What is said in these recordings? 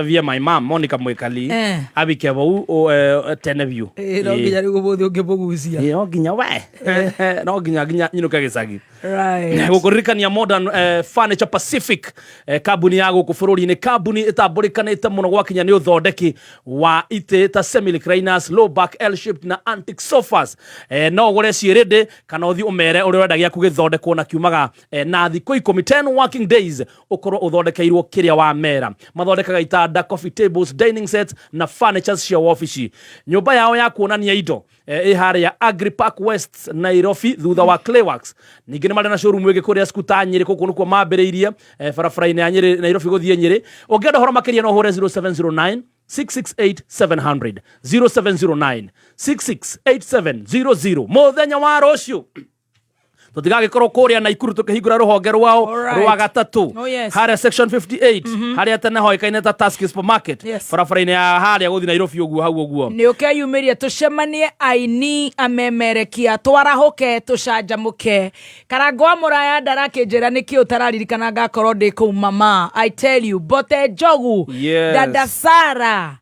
Via my mom Monica Mwikali. Abike vau tene biũ. Ĩ, no nginya rĩu ũmũthĩ ũngĩmũgucia. Ĩ, no nginya we no nginya nginya nyinũke gĩcagi. Gũkũririkania Modern Furniture Pacific, kambuni ya gũkũ bũrũri-inĩ, kambuni ĩtambũrĩkanĩte mũno gwakinya nĩ ũthondeki wa itĩ ta semi recliners, low back, L shaped na antique sofas. No ũgũre ciĩ ready kana ũthiĩ ũmere ũrĩa ũrenda gĩaku gĩthondekwo na kiumaga na thikũ 10, 10 working days, ũkorwo ũthondekeirwo kĩrĩa wamera. Mathondekaga itanda, coffee tables, dining sets na furnitures cia wabici. Nyũmba yao ya kuonania indo ĩ harĩa Agri Park West, Nairobi, thutha wa Clayworks. Ningĩ nĩ marĩ na showroom ĩngĩ kũrĩa Skuta, Nyĩrĩ. Gũkũ nĩkuo mambĩrĩirie, barabara-inĩ ya Nyĩrĩ, Nairobi gũthiĩ Nyĩrĩ. Ũngĩenda ũhoro makĩria no ũhũre 0709 668 700, 0709 668700. Mũthenya wa rũciũ tũtigagĩkorwo kũrĩa Naikuru tũkĩhingũra rũhonge rwao rwa gatatũ harĩa Section 58, harĩa tene hoĩkaine ta Tuskys Supermarket, barabara-inĩ ya harĩa gũthiĩ Nairobi ũguo, hau ũguo. Nĩ ũkeyumĩria tũcemanie, aini amemerekia, twarahũke, tũcanjamũke. Karango wa mũraya ndarakĩnjĩra nĩkĩ ũtararirikana ngakorwo ndĩ kũu. Mama, I tell you, Mbote Njogu, Dada Sara,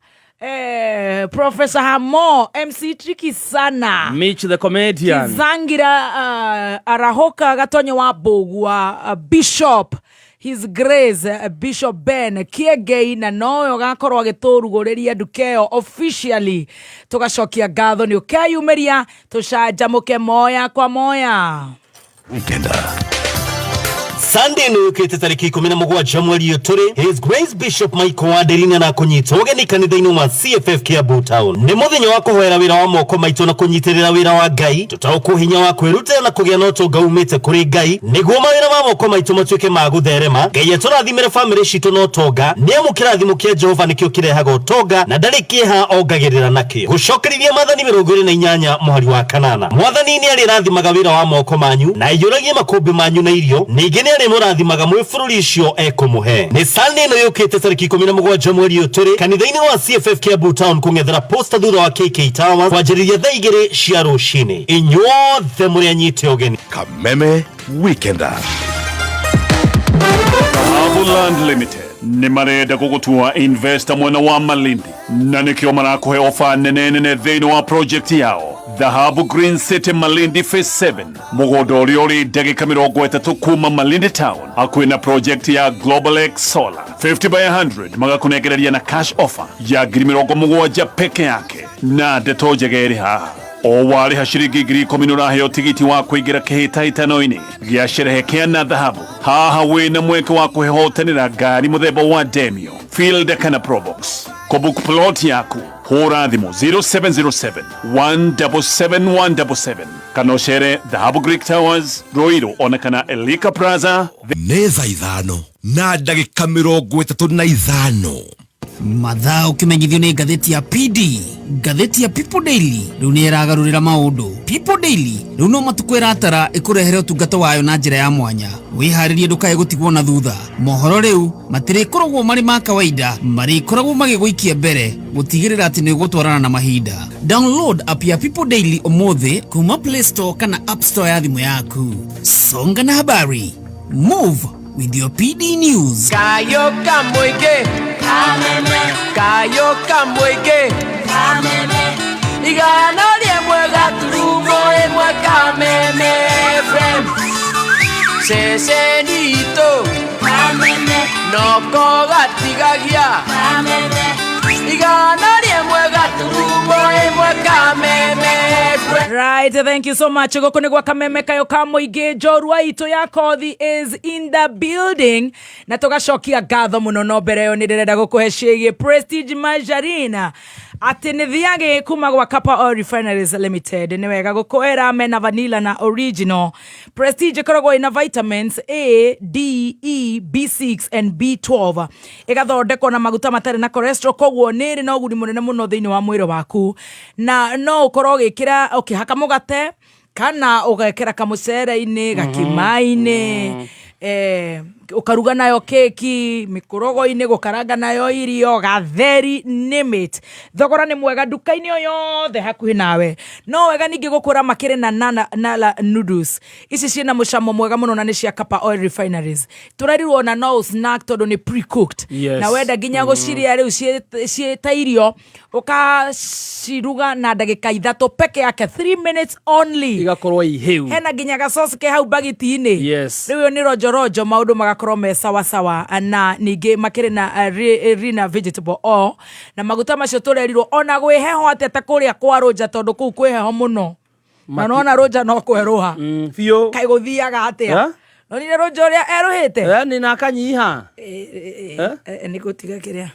Professor Hamo, MC Tricky sana, Mitch the Comedian, Kizangira, Arahoka Gatonyo wa Mbũgua, Bishop His Grace, Bishop Ben Kiengei, na nowe ũgakorwo agĩtũrugũrĩria nduka ĩyo officially. Tũgacokia ngatho nĩ ũkeyumĩria tũcanjamũke moya kwa moya. Weekender. Sunday nĩ yũkĩte tarĩki 17 mweri ũyũ tũrĩ. His Grace Bishop Michael Wanderina na kũnyita ũgeni kanitha-inĩ wa CFF Kiambu Town. Nĩ mũthenya wa kũhoera wĩra wa moko maitũ na kũnyitĩrĩra wĩra wa Ngai, tũtaũkwo hinya wa kwĩrutĩra na kũgĩa na ũtonga umĩte kũrĩ Ngai nĩguo mawĩra ma moko maitũ matuĩke ma gũtherema. Ngai atũrathimĩre famĩlĩ citũ na ũtonga, nĩ amu kĩrathimo kĩa Jehova nĩkĩo kĩrehaga ũtonga na ndarĩ kĩeha ongagĩrĩra nakĩo. Gũcokerithia Maathani 28 mũhari wa kanana, Mwathani nĩ arĩrathimaga wĩra wa moko manyu na aiyũragie makũmbĩ manyu na irio, ningĩ nĩ arĩmũrathimaga mwĩ bũrũri ũcio ekũmũhe. Nĩ Sunday ĩno yũkĩte tarĩki 17 mweri ũyũ tũrĩ, kanitha-inĩ wa CFF Kiambu Town kũng'ethera Posta thutha wa KK Towers, kwanjĩrĩria thaa 2 cia rũcinĩ. Inyuothe mũrĩ anyite ũgeni. Kameme Weekender. Dhahabu Land Limited nĩ marenda gũgũtua investor mwena wa Malindi, na nĩkĩo marakũhe ofa nene nene thĩinĩ wa project yao Dhahabu Green City Malindi Phase 7, mũgũnda ũrĩa ũrĩ ndagĩka 30 kuma Malindi Town, hakuhĩ na project ya Global X Solar 50 by 100. Magakũnengereria na cash offer ya 70,000 peke yake. Na ndeto njega ĩrĩ haha, o warĩha ciringi 10,000 nĩũraheo tigiti wa kũingĩra kĩhĩtahĩtano-inĩ gĩa sherehe kĩa na dhahabu. Haha wĩna mweke wa kwĩhotanĩra ngari mũthemba wa Demio, Fielder kana Probox. Kũbook plot yaku, hũra thimũ 0707 177 177 kana ũcere Dhahabu Greek Towers, Ruiru, ona kana Elika Plaza. Nĩ thaa 5 na ndagĩka 35. Mathaa ũkĩmenyithio nĩ ngathĩti ya PD. Ngathĩti ya People Daily rĩu nĩ ĩragarũrĩra maũndũ. People Daily rĩu no matukũ ĩratara ĩkũrehere ũtungata wayo na njĩra ya mwanya. Wĩharĩrie ndũkae gũtigwo na thutha. Mohoro rĩu matirĩkoragwo marĩ ma kawaida, marĩkoragwo magĩgũikia mbere gũtigĩrĩra atĩ nĩ ũgũtwarana na mahinda. Download app ya People Daily ũmũthĩ kuma Play Store kana App Store ya thimũ yaku. Songa na habari, move with your PD News. Kayo kamweke kayo kamweke 101.1 Kameme FM cecenito noko gatigagia 101.1 Kameme FM. Right, thank you so much. Gũkũ nĩ gwa Kameme kayo ka mũingĩ. Njorua itũ ya kothi is in the building na tũgacokia ngatho mũno. No mbere ĩyo nĩ ndĩrenda gũkũhe ciĩgiĩ Prestige Margarine, atĩ nĩ thiagĩ kuma gwa Kapa Oil Refineries Limited. Nĩ wega gũkwĩra mena vanilla na original. Prestige ĩkoragwo ĩna vitamins A, D, E, B6 and B12, ĩgathondekwo na maguta matarĩ na cholesterol, koguo nĩ ĩrĩ na ũguni mũnene mũno thĩinĩ wa mwĩrĩ waku, na no ũkorwo ũgĩkĩra ũkĩhaka mũgate kana ũgekĩra kamũcere-inĩ, gakima-inĩ. Ũkaruga nayo keki, mĩkorogo-inĩ, gũkaranga nayo irio, gatheri, name it. Thogora nĩ mwega nduka-inĩ o yothe hakuhĩ nawe. No wega ningĩ gũkwĩra makĩrĩ na nana, nala noodles. Ici ciĩna mũcamo mwega mũno na nĩ cia Kapa Oil Refineries. Tũrerirwo ona no snack tondũ nĩ pre-cooked. Na wenda nginya gũcirĩa rĩu ciĩ ta irio, ũkaciruga na ndagĩka 3 peke yake, 3 minutes only. Igakorwo ihĩu. Hena nginya gacoci ke hau bagiti-inĩ. Yes. Rĩu ĩyo nĩ ronjoronjo, maũndũ magakorwo me sawa sawa. Na ningĩ makĩrĩ na rina vegetable oil, na maguta macio tũrerirwo ona gwĩ heho atĩa ta kũrĩa kwa Rũnja, tondũ kũu kwĩ heho mũno. Na nona Rũnja no kwerũha. Biũ. Kaĩ gũthiaga atĩa? Eh? Nonire Rũnja ũrĩa erũhĩte? Nĩ na akanyiha. Eh? Nĩ gũtiga kĩrĩa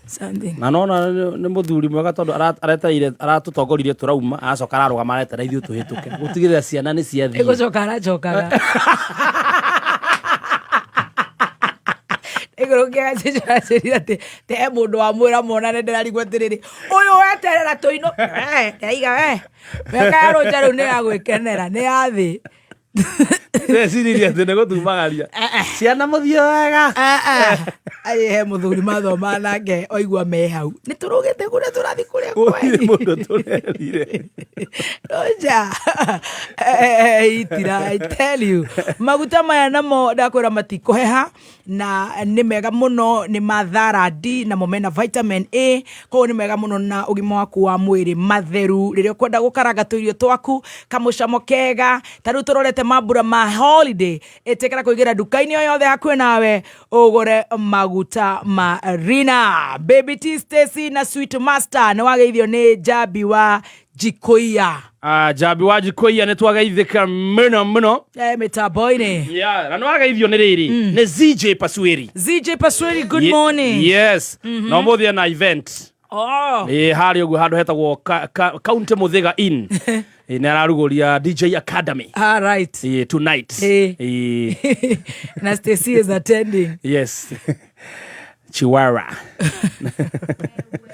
something. Na nona nĩ mũthuri mwega tondũ aretereire, aratũtongoririe tũrauma, aracoka ararũgama areterera ithuĩ tũhĩtũke gũtigĩrĩra ciana nĩ ciathiĩ. Ĩgũcoka aracokaga igũrũ kĩgacĩrire atĩ te mũndũ wa mwĩra monane ndĩrarigwo atĩrĩrĩ, ũyũ weterera tũinũ ndaiga we mĩaka ya Rũnja rĩu nĩ ya gwĩkenera, nĩ ya thĩ. Ndeciririe atĩ nĩ gũtumagaria ciana mũthiĩ wega. Arĩ he mũthuri mathoma nake oigua me hau nĩ tũrũgĩte kũrĩa tũrathiĩ kũrĩa gũtirĩ kwanyu. Mũndũ tũrerire. Rũnja itira, I tell you, maguta maya namo ndakwĩra matikũheha na nĩ mega mũno, nĩ matharandi namo mena vitamin A, koguo nĩ mega mũno na ũgima waku wa mwĩrĩ, matheru rĩrĩa ũkwenda gũkaranga tũirio twaku kamũcamo kega. Ta rĩu tũrorete mambura ma holiday, ĩtĩkĩra kũingĩra nduka-inĩ o yothe hakuhĩ nawe ũgũre maguta ma Rina. Baby T Stacy na Sweet Master nĩ wageithio nĩ Jambi wa Jikoia. Ah, Jambi wa Jikoia, nĩ twageithĩka mũno mũno. Mĩtambo-inĩ. Yeah, na nĩ wageithio nĩ rĩrĩ nĩ ZJ Pasueri. ZJ Pasweri, good morning. Yes, na ũmũthĩ ena event. Oh. Ĩ harĩa ũguo handũ hetagwo County Mũthĩga Inn. Ĩ, nĩ ararugũria DJ Academy. All right. Ĩ, tonight. Ĩ, Na Stacy is attending. Yes, Chiwara.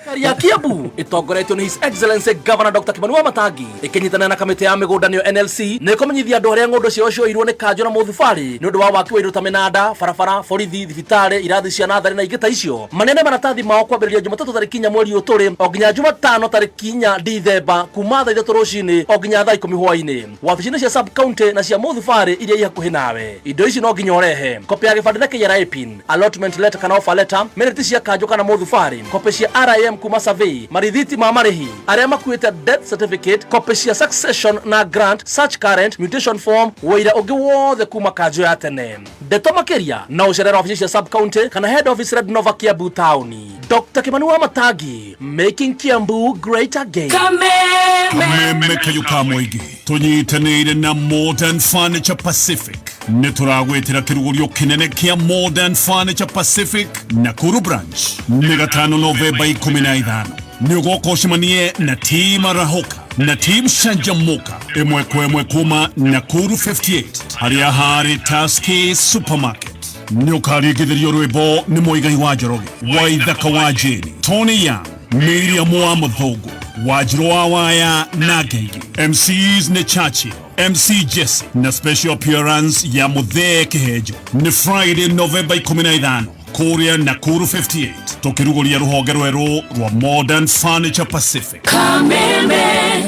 Thirikari ya Kiambu ĩtongoretio nĩ His Excellency Governor Dr. Kimani Wamatangi ĩkĩnyitanĩra na kamĩtĩ ya mĩgũnda nĩyo NLC nĩ ĩkũmenyithia andũ arĩa ng'ũndũ ciao cioirwo nĩ kanjũ na mũthubarĩ nĩ ũndũ wa waki wa indo ta mĩnanda, barabara, borithi, thibitarĩ, irathi cia natharĩ na ingĩ ta icio, maneane maratathi mao kwambĩrĩria Jumatatũ tarĩki 4 mweri ũyũ tũrĩ o nginya Jumatano tarĩki 4 Dithemba kuma thaa 3 rũcinĩ o nginya thaa 10 hwainĩ wabici-inĩ cia sub county na cia mũthubarĩ iria i hakuhĩ nawe. Indo ici no nginya ũrehe: kopĩ ya gĩbandĩ na KRA PIN, allotment letter kana offer letter, minute cia kanjũ kana mũthubarĩ, kopĩ cia RAM kuma survey, marithiti ma marĩhi, arĩa makuĩte death certificate, kopĩ cia succession na grant, search current mutation form, wũira ũngĩ wothe kuma kanjũ ya tene. Ndeto makĩria no ũcerere wabici cia sub county kana head office Red Nova, Kiambu taũni. Dr. Kimani Wamatangi, making Kiambu great again. Kameme kayo ka mũingĩ tũnyitanĩire na Modern Furniture Pacific nĩ tũragwĩtĩra kĩrugũrio kĩnene kĩa Modern Furniture Pacific Nakuru branch nĩ gatano Novemba 15. Nĩ ũgoka ũcemanie na team Arahoka na team Shanjamuka ĩmwe kwa ĩmwe kuma Nakuru 58 harĩa harĩ Taski Supermarket. Nĩ ũkaringithĩrio rwĩmbo nĩ Mũigai wa Njoroge, Waithaka wa Jane, Tony Young, Miriam wa Mũthũngũ, Wanjirũ wa Waya na Ngeigi. MCs nĩ Churchill, MC Jesse na special appearance ya Mũthee Kĩhenjo. Nĩ Friday Novemba 15 kũrĩa Nakuru 58 tũkĩrugũria rũhonge rwerũ rwa Modern Furniture Pacific. Kameme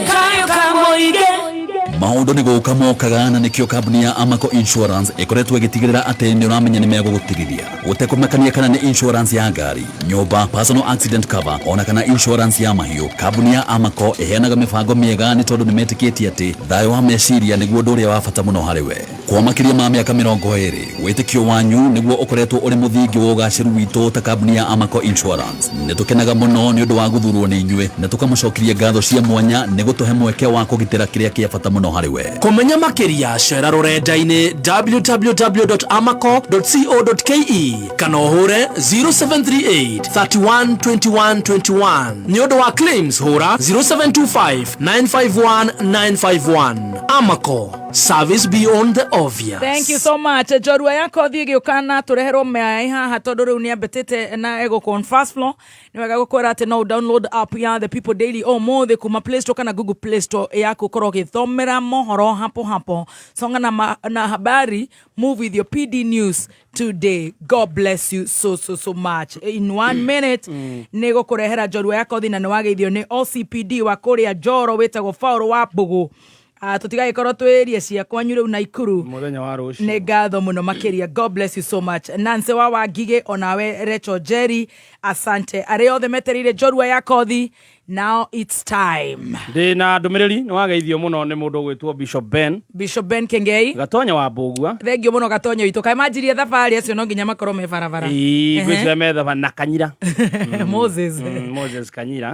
kayo kamoige. Maũndũ nĩ gũka mokaga na nĩkĩo kambuni ya Amaco Insurance ĩkoretwo ĩgĩtigĩrĩra atĩ nĩ ũramenya nĩ megũgũtigithia gũtekũmakania kana nĩ insurance ya ngari, nyũmba, personal accident cover ona kana insurance ya mahiũ. Kambuni ya Amaco ĩheanaga mĩbango mĩega nĩ tondũ nĩ metĩkĩtie atĩ thayũ wa meciria nĩguo ũndũ ũrĩa wa bata mũno harĩ we. Kwa makĩria ma mĩaka 20, wĩtĩkio wanyu nĩguo ũkoretwo ũrĩ mũthingi wa ũgacĩru witũ ta kambuni ya Amaco Insurance. Nĩ tũkenaga mũno nĩ ũndũ wa gũthurwo nĩ inyuĩ na tũkamũcokeria ngatho cia mwanya nĩ gũtũhe mweke wa kũgitĩra kĩrĩa kĩa bata mũno harĩ we. Kũmenya makĩria cera rũrenda-inĩ www.amaco.co.ke kana ũhũre 0738 31 21 21. Nĩ ũndũ wa claims hũra 0725 951 951. Amaco. Service beyond the obvious. Thank you so much. Njorua ya kothi ĩgĩũka na tũreherwo maĩ haha tondũ rĩu nĩ ambĩtĩte na egũkũ on first floor. Nĩ wega gũkwĩra atĩ no download app ya The People Daily ũmũthĩ kuma Play Store kana Google Play Store yaku ũkorwo ũgĩthomera mohoro hapo hapo. Songa na, na habari, move with your PD news today. God bless you so so so much. In one minute nĩ gũkũrehera njorua ya kothi na nĩ wageithio nĩ OCPD wa kũrĩa Njoro wĩtagwo Paul wa Mbũgũ. Tũtigagĩkorwo twĩrie cia kwanyu rĩu Naikuru. Mũthenya wa rũciũ. Nĩ ngatho mũno makĩria. God bless you so much. Nancy wa Wangigĩ onawe Rachel Jerry, asante. Arĩa othe metereire njorua ya kothi, now it's time. Ndĩ na ndũmĩrĩri nĩ wageithio mũno nĩ mũndũ ũgwĩtwo Bishop Ben. Bishop Ben Kengei. Gatonya wa Mbũgua. Thengio mũno Gatonya witũ. Kaĩ manjirie thabarĩ acio no nginya makorwo me barabara. Ĩĩ, ngwĩciria metha na Kanyira. Moses. Moses Kanyira.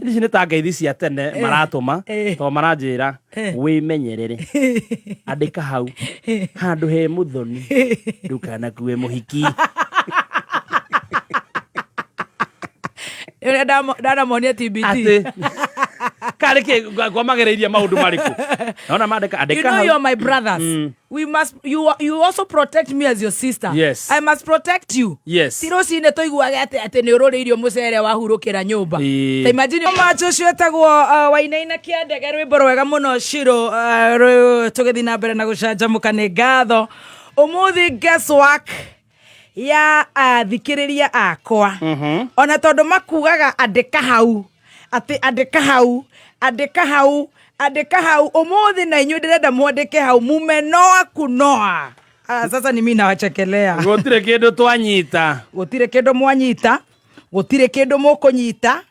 Ici nĩ ta ngeithi cia tene maratũma tondũ maranjĩra wĩmenyerere. Andĩka hau handũ he mũthoni ndũkanakue mũhiki. Ũrĩa ndanamonia TBT. Atĩ karĩ kĩ ngwamagereirie maũndũ marĩkũ? Naona mandĩka andĩka You know hau. you are my brothers. We must you also protect me as your sister. Yes. I must protect you. Yes. Ti rũcinĩ tũiguage atĩ atĩ nĩ ũrũrĩirio mũcere wahurũkĩra nyũmba. Ĩĩ. Ta imagine macho ũcio wetagwo Wainaina Kĩandege, rwĩmbo rwega mũno Shiro, tũgĩthiĩ na mbere na gũcanjamũka. Nĩ ngatho ũmũthĩ guess work ya athikĩrĩria akwa ona tondũ makugaga andĩka hau atĩ andĩka hau andĩka hau andĩka hau ũmũthĩ na inyuĩ ndĩrenda mwandĩke hau mumenoa kunoa. Sasa ni mimi nawachekelea. Gũtirĩ kĩndũ twanyita. Gũtirĩ kĩndũ mwanyita, gũtirĩ kĩndũ mũkũnyita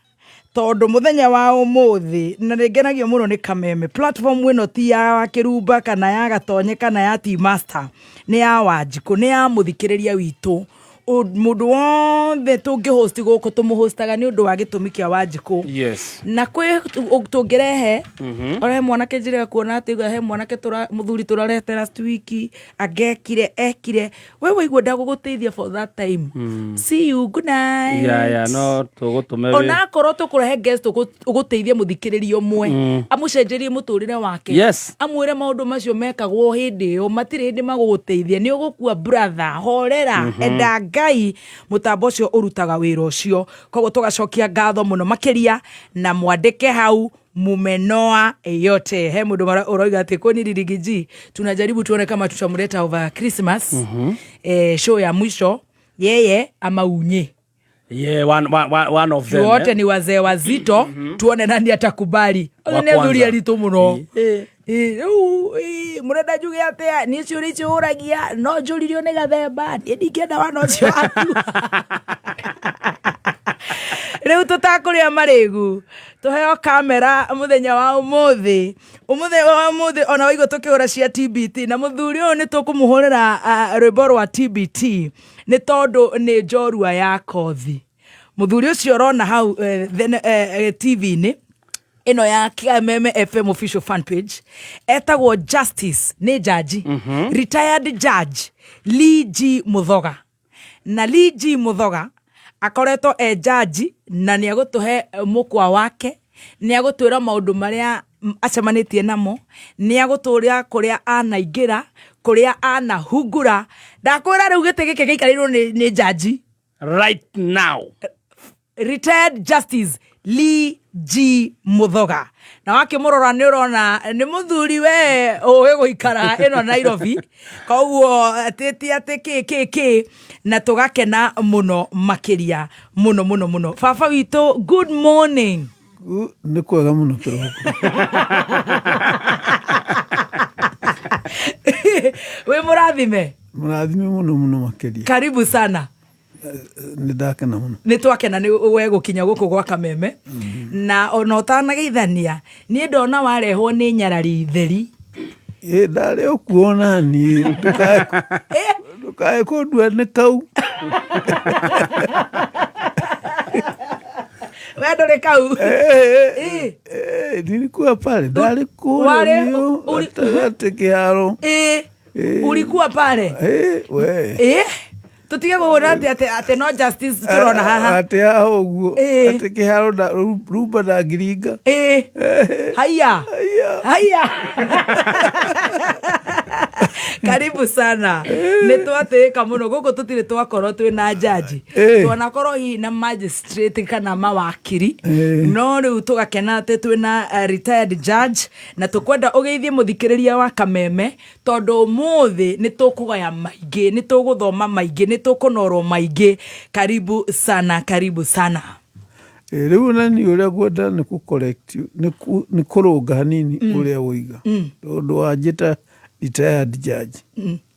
tondũ mũthenya wa ũmũthĩ na nĩ ngenagio mũno nĩ Kameme platform ĩno ti ya Kĩrumba kana ya Gatonye kana ya Tea Master, nĩ ya Wanjikũ, nĩ ya mũthikĩrĩria witũ. Mũndũ wothe tũngĩhost gũkũ tũmũhostaga nĩ ũndũ wa gĩtũmi kĩa Wanjikũ. Yes. Na kwĩ tũngĩrehe ona he mwanake njĩrĩga kuona atĩ he mwanake mũthuri tũrarete last week angekire ekire we waigua ndagũgũteithia for that time. See you, good night. Yeah, no tũgũtũme Onakorwo tũkũrehe guest ũgũteithia mũthikĩrĩria ũmwe amũcenjerie mũtũrĩre wake. Yes. Amwĩre maũndũ macio mekagwo hĩndĩ ĩyo matirĩ hĩndĩ magũgũteithia, nĩ ũgũkua brother, horera. Enda Ngai mũtambo ũcio ũrutaga wĩra ũcio. Koguo tũgacokia ngatho mũno makĩria na mwandĩke hau mumenoa yote. He mũndũ ũroiga atĩ kwani Rigiji tunajaribu tuone kama tutamleta over Christmas show ya mwisho yeye ama unye. Yeah, one of them. Wote ni wazee wazito, tuone nani atakubali. Wa Ũyũ nĩ athuri kwanza. aritũ mũno. Rĩu mũrenda njuge atĩa? Niĩ ciũria icio ũragia no njũririo nĩ gathemba, niĩ ndingĩenda wana ũcio waku. Rĩu tũtakũrĩa marĩgu tũheo kamera mũthenya wa ũmũthĩ, ũmũthĩ wa ũmũthĩ ona waigua tũkĩhũra cia TBT na mũthuri ũyũ nĩ tũkũmũhũrĩra rwĩmbo rwa TBT nĩ tondũ nĩ njorua ya kothi. Mũthuri ũcio ũrona hau TV-inĩ ĩno ya Kameme FM official fan page etagwo Justice, nĩ jaji, retired judge Lee G Muthoga. Na Lee G Muthoga akoretwo e jaji na nĩ agũtũhe mũkwa wake, nĩ agũtwĩra maũndũ marĩa acemanĩtie namo, nĩ agũtũria kũrĩa anaingĩra, kũrĩa anahungura. Ndakwĩra rĩu gĩtĩ gĩkĩ gĩikarĩirwo nĩ jaji right now. Retired Justice Lee G Muthoga. Na wakĩmũrora nĩ ũrona nĩ mũthuri we ũĩ gũikara ĩno Nairobi, koguo ti atĩ kĩ kĩ kĩ, na tũgakena mũno makĩria mũno mũno mũno. Baba witũ, good morning. Nĩ kwega mũno kĩroko. Wĩ mũrathime. Mũrathime mũno mũno makĩria. Karibu sana. Nĩ ndakena mũno. Nĩ twakena nĩ we gũkinya gũkũ gwa Kameme. Na ona ũtanageithania niĩ ndona warehwo nĩ nyarari theri. Ĩ ndarĩ ũkuona niĩ ndũkae kũndua nĩ kau. We ndũrĩ kau. Nilikuwa pale, ndarĩ kũrĩa biũ, gatagatĩ kĩharo. Ulikuwa pale? We. Tũtige kũhũra atĩ atĩ atĩ no justice tũrona haha. Atĩ haha ũguo. Ĩĩ. Atĩ kĩharo rumba ndangĩringa. Ĩĩ. Haya. Haya. Karibu sana. Nĩ twatĩĩka mũno gũkũ tũtirĩ twakorwo twĩ na jaji. Ĩĩ. Twanakorwo hihi na magistrate kana mawakiri. Ĩĩ. No rĩu tũgakena atĩ twĩ na retired judge na tũkwenda ũgeithie mũthikĩrĩria wa Kameme tondũ ũmũthĩ nĩ tũkũgaya maingĩ, nĩ tũgũthoma maingĩ, nĩ tũkũnorwo maingĩ. Karibu sana, karibu sana. Ĩ, rĩu na niĩ ũrĩa ngwenda nĩ kũ correct nĩ kũrũnga hanini ũrĩa woiga tondũ wanjĩta retired judge.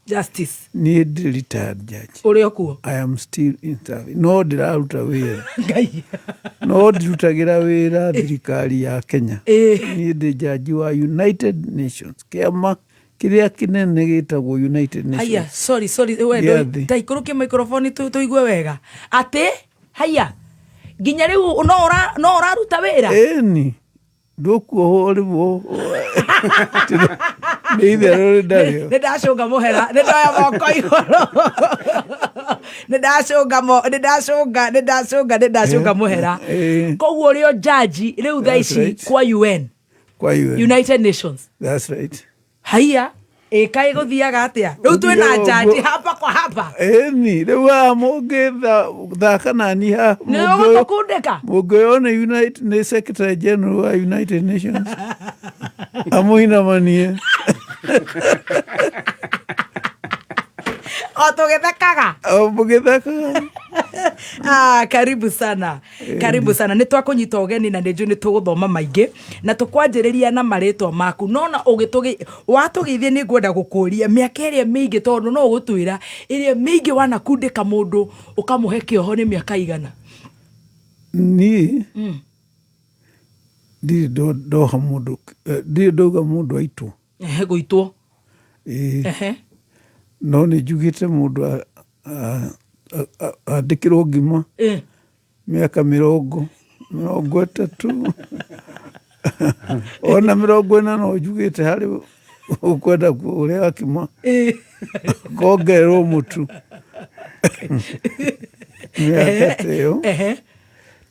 Justice. Niĩ ndĩ retired judge. Ũrĩ o kuo? I am still in service. No ndĩraruta wĩra. Ngai. No ndirutagĩra wĩra thirikari ya Kenya. Ĩĩ. Niĩ ndĩ jaji wa United Nations, kĩama kĩrĩa kĩnene gĩtagwo United Haya, Nations. sorry, sorry, we Gĩa thĩ. taikũrũkie microphone tũigue wega. Atĩ, haya, nginya rĩu no ũra no ũraruta wĩra? Ĩni, ndũkuohwo rĩmwe nĩ itherũ rĩ ndarĩo. Nĩ ndacũnga mũhera, nĩ ndoya moko igũrũ. Nĩ ndacũnga mo, nĩ ndacũnga, nĩ ndacũnga, nĩ ndacũnga mũhera. Ĩĩ. Koguo ũrĩ o jaji rĩu thaa That's ici right. kwa UN, Kwa UN. United Nations. That's right. Haiya, ĩka ĩgũthiaga atĩa? Rĩu twĩna Gũthiaga jaji ũguo. hapa kwa hapa. Ĩni, rĩu haha mũngĩthaka nani haha. Nĩ ũgũtũkundĩka? Mũngĩoywo nĩ United, nĩ Secretary General wa United Nations amũinamanie. O tũgĩthekaga. O mũgĩthekaga. Ah, karibu sana, karibu sana. Nĩ twakũnyita ũgeni na nĩ njũĩ nĩ tũgũthoma maingĩ na tũkwanjĩrĩria na marĩtwa maku nona watũgeithia nĩ ngwenda gũkũria mĩaka ĩrĩa mĩingĩ tondũ no ũgũtwĩra ĩrĩa mĩingĩ wanakundĩka mũndũ ũkamũhe kĩoho nĩ mĩaka igana. Niĩ ndirĩ ndoha mũndũ, ndirĩ ndauga mũndũ aitwo. Ehe, gũitwo. Ĩĩ. Ehe. No nĩ njugĩte mũndũ andĩkĩrwo ngima mĩaka 30 ona 40 no njugĩte harĩ ũkwenda ũrĩa akima kongererwo mũtu mĩaka ta ĩyo. Ehe.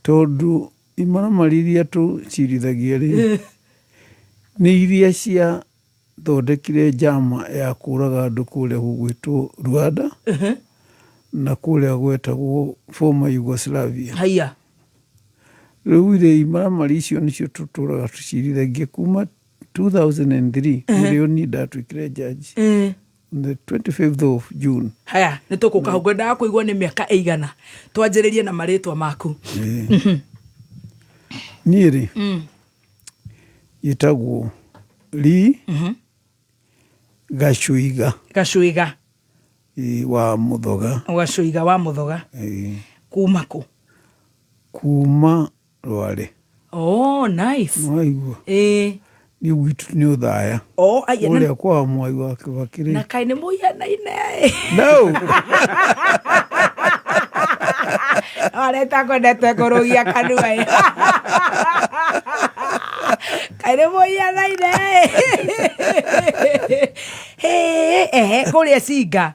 Tondũ imaramari iria tũcirithagia rĩ nĩ iria cia thondekire njama ya kũraga andũ kũrĩa gũgwĩtwo Rwanda na kũrĩa gwetagwo former Yugoslavia. Haiya. Rĩu rĩ imaramari icio nĩcio tũtũraga tũcirithagia kuma 2003 nĩrĩo niĩ ndatuĩkire judge on the 25th of June. Haya, nĩ tũkũka hau ngwendaga kũigua nĩ mĩaka ĩigana. Twanjĩrĩrie na marĩtwa maku. Niĩ rĩ njĩtagwo Lee Gacuiga. Gacuiga. Ĩĩ, wa Mũthoga. Gacuiga wa Mũthoga. Ĩĩ. Kuma kũ? Kuma Rware. Oh, nice. Nĩwaigua? Ĩĩ. Niĩ gwitũ nĩ Ũthaya. Oh, aya, Kũrĩa kwa Mwai wa Kĩbakĩ rĩ. Na kaĩ nĩ mũhianaine. No. Areta kwendete kũrũgia kanua ĩ. Kaĩ nĩ mũhianaine. Hĩ, ehe, kũrĩa Cinga.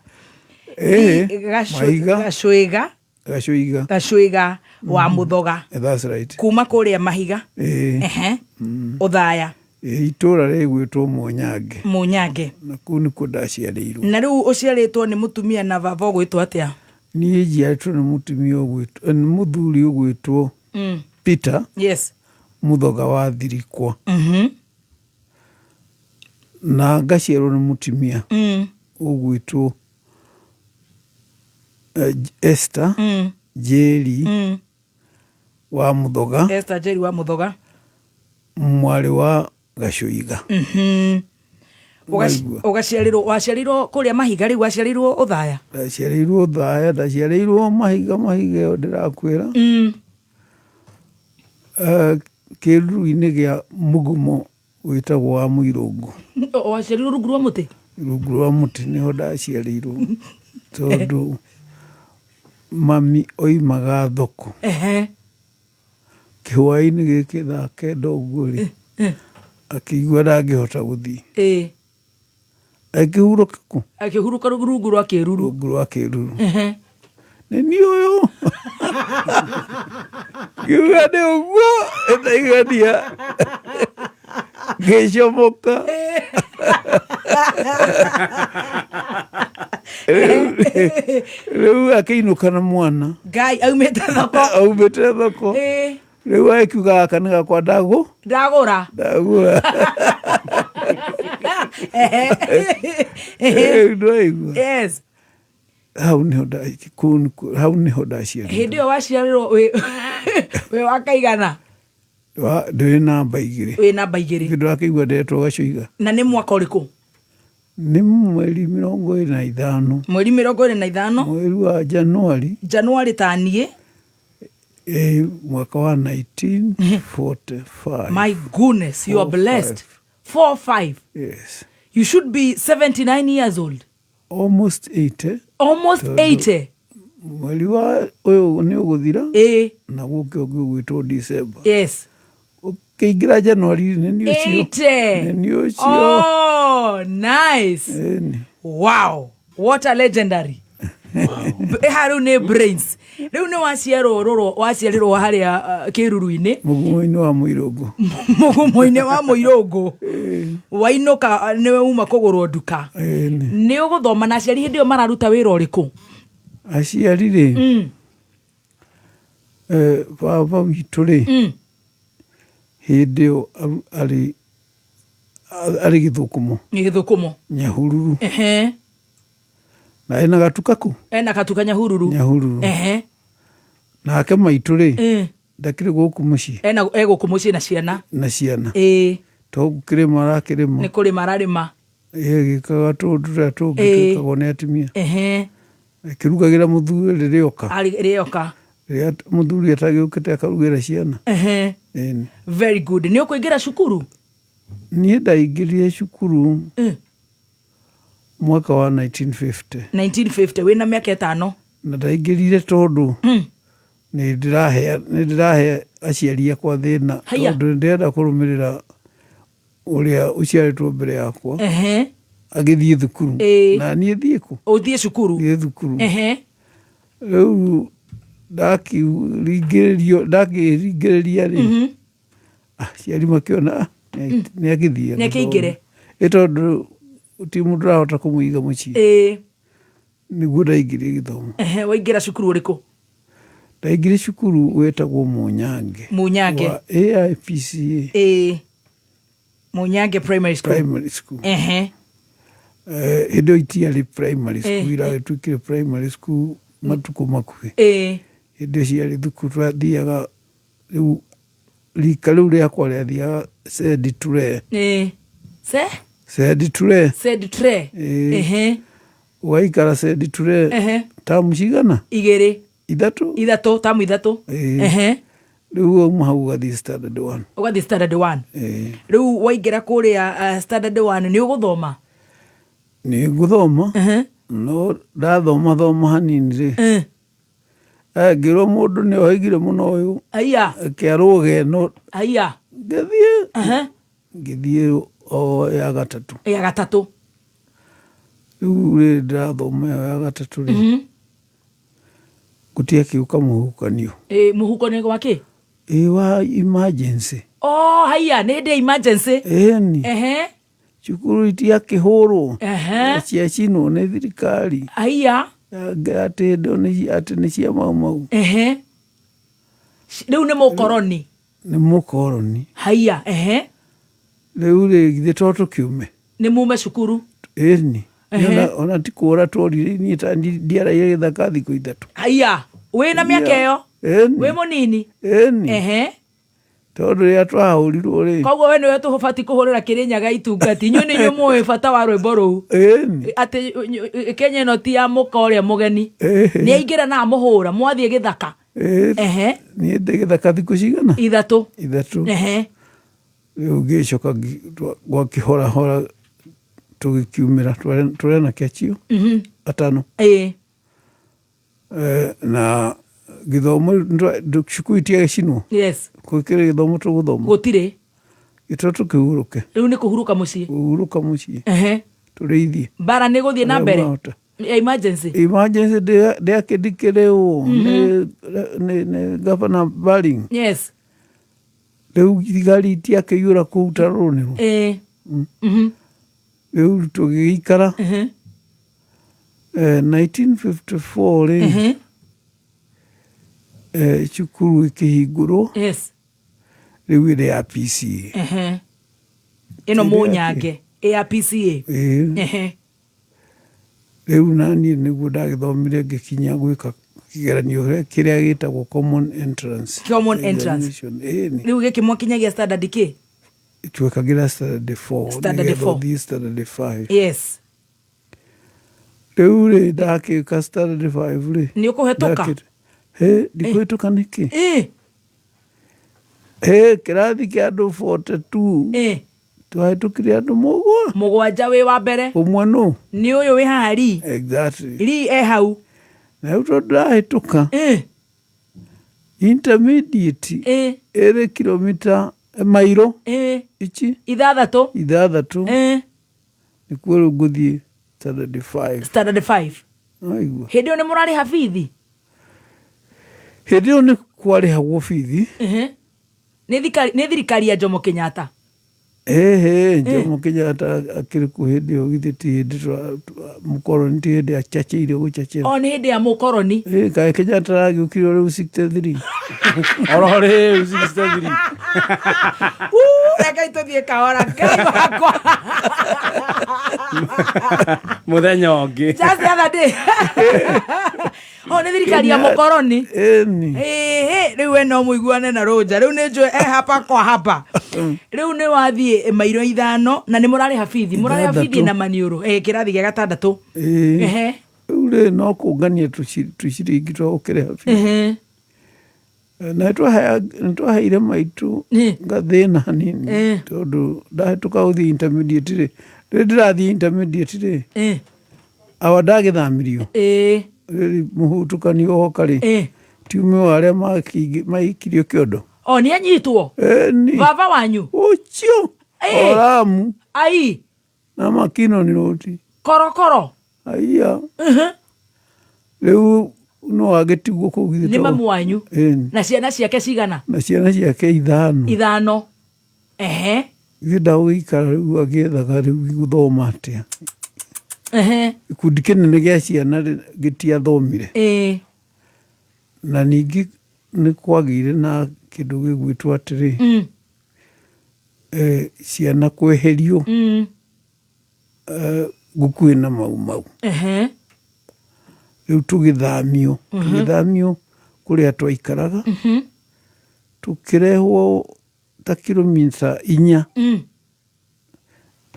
Ĩĩ, Mahiga. Gacuiga. Gacuiga. Gacuiga wa Mũthoga. That's right. Kuma kũrĩa Mahiga. Ĩĩ. Ehe. Ũthaya. Ĩĩ, itũra rĩgwĩtwo Mũnyange. Mũnyange. Na kũu nĩkuo ndaciarĩirwo. Na rĩu ũciarĩtwo nĩ mũtumia na baba ũgwĩtwo atĩa? Niĩ njiarĩtwo nĩ mũtumia ũgwĩtwo, nĩ mũthuri ũgwĩtwo Peter. Yes. Mũthoga wa Thirikwa. Na ngaciarwo nĩ mũtumia ũgwĩtwo Esther Njeri wa Mũthoga. Esther Njeri wa Mũthoga. Mwarĩ wa Gacuiga. Waigua. Ũgaciarĩrwo, waciarĩirwo kũrĩa Mahiga rĩu waciarĩirwo Ũthaya? Ndaciarĩirwo Ũthaya, ndaciarĩirwo Mahiga, Mahiga ĩyo ndĩrakwĩra. Kĩruru-inĩ gĩa mũgumo wĩtagwo wa Mũirũngũ. Waciarĩirwo rungu rwa mũtĩ? Rungu rwa mũtĩ nĩho ndaciarĩirwo tondũ mami oimaga thoko. Ehe. Kĩhwaĩ-inĩ gĩkĩ thaa kenda ũguo rĩ, akĩigua ndangĩhota gũthiĩ. Ĩĩ. Akĩhurũka kũ? Akĩhurũka rungu rwa kĩruru. Rungu rwa kĩruru. Ehe. Nĩ niĩ ũyũ. Ngiuga nĩ ũguo ĩtaigania. Ngĩcomoka. Rĩu akĩinũka na mwana. Ngai aumĩte thoko. Aumĩte thoko. Rĩu agĩkiuga gaka nĩ gakwa ndagũ. Ndagũra. Ndagũra. Rĩu ndwaigua. Yes. Hau niho nda- kũu nĩkuo- hau niho ndaciarirwo. Hĩndĩ ĩyo waciarirwo wĩ wa kaigana? Ndĩ namba 2. Wĩ namba 2. Githĩ ndũrakĩigua ndetwo Gacoiga? Na nĩ mwaka ũrĩkũ? Nĩ mweri 25. Mweri 25. Mweri wa Januari. Januari ta niĩ. Mwaka wa 1945. My goodness, you are Four, blessed. five. 4-5. Yes. You should be 79 years old. Almost 80. Almost Tondũ 80. Mweri wa ũyũ nĩ ũgũthira. Na gũke ũngĩ ũgwĩtwo December. Yes. Ũkĩingĩra January nĩ niĩ ũcio. 80. Nĩ niĩ ũcio. Oh, nice. Ĩni. Wow. What a legendary. Ha rĩu nĩ brains. Rĩu nĩ waciarwo rũrwo, waciarirwo harĩa kĩruru-inĩ. Mũgumo-inĩ wa Mũirũngũ. Mũgumo-inĩ wa Mũirũngũ. Wainũka nĩwe uma kũgũrwo nduka. Ĩni. Nĩ ũgũthoma na aciari hĩndĩ ĩyo mararuta wĩra ũrĩkũ? Aciari rĩ, baba witũ rĩ, hĩndĩ ĩyo arĩ Gĩthũkũmo. Nĩ Gĩthũkũmo. Nyahururu. Na ena gatuka kũ? Ena gatuka Nyahururu. Nyahururu. Nake maitũ rĩ, ndakĩrĩ gũkũ mũciĩ. Ena, e gũkũ mũciĩ na ciana. Na ciana. To kũrĩma arakĩrĩma. Nĩ kũrĩma ararĩma. Ĩgĩkaga tũũndũ tũrĩa tũngĩ twĩkagwo nĩ atumia. Ĩkĩrugagĩra mũthuri rĩrĩa oka. Rĩrĩa oka. Rĩrĩa mũthuri atagĩũkĩte akarugĩra ciana. Ĩni. Very good. Nĩ ũkũingĩra cukuru? Niĩ ndaingĩrire cukuru mwaka wa 1950. 1950, wĩna mĩaka 5. Na ndaingĩrire tondũ nĩ ndĩrahe aciari akwa thĩna, tondũ nĩ ndĩrenda kũrũmĩrĩra ũrĩa ũciarĩtwo mbere yakwa. Agĩthiĩ thukuru. Na niĩ thiĩ kũ? Ũthiĩ cukuru. Thiĩ thukuru. Rĩu ndakĩringĩrĩria rĩ, aciari makĩona, nĩ agĩthiĩ. Nĩ akĩingĩre. Ĩ tondũ ti mũndũ ũrahota kũmũiga mũciĩ. Nĩguo ndaingĩrire gĩthomo. Waingĩra cukuru ũrĩkũ? Ndaingĩrire cukuru wĩtagwo Mũnyange. Mũnyange. Wa AIPCA. Mũnyange Primary School. Primary School. Hĩndĩ ĩyo itiarĩ primary school, iragĩtuĩkire primary school matukũ makuhĩ. Hĩndĩ ĩyo ciarĩ thukuru twathiaga, rĩu rika rĩu rĩakwa rĩathiaga Sedi Ture. Se? Sedi Ture. Sedi Ture. Ũgaikara Sedi Ture tamu cigana? 2. 3. 3, tamu 3. Rĩu wauma hau ũgathiĩ standard 1. Ũgathiĩ standard 1. Rĩu waingĩra kũrĩa standard 1 nĩ ũgũthoma? Nĩ ngũthoma. No ndathoma thoma hanini rĩ. Ngĩrwo mũndũ nĩ oigire mũno ũyũ. Aya. Akĩarwo no. Aya. Ngĩthiĩ. Ngĩthiĩ o ya gatatũ. Ya gatatũ. Rĩu rĩ ndĩrathoma ĩyo ya gatatũ rĩ. Gũtiakĩũka mũhukanio. Mũhukanio wa kĩ? Wa emergency. Oh, haiya, nĩ hĩndĩ ya emergency. Ĩni. Cukuru itiakĩhũrwo. Ciacinwo nĩ thirikari. Haiya. Atĩ atĩ nĩ cia Mau Mau. Rĩu nĩ mũkoroni. Nĩ mũkoroni. Haiya, Rĩu rĩ githĩ to tũkiume? Nĩ mume cukuru. Ĩni. Ona ti kũra tworire niĩ ta ndiaraire gĩthaka thikũ 3. Haiya, wĩna mĩaka ĩyo? Ĩni. Wĩ mũnini? Ĩni. Tondũ rĩrĩa twahũrirwo rĩ. Koguo we nĩwe tũbatiĩ kũhũrĩra Kĩrĩnyaga itungati. Inyuĩ nĩ inyuĩ mũĩ bata wa rwĩmbo rũu. Ĩni. Atĩ Kenya ĩno ti ya mũka ũrĩa mũgeni. Nĩ aingĩra na amũhũra, mwathiĩ gĩthaka. Niĩ ndĩ gĩthaka thikũ cigana? 3. 3. Rĩu ngĩcoka gwakĩhorahora tũgĩkiumĩra, twarĩ anake acio 5. Na gĩthomo cukuru itiagĩcinwo. Yes. Gũkĩrĩ gĩthomo tũgũthoma. Gũtirĩ. Gĩtũ tũkĩhurũke. Rĩu nĩ kũhurũka mũciĩ. Kũhurũka mũciĩ. Tũrĩithie. Mbara nĩ gũthiĩ na Ũrĩa mbere. mwahota. Ya emergency. Emergency ndĩakĩndikĩrĩwo nĩ Governor Baring. Yes. Rĩu thigari itiakĩiyũra kũu ta rũnĩrwo. Rĩu tũgĩgĩikara. 1954 rĩ, cukuru ĩkĩhingũrwo. Yes. Rĩu ĩrĩ ya PCA. Ĩno Ĩrĩa Mũnyange ya PCA. Ĩĩ. Rĩu naniĩ nĩguo ndagĩthomire ngĩkinya gwĩka kĩgeranio kĩrĩa gĩtagwo common entrance Common entrance. examination. Ĩni. Rĩu gĩkĩ mwakinyagia standard kĩ? Twekagĩra standard 4 Standard nĩgetha 4. ũthiĩ standard 5. Yes. Rĩu rĩ, ndakĩka standard 5 rĩ, Nĩ ũkũhetũka? Hĩ, ndikũhetũka nĩkĩ? Hĩ, kĩrathi kĩa andũ 42 twahĩtũkire andũ mũgwa Mũgwanja wĩ wa mbere. Ũmwe nũ? Nĩ ũyũ wĩ haha ri. Exactly. Ri e hau. Na rĩu tondũ ndahĩtũka intermediate ĩrĩ kilomita mairo ici 6. 6 nĩkuo rĩu ngũthiĩ standard 5. Standard 5. Waigua? Hĩndĩ ĩyo nĩ mũrarĩha bithi? Hĩndĩ ĩyo nĩ kwarĩhagwo bithi. Nĩ thirikari ya Jomo Kenyatta. Ĩhĩ, Jomo Kenyatta akĩrĩ kuo hĩndĩ ĩyo, githĩ ti hĩndĩ mũkoroni, ti hĩndĩ achachĩire gũchachĩra. O nĩ hĩndĩ ya mũkoroni. Ĩ, kaĩ Kenyatta aragĩũkire rĩu 63? Oro rĩu 63. Rekei tũthiĩ kahora, Ngai wakwa. Mũthenya ũngĩ. Just the other day. O nĩ thirikari ya mũkoroni. Ĩni. Ĩhĩ, rĩu we no mũiguane na Rũnja. Rĩu nĩ njũĩ e hapa kwa hapa. Rĩu nĩ wathiĩ mairo 5 na nĩ mũrarĩha bithi. Mũrarĩha bithi 6. na maniũrũ. Kĩrathi gĩa gatandatũ. Ĩĩ. Rĩu rĩ, no kũngania tũciringi twa gũkĩrĩha bithi. Na nĩtwaheire maitũ ngathĩna hanini tondũ ndahĩtũka gũthiĩ intermediate rĩ, rĩrĩ ndĩrathiĩ intermediate rĩ, awa ndagĩthamirio. Rĩrĩ mũhutũkanio woka rĩ, ti ũmwe wa arĩa maikirio kĩondo. O nĩ anyitwo? Ĩni. Baba wanyu? Ũcio. Oramu. Ai. Na Makinoni Road. Korokoro. Aiya. Rĩu no agĩtigwo kũu githĩ Nĩ mamu wanyu? Ĩni. Na ciana ciake cigana? Na ciana ciake 5. 5. Ehe. Githĩ ndagũgĩikara rĩu agĩethaga rĩu gũthoma atĩa? Gĩkundi kĩnene gĩa ciana gĩtiathomire. Na ningĩ nĩ kwagĩire na kĩndũ gĩgwĩtwo atĩrĩ, ciana kweherio gũkuhĩ na Mau Mau. Rĩu tũgĩthamio, tũgĩthamio kũrĩa twaikaraga, tũkĩrehwo ta kilomita 4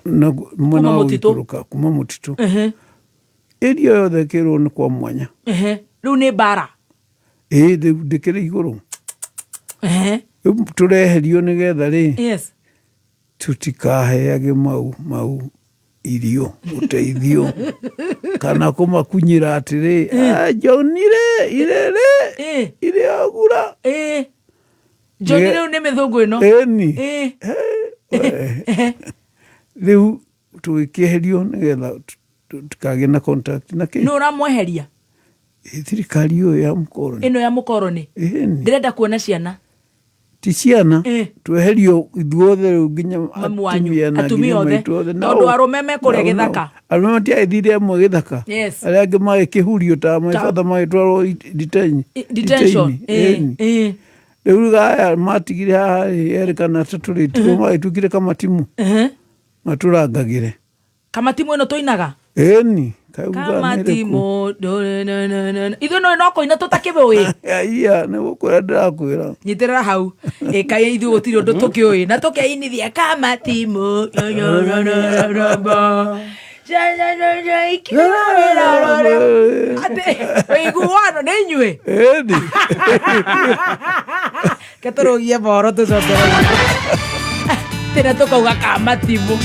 na mwena wa gũikũrũka kuma mũtitũ. Ĩria yothe ĩkĩrwo nĩ kwa mwanya. Rĩu nĩ mbara. Ĩĩ, rĩu ndĩkĩrĩ igũrũ. Rĩu tũreherio nĩgetha rĩ, Yes. tutikaheage mau mau irio ũteithio kana kũmakunyĩra atĩrĩ, John rĩ, irĩrĩ irĩ agura. John rĩu nĩ mĩthũngũ ĩno. Ĩni. Rĩu tũgĩkĩeherio nĩgetha tũtikagĩe na contact na kĩ. Nũ ũramweheria? Thirikari ĩyo ya mũkoroni. Ĩno ya mũkoroni. Ĩni. Ndĩrenda kuona ciana. Ti ciana, tweherio ithuothe rĩu nginya Mamu wanyu, atumia na atumia nginya othe. maitũ othe. Tondũ arũme mekũrĩa gĩthaka. Arũme matiagĩthire amwe gĩthaka. Yes. Arĩa angĩ magĩkĩhurio ta my father magĩtwarwo Detention. Ĩni. Rĩu aya matigire haha rĩ, erĩ kana atatũ rĩ, tiguo magĩtuĩkire kamatimu matũrangagĩre. Kamatimu ĩno tũinaga? Ĩni. Kamatimu. Ithuĩ no no kũina tũtakĩũĩ. Aiya, nĩ gũkwĩra ndĩrakwĩra. Nyitĩrĩra hau. Ĩkai ithuĩ gũtirĩ ũndũ tũkĩũĩ na tũkeinithia kamatimu. Atĩ ũiguano nĩ inyuĩ. Ĩni. Ke tũrũgie mohoro tũcokere. Tena tũkauga kamatimu.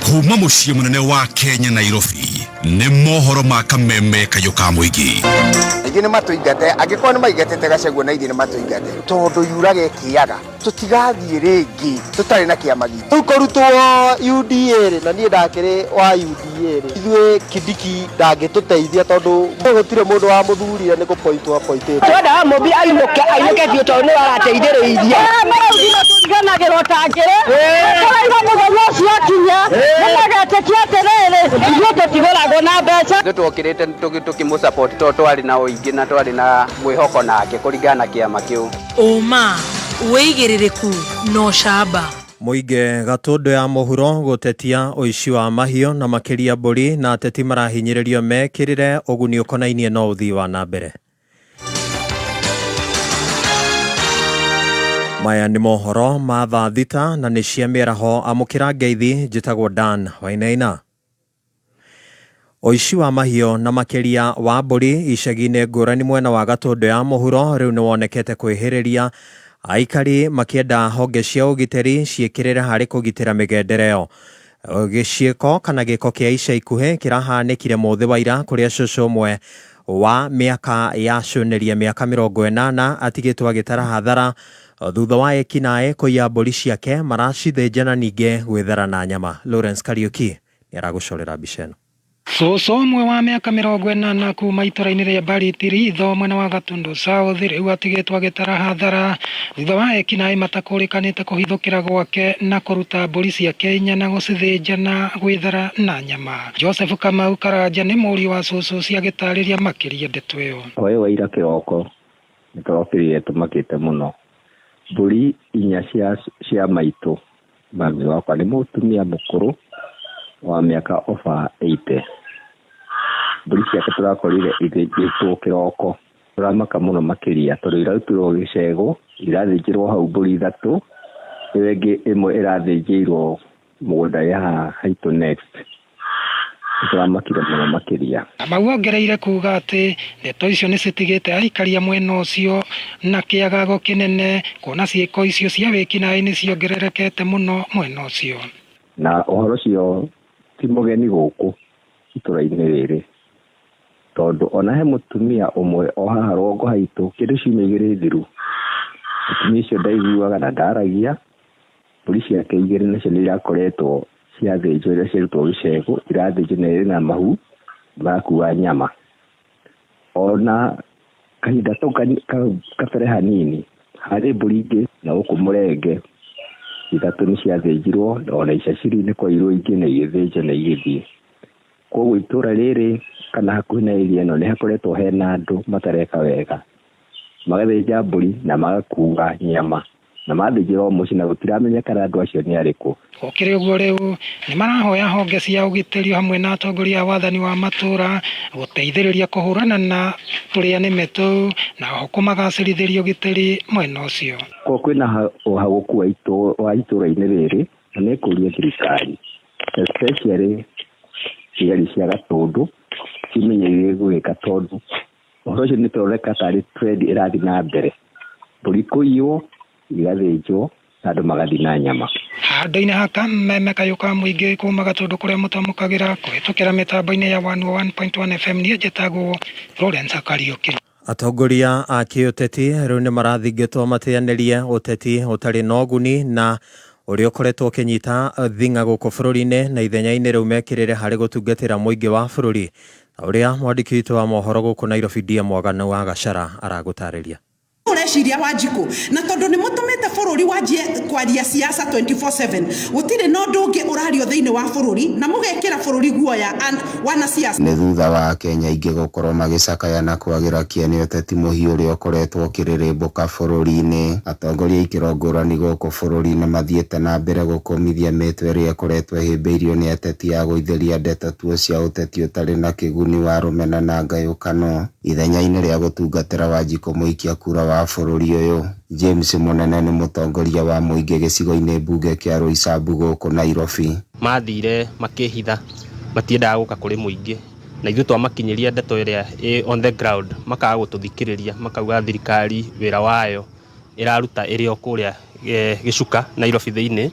Kuma mũciĩ mũnene wa Kenya Nairobi nĩ mohoro ma kameme kayũ ka mũingĩ. Aingĩ nĩ matũingate, angĩkorwo nĩ maingatĩte Gachagua na ithuĩ nĩ matũingate, tondũ yuraga ĩkĩaga. Tũtigathiĩ rĩngĩ tũtarĩ na kĩama gitũ. Rĩu kũrutwo UDA rĩ, na niĩ ndakĩrĩ wa UDA rĩ, ithuĩ Kindiki ndangĩtũteithia tondũ gũtirĩ mũndũ wamũthurire nĩ kũpointwo apointĩtwo. Twendaga Mũmbi ainũke ainũke biũ tondũ nĩwe arateithĩrĩirie. Marauthi matũriganagĩrwo ta ngĩrĩ tũraigua mũthenya ũcio akinya nĩmagetĩkia atĩrĩrĩ ithuĩ tũtigũragwo na mbeca. Ithuĩ twokĩrĩte tũkĩmũ support tondũ twarĩ na ũingĩ na twarĩ na mwĩhoko nake kũringana na kĩama kĩu. Ũma, wĩigĩrĩrĩku na ũcamba. Mũingĩ Gatũndũ ya mũhuro gũtetia ũici wa mahiũ na makĩria mbũri na ateti marahinyĩrĩrio mekĩrĩre ũguni ũkonainie na ũthii wa na mbere. Maya nĩ mohoro ma thaa thita na nĩ cia mĩaraho amũkĩra ngeithi njĩtagwo Dan Wainaina. Ũici wa mahiũ na makĩria wa mbũri icagi-inĩ ngũrani mwena wa Gatũndũ ya mũhuro rĩu nĩwonekete kwĩhĩrĩria aikari makĩenda honge cia ũgitĩri ciĩkĩrĩre harĩ kũgitĩra mĩgendere ĩyo. Gĩciĩko kana gĩko kĩa ica ikuhĩ kĩrahanĩkire mũthĩ wa ira kũrĩa cũcũ ũmwe wa mĩaka ya cũnĩria mĩaka 80 atigĩtwo agĩtara hathara thutha wa ekinaĩ kũiya mbũri ciake maracithĩnja na ningĩ gwĩthara na nyama. Lawrence Kariuki nĩaragũcorera mbica ĩno. Cũcũ ũmwe wa mĩaka 80 kuma itũra-inĩ rĩa Baritiriitho mwena wa Gatundu South rĩu atigĩtwo agĩtara hathara thutha wa ekinaĩ matakũrĩkanĩte kũhithũkĩra gwake na kũruta mbũri ciake inya na gũcithĩnja na gwĩthara na nyama. Joseph Kamau Karanja nĩ mũriũ wa cũcũ ũcio agĩtarĩria makĩria ndeto ĩyo. Hwaĩ wa ira kĩroko nĩ tũrokĩrire tũmakĩte mũno. Mbũri inya cia cia maitũ mami wakwa nĩ mũtumia mũkũrũ wa mĩaka over 80. Mbũri ciake tũrakorire ithĩnjĩtwo kĩroko. Tũramaka mũno makĩria tondũ irarutirwo gĩcegũ, irathĩnjĩrwo hau mbũri ithatũ, ĩyo ĩngĩ ĩmwe ĩrathĩnjĩirwo mũgũnda wĩ haha haitũ next. Nĩtũramakire mũno makĩria. Kamau ongereire kuuga atĩ ndeto icio nĩ citigĩte aikari a mwena ũcio na kĩagago kĩnene kuona ciĩko icio cia wĩkinaĩ nĩ ciongererekete mũno mwena ũcio. Na ũhoro ũcio ti mũgeni gũkũ itũra-inĩ rĩrĩ, tondũ ona he mũtumia ũmwe o haha rũgongo haitũ kĩndũ ciumia igĩrĩ thiru, mũtumia ũcio ndaiguaga na ndaragia, mbũri ciake igĩrĩ nacio nĩ irakoretwo ciathĩnjwo iria ciarutwo gĩcegũ, irathĩnjwo na irĩ na mahu, marakua nyama. Ona kahinda kau kabere hanini, harĩ mbũri ingĩ na gũkũ Mũrenge, ithatũ nĩ ciathĩnjirwo, ona icaciri nĩ kwairwo ingĩ na igĩthĩnjwo na igĩthiĩ. Koguo itũra rĩrĩ kana hakuhĩ na area ĩno nĩ hakoretwo hena andũ matareka wega, magathĩnja mbũri na magakua nyama na mathĩnjĩra o mũciĩ na gũtiramenyekana andũ acio nĩ arĩkũ. Gũkĩrĩ ũguo rĩu nĩ marahoya honge cia ũgitĩri hamwe na atongoria a wathani wa matũra gũteithĩrĩria kũhũrana na tũrĩa nĩme tũu na oho kũmagacĩrithĩria ũgitĩri mwena ũcio. Koguo kwĩna ũhagũku wa itũra-inĩ rĩrĩ na nĩ kũria thirikari especially thigari cia Gatũndũ cimenye gwĩka tondũ ũhoro ũcio nĩ tũroneka tarĩ trend ĩrathiĩ na mbere, mbũri kũiywo igathĩnjwo na andũ magathiĩ na nyama. Handũ-inĩ ha kameme kayũ ka mũingĩ kuma Gatũndũ kũrĩa mũtamũkagĩra kũhĩtũkĩra mĩtambo-inĩ ya 101.1 FM niĩ njĩtagwo Lawrence Kariũki. Atongoria a kĩũteti rĩu nĩ marathingĩtwo mateanĩrie ũteti ũtarĩ na ũguni na ũrĩa ũkoretwo ũkĩnyita thing'a gũkũ bũrũri-inĩ na ithenya-inĩ rĩu mekĩrĩre harĩ gũtungatĩra mũingĩ wa bũrũri ta ũrĩa mwandĩki witũ wa mohoro gũkũ Nairobi DM Mwaganu wa Gachara aragũtarĩria. Ũreciria Wanjikũ na tondũ nĩ mũtũmĩte bũrũri wanjie kwaria siasa 24/7 gũtirĩ na ũndũ ũngĩ ũrario thĩinĩ wa bũrũri na mũgekĩra bũrũri guoya wanasiasa. Nĩ thutha wa Akenya aingĩ gũkorwo magĩcakaya na kwagĩra kĩene ũteti mũhiũ ũrĩa ũkoretwo ũkĩrĩrĩmbũka bũrũri-inĩ. Atongoria a ikĩro ngũrani gũkũ bũrũri-inĩ mathiĩte na mbere gũkũmithia mĩtwe ĩrĩa ĩkoretwo ĩhĩmbĩirio nĩ ateti ya gũithĩria ndeto tuo cia ũteti ũtarĩ na kĩguni wa rũmena na ngayũkano ithenya-inĩ rĩa gũtungatĩra Wanjikũ mũikia kura wa bũrũri ũyũ. James Mũnene nĩ mũtongoria wa mũingĩ gĩcigo-inĩ mbunge kĩa Roysambu gũkũ Nairobi. Mathire makĩhitha matiendaga gũka kũrĩ mũingĩ na ithuĩ twamakinyĩria ndeto ĩrĩa ĩ on the ground makaga gũtũthikĩrĩria makauga thirikari wĩra wayo ĩraruta ĩrĩ o kũrĩa gĩcuka Nairobi thĩinĩ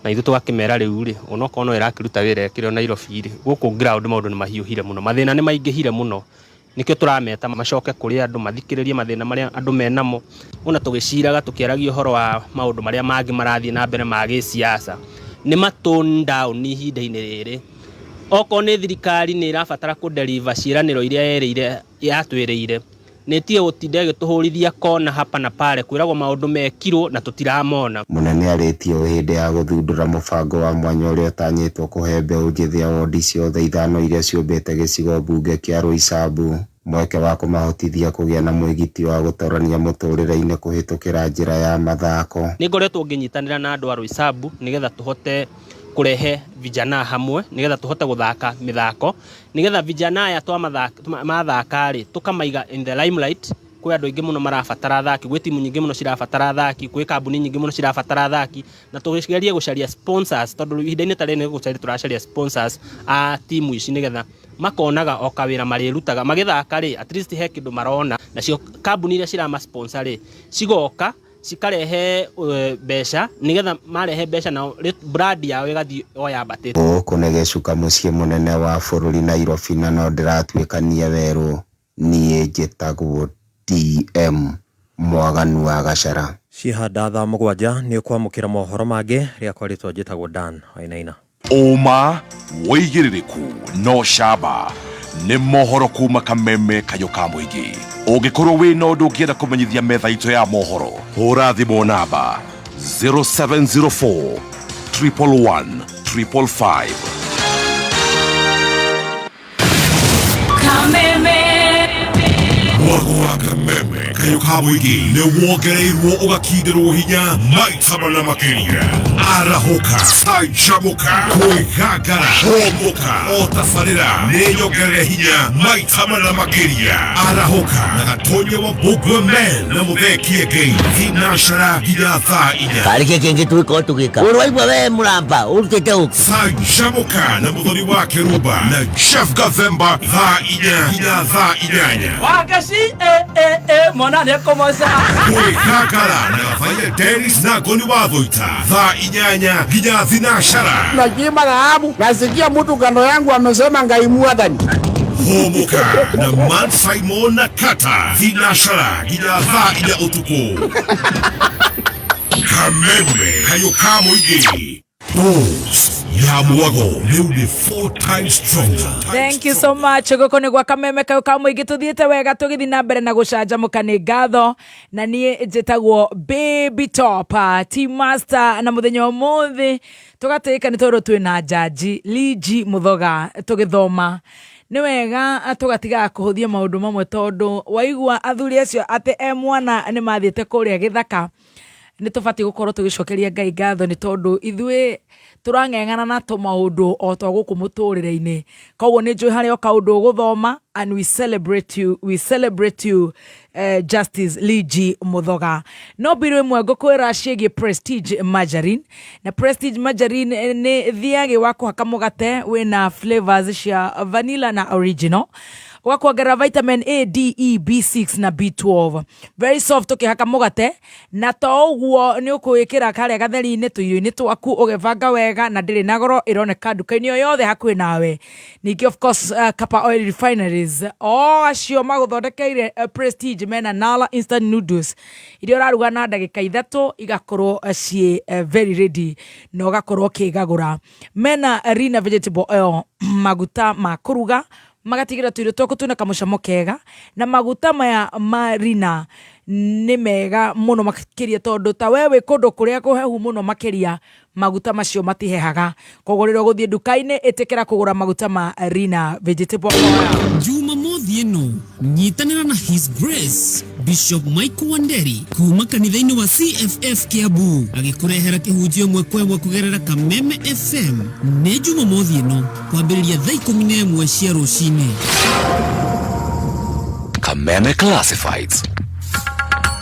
na ithuĩ tũgakĩmera rĩu rĩ onokorwo no ĩrakĩruta wĩra ĩkĩrĩ o Nairobi rĩ gũkũ ground maũndũ nĩ mahiũhire mũno mathĩna nĩ maingĩhire mũno. Nĩkĩo tũrameta macoke kũrĩ andũ mathikĩrĩrie mathĩna marĩa andũ menamo. Ona tũgĩciraga tũkĩaragia ũhoro wa maũndũ marĩa mangĩ marathiĩ na mbere ma gĩsiasa nĩ ma tone down ihinda-inĩ rĩrĩ. Okorwo nĩ thirikari nĩ ĩrabatara kũ deliver ciĩranĩro iria yerĩire yatwĩrĩire nĩ ĩtige gũtinda ĩgĩtũhũrithia kona hapa na pale kwĩragwo maũndũ mekirwo na tũtiramona. Mũnene arĩtie ũũ hĩndĩ ya gũthundũra mũbango wa mwanya ũrĩa ũtanyĩtwo kũhe mbeũ njĩthĩ a wondi ciothe ithano iria ciũmbĩte gĩcigo mbunge kĩa Roysambu mweke wa kũmahotithia kũgĩa na mwĩgitio wa gũtorania mũtũrĩre-inĩ kũhĩtũkĩra njĩra ya mathako. Nĩ ngoretwo ngĩnyitanĩra na andũ a Roysambu nĩgetha tũhote kũrehe vijana hamwe nĩgetha tũhote gũthaka mĩthako nĩgetha vijana aya mathaka rĩ tũkamaiga in the limelight. Kwĩ andũ aingĩ mũno marabatara athaki, gwĩ timu nyingĩ mũno cirabatara athaki, gwĩ kambuni nyingĩ mũno cirabatara athaki, na tũgerie gũcaria sponsors tondũ ihinda-inĩ ta rĩrĩ nĩ gũcaria tũracaria sponsors a timu ici nĩgetha makonaga o kawĩra marĩrutaga magĩthaka rĩ, at least he kĩndũ marona, nacio kambuni iria cirama sponsor rĩ cigoka cikarehe mbeca nĩgetha marehe mbeca nao brand yao ĩgathiĩ o yambatĩte. Gũkũ nĩ gĩcuka mũciĩ mũnene wa bũrũri Nairobi na no ndĩratuĩkania werũ, niĩ njĩtagwo DM Mwaganu wa Gacara. Ciahanda thaa mũgwanja nĩ ũkwamũkĩra mohoro mangĩ rĩakwa rĩtwa njĩtagwo Dan Wainaina. Ũma, wĩigĩrĩrĩku na ũcamba nĩ mohoro kuma Kameme Kayũ ka Mũingĩ. Ũngĩkorwo wĩ na ũndũ ũngĩenda kũmenyithia metha itũ ya mohoro, hũra thimũ namba 0704 111 555. Kameme. Mwago wa Kameme Kayũ ka Mũingĩ nĩ wongereirwo ũgakindĩrwo hinya maita mana makĩria. Arahũka, canjamũka, kwĩgangara, hũmũka, o tabarĩra nĩ nyongerere hinya maita mana makĩria. Arahũka na Gatonya wa Mbũngwe Men na Mũthee Kĩengei thinacara nginya thaa inya. Karĩ kĩ kĩngĩ tũgĩkorwo tũgĩka? Ũrĩ waigua we mũramba ũrutĩte ũ? Canjamũka na Mũthoni wa Kĩrumba na Jeff Gathemba thaa inya nginya thaa inyanya. Wangeci eh eh eh mwana nĩekũmoca. Kwĩgangara na Gathaiya Dennis na Ngoni wa Thũita thaa inyanya nginya thinacara. Nakiimba dhahabu, nasikia mtu kando yangu amesema Ngai mwathani. Hũmũka na Man Simon na Kata thinacara nginya thaa inya ũtukũ. Kameme Kayũ ka Mũingĩ. Boost ya mwago rĩu nĩ 4 times stronger. Thank you so much. Gũkũ nĩ gwa Kameme Kayũ ka Mũingĩ, tũthiĩte wega tũgĩthiĩ na mbere na gũcanjamũka. Nĩ ngatho na niĩ njĩtagwo Baby Top Team Master, na mũthenya ũmũthĩ tũgatĩĩka nĩ tondũ twĩna Jaji Liji Mũthoga. Tũgĩthoma nĩ wega tũgatigaga kũhũthia maũndũ mamwe, tondũ waigua athuri acio atĩ e mwana nĩ mathiĩte kũrĩa gĩthaka, nĩ tũbatiĩ gũkorwo tũgĩcokeria Ngai ngatho nĩ tondũ ithuĩ tũrang'eng'ana na tũmaũndũ o twa gũkũ mũtũrĩre-inĩ. Koguo nĩ njũĩ harĩ o kaũndũ ũgũthoma, and we celebrate you, we celebrate you, Justice Liji Mũthoga. No mbirũ ĩmwe ngũkwĩra ciĩgiĩ Prestige Margarine, na Prestige Margarine nĩ thiagĩ wa kũhaka mũgate wĩna flavors cia vanilla na original, ũgakuongerera vitamin A, D, E, B6 na B12, very soft ũkĩhaka mũgate, na to ũguo nĩ ũkũĩkĩra karĩa gatheri-inĩ tũirio-inĩ twaku ũgĩbanga wega, na ndĩrĩ na goro, ĩroneka nduka-inĩ o yothe hakuhĩ nawe. Ningĩ of course, Kapa Oil Refineries, o acio magũthondekeire Prestige, mena Nala instant noodles iria ũraruga na ndagĩka 3 igakorwo ciĩ very ready na ũgakorwo ũkĩgagũra. Mena Rina vegetable oil, maguta ma kũruga magatigĩra tũirio twaku twĩna kamũcamo kega, na maguta maya ma Rina nĩ mega mũno makĩria tondũ ta we wĩ kũndũ kũrĩa kũhehu mũno makĩria, maguta macio matihehaga. Koguo rĩrĩa ũgũthiĩ nduka-inĩ, ĩtĩkĩra kũgũra maguta ma Rina vegetable oil. Jumamothi ĩno nyitanĩra na His Grace Bishop Michael Wanderi kuma kanitha-inĩ wa CFF Kiambu agĩkũrehera kĩhunjio ĩmwe kwa ĩmwe kũgerera Kameme FM. Nĩ Jumamothi ĩno kwambĩrĩria thaa 11 cia rũcinĩ. Kameme Classifieds.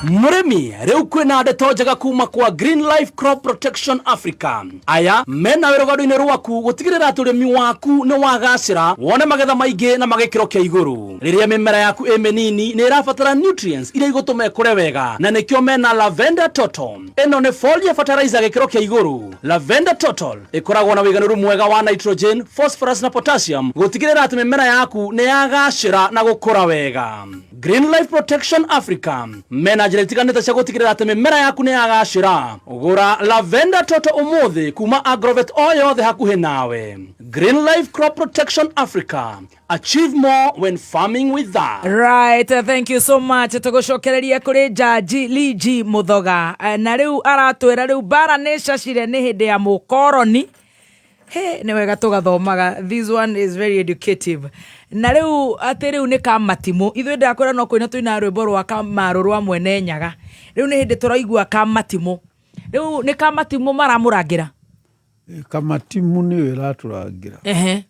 Mũrĩmi, rĩu kwĩna ndeto njega kuma kwa Green Life Crop Protection Africa. Aya mena wĩra rũgendo-inĩ rwaku gũtigĩrĩra atĩ ũrĩmi waku nĩ wagacĩra, wone magetha maingĩ na magĩkĩro kĩa igũrũ. Rĩrĩa mĩmera yaku ĩ mĩnini nĩ ĩrabatara nutrients iria igũtũma ĩkũre wega, na nĩkĩo mena Lavender Total. Ĩno nĩ foliar fertilizer gĩkĩro kĩa igũrũ. Lavender Total ĩkoragwo na ũiganĩru mwega wa nitrogen, phosphorus na potassium gũtigĩrĩra atĩ mĩmera yaku nĩ yagacĩra na gũkũra wega. Green Life Protection Africa mena njĩra itiganĩte cia gũtigĩrĩra atĩ mĩmera yaku nĩ yagacĩra. Gũra Lavender Total ũmũthĩ kuma Agrovet o yothe hakuhĩ nawe. Green Life Crop Protection Africa. Achieve more when farming with us. Right, thank you so much. Tũgũcokereria kũrĩ Jaji Liji Mũthoga. Na rĩu aratwĩra rĩu mbara nĩ cacire nĩ hĩndĩ ya mũkoroni. He, nĩ wega tũgathomaga. This one is very educative. Na rĩu atĩ rĩu nĩ kamatimũ. Ithuĩ ndakwĩra no kũina tũina rwĩmbo rwa Kamarũ rwa Mwene Nyaga. Rĩu nĩ hĩndĩ tũraigua kamatimũ. Rĩu nĩ kamatimũ maramũrangĩra. Kamatimu nĩyo ĩratũrangĩra.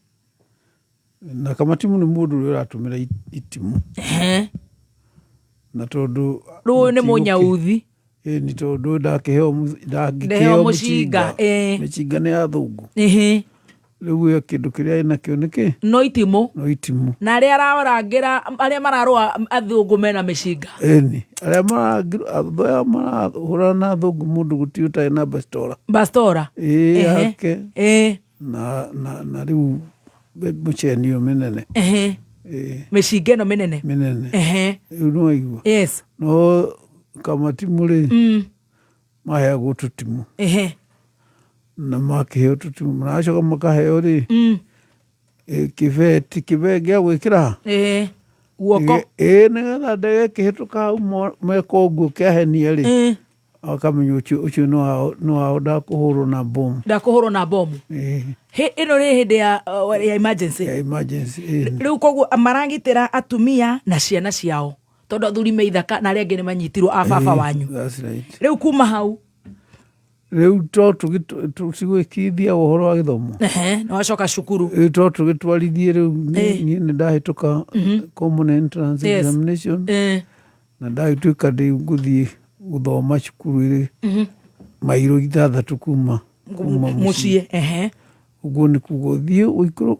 Na kamatimu nĩ mũndũ ũrĩa ũratũmĩra itimũ. Na tondũ Rũĩ nĩ mũnyauthi. Ĩĩ, nĩ tondũ ndakĩheo Ndaheo ndangĩkĩheo mũcinga, mũcinga. Mĩcinga nĩ ya athũngũ. Rĩu we kĩndũ kĩrĩa ĩnakĩo nĩ kĩ? No itimũ. No itimũ. Na arĩa ararangĩra, arĩa mararũa athũngũ mena mĩcinga. Ĩni, arĩa arĩa marahũrana na athũngũ mũndũ gũtirĩ ũtarĩ na bastola. Bastola. Ĩĩ, yake. Na rĩu mũceni ũyũ mĩnene. Ĩĩ. Mĩcinga ĩno mĩnene. Mĩnene. Rĩu nĩ waigua. Yes. No kamatimũ rĩ, maheagwo tũtimũ. Na makĩheo tũtimũ, maracoka makaheo rĩ, kĩbeti, kĩbeti gĩa gwĩkĩra ha? Guoko. Ĩĩ, nĩgetha ndege ĩkĩhĩtũka hau meka ũguo kĩahenia rĩ, akamenya ũcio nĩ wao ndakũhũrwo na bomu. Ndakũhũrwo na bomu. Hĩ, ĩno nĩ hĩndĩ ya emergency. Ya emergency, ĩĩ. Rĩu koguo maragitĩra atumia na ciana ciao, tondũ athuri me ithaka na arĩa angĩ nĩ manyitirwo a baba wanyu. That's right. Rĩu kuma hau. Rĩu to tũcigwĩkithia ũhoro wa gĩthomo. Nĩ wacoka cukuru. Rĩu to tũgĩtwarithie rĩu niĩ nĩ ndahĩtũka common entrance examination. Na ndagĩtuĩka ndĩ ngũthiĩ gũthoma cukuru ĩrĩ mairo ithathatũ kuma mũciĩ. Ũguo nĩ kuga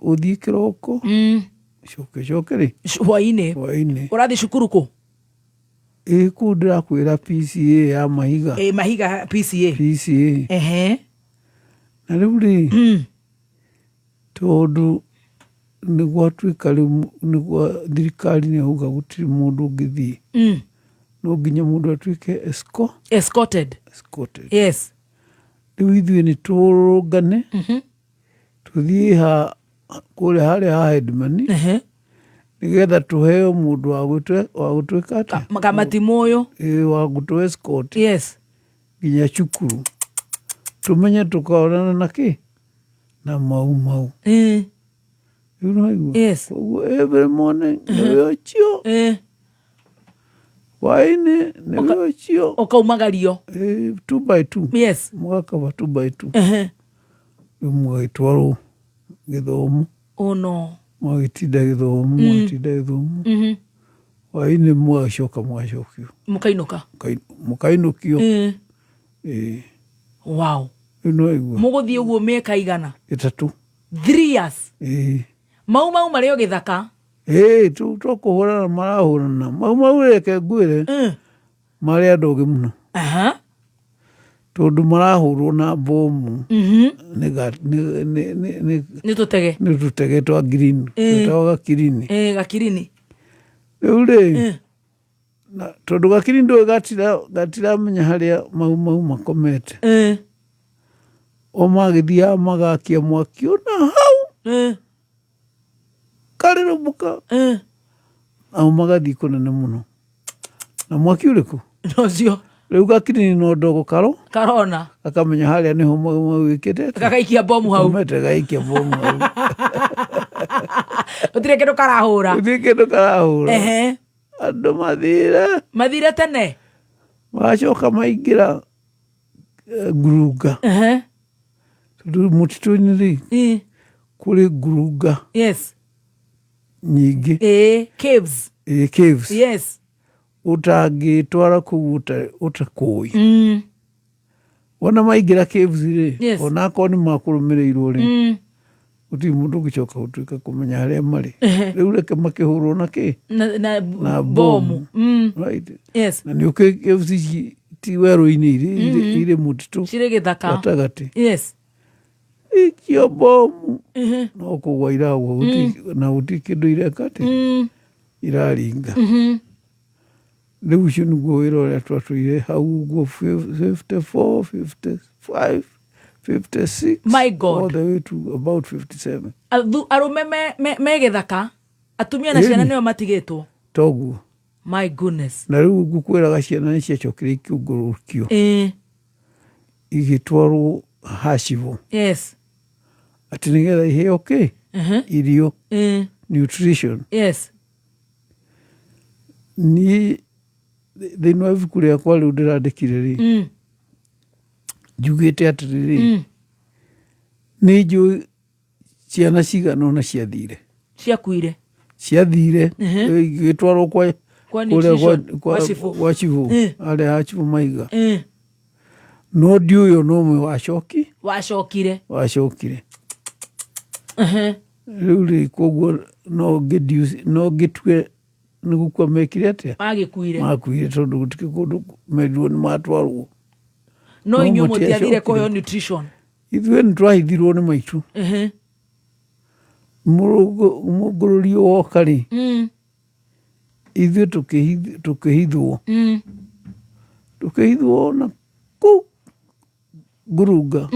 ũthiĩ kĩroko, coke coke rĩ? Hwainĩ. Hwainĩ. Ũrathiĩ cukuru kũ? Ĩĩ, kũu ndĩrakwĩra PCA ya Mahiga. Ĩĩ, Mahiga PCA. PCA. Na rĩu rĩ, tondũ nĩ gwatuĩka rĩu nĩ gwa thirikari nĩ yauga gũtirĩ mũndũ ũngĩthiĩ. No nginya mũndũ atuĩke Escorted. Escorted. Yes. Rĩu ithuĩ nĩ tũrũngane, tũthiĩ ha kũrĩa harĩa ha headman, nĩgetha tũheo mũndũ wa gũtwĩka atĩa? Kamatimũ ũyũ. Ĩĩ, wa gũtũ escort. Yes. Nginya cukuru. Tũmenye tũkaonana na kĩ? Na mau mau. Rĩu nĩ waigua? Yes. Koguo every morning nĩwe ũcio. Hwaĩ-inĩ nĩwe ũcio. Ũkaumagario. Ĩĩ, 2 by 2. Yes. Mũgakaba 2 by 2. Rĩu mũgagĩtwarwo gĩthomo. Oh no. Mũgagĩtinda gĩthomo, mũgagĩtinda gĩthomo. Hwaĩ-inĩ mũgacoka mũgacokio. Mũkainũka. Mũkainũkio. Ĩĩ. Wow. Rĩu nĩ waigua? Mũgũthiĩ ũguo mĩaka igana? 3. 3 years. Ĩĩ. Mau mau marĩ o gĩthaka? Ĩĩ, to kũhũrana marahũrana. Mau mau reke ngwĩre, marĩ andũ ogĩ mũno. Tondũ marahũrwo na bomu. Nĩ tũtege. Nĩ tũtege twa green. Twĩtagwo gakirini. Ĩĩ, gakirini. Rĩu rĩ, na tondũ gakirini ndũĩ gatiramenya harĩa mau mau makomete. O magĩthiaga magakia mwaki ona hau. Karĩrũmbũka. Nao magathiĩ kũnene mũno. Na mwaki ũrĩkũ? Ũcio. Rĩu gakirini no ndogo karo. Karona. Gakamenya harĩa nĩho mau mau wĩkĩte atĩa? Gagaikia bomu hau. Komete gagaikia bomu hau. Gũtirĩ kĩndũ karahũra. Gũtirĩ kĩndũ karahũra. Andũ mathire. Mathire tene. Magacoka maingĩra ngurunga. Tondũ mũtitũ-inĩ rĩ, kũrĩ ngurunga. Yes. Nyingĩ. Ĩĩ, caves. Ĩĩ, caves. Yes. Ũtangĩtwara kũu ũtakũĩ. Wona maingĩra caves rĩ, ona akorwo nĩ makũrũmĩrĩirwo rĩ, gũtirĩ mũndũ ũngĩcoka gũtuĩka kũmenya harĩa marĩ. Rĩu reke makĩhũrwo na kĩ? Na, na, Na bomu. bomu. Right. Na nĩ ũkĩ caves ici ti werũ-inĩ irĩ, irĩ mũtitũ Cirĩ gĩthaka. gatagatĩ. Ikio bomu no kũgwa iragwa, na gũtirĩ kĩndũ ireka atĩ iraringa. Rĩu ũcio nĩguo wĩra ũrĩa twatũire hau ũguo 54, 55, 56, My God. all the way to about 57. Arũme me gĩthaka, atumia na ciana nĩo matigĩtwo. Toguo. My goodness. Na rĩu ngũkwĩraga ciana nĩ ciacokire ikĩũngũrũkio, igĩtwarwo Hacibũ. Atĩ nĩgetha iheo kĩ? Irio. Nutrition. Niĩ thĩinĩ wa ibuku rĩakwa rĩu ndĩrandĩkire rĩ, njugĩte atĩrĩrĩ, nĩ njũĩ ciana cigana ũna ciathire. Ciakuire. Ciathire igĩtwarwo kwa Kwa kũrĩa nutrition, kwa cibũ. Gwa cibũ, harĩa ha cibũ Mahiga. No ndiũĩ ona ũmwe wacoki. Wacokire. Wacokire. Rĩu rĩ, koguo no no ngĩtue nĩ gũkua mekire atĩa? Magĩkuire. Makuire tondũ gũtirĩ kũndũ merirwo nĩ matwarwo. No No inyuĩ mũtiathire matiacokire. kũheo nutrition. Ithuĩ nĩ twahithirwo nĩ maitũ. Mũngũrũrio woka rĩ, ithuĩ tũkĩhithwo. Tũkĩhithwo na kũu ngurunga.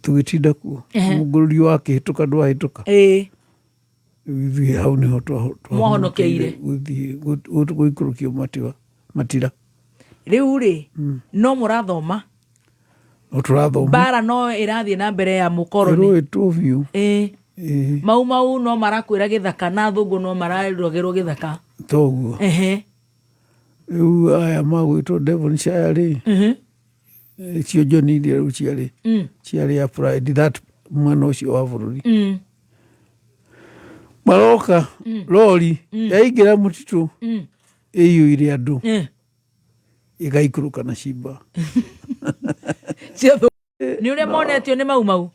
Tũgĩtinda kuo. Mũngũrũrio wakĩhĩtũka ndwahĩtũka. Rĩu ithuĩ hau nĩho Mwahonokeire. gũthiĩ gũikũrũkio matira. Rĩu rĩ, no mũrathoma? No tũrathoma. Mbara no ĩrathiĩ na mbere ya mũkoroni. Ĩrũĩtwo biũ. Mau mau no marakwĩra gĩthaka na thũngũ no mararũagĩrwo gĩthaka. Toguo. Rĩu aya magwĩtwo Devonshire rĩ, cio John iria rĩu ciarĩ ciarĩ applied that mwena ũcio wa bũrũri. Maroka rori yaingĩra mũtitũ ĩiyũire andũ, ĩgaikũrũka na cimba. Nĩ ũrĩa monetio nĩ mau mau.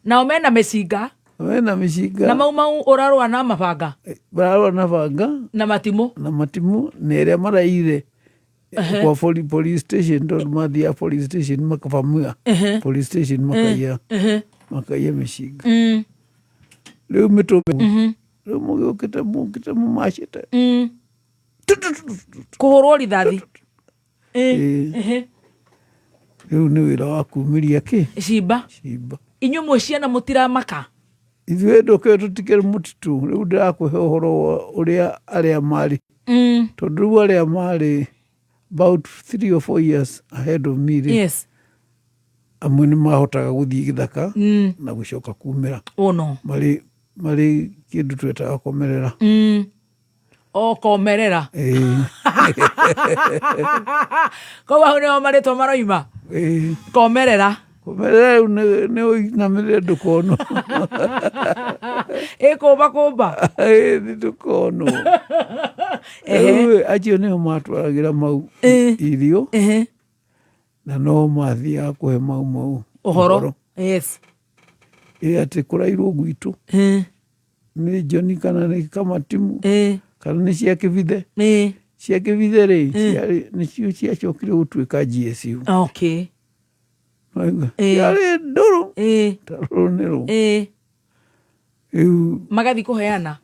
Nao mena mĩcinga. Mena mĩcinga. Na mau mau ũrarũa na mabanga. Mararũa na banga. Na matimũ. Na matimũ, na ĩrĩa maraire kwa police station, tondũ mathiaga police station makabamia. Police station makaiya. Makaiya mĩcinga. Rĩu mĩtũmbe. Rĩu mũgĩũkĩte mũkĩte mũmacĩte. Kũhũrwo rithathi. Rĩu nĩ wĩra wa kumĩria kĩ? Cimba. Cimba. Inyuĩ mwĩ ciana mũtiramaka? Ithuĩ ndũkĩũĩ tũtikĩrĩ mũtitũ. Rĩu ndĩrakũhe ũhoro wa ũrĩa arĩa marĩ. Tondũ rĩu arĩa marĩ about 3 or 4 years ahead of me rĩ, amwe nĩ mahotaga gũthiĩ gĩthaka na gũcoka kumĩra. Ũno. Marĩ kĩndũ twetaga komerera. O komerera. Koguo hau nĩho marĩtwa maroima? Komerera. Komerera rĩu nĩ ũinamĩrĩre ndũkonwo. Ĩ kũmba kũmba. Ĩ nĩ ndũkonwo. Rĩu acio nĩo matwaragĩra mau irio. Na no mathiaga kũhe mau mau ũhoro. Ĩ atĩ kũrairwo gwitũ. Nĩ John kana nĩ Kamatimu. Kana nĩ cia Kĩbithe. Cia Kĩbithe rĩ, ciarĩ nĩcio ciacokire gũtuĩka GSU. Waigua? Ciarĩ ndũrũ. Ta rũrũ nĩ rũ. Rĩu Magathiĩ kũheana.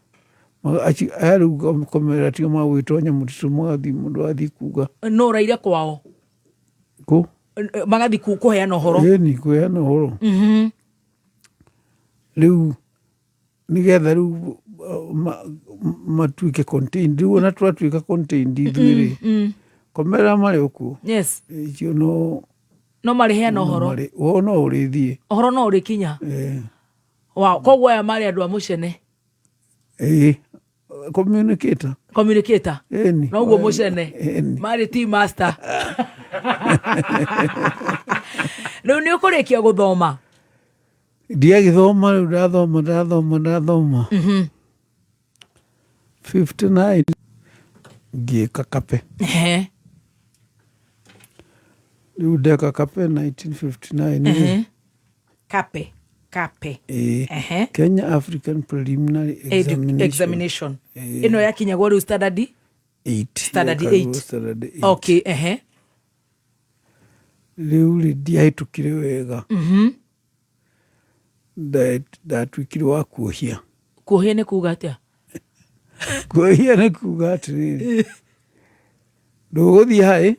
Aya rĩu komerera tiga magwĩtonya mũtitũ magathiĩ mũndũ athiĩ kuga. No ũraire kwao. Kũ? Magathiĩ kũheana ũhoro. Ĩni, kũheana ũhoro. Rĩu nĩgetha rĩu matuĩke contained. Rĩu ona twatuĩka contained ithuĩ rĩ, komerera marĩ o kuo. Icio no No marĩheana ũhoro. Ũhoro no ũrĩthiĩ. Ũhoro no ũrĩkinya. Wow. Koguo aya marĩ andũ a mũcene. Communicator. Communicator. Ĩni. Noguo mũcene. Ĩni. Marĩ tea master. Rĩu nĩ ũkũrĩkia gũthoma? Ndiagĩthoma rĩu, ndathoma, ndathoma, ndathoma. 59. Ngĩka kape. Ehe. Rĩu ndeka kape 1959 rĩ, Ehe. Kape kape. Ĩĩ. Ehe. Kenya African Preliminary Examination. Examination. Ĩĩ. Ĩno yakinyagwo rĩu standard 8. Standard Yekagwo 8. Standard 8. Okay, ehe. Rĩu rĩ, ndiahĩtũkire wega. Ndatuĩkire wa kuohia. Kuohia nĩ kuga atĩa? Kuohia nĩ kuga atĩrĩrĩ, ndũgũthiĩ haĩ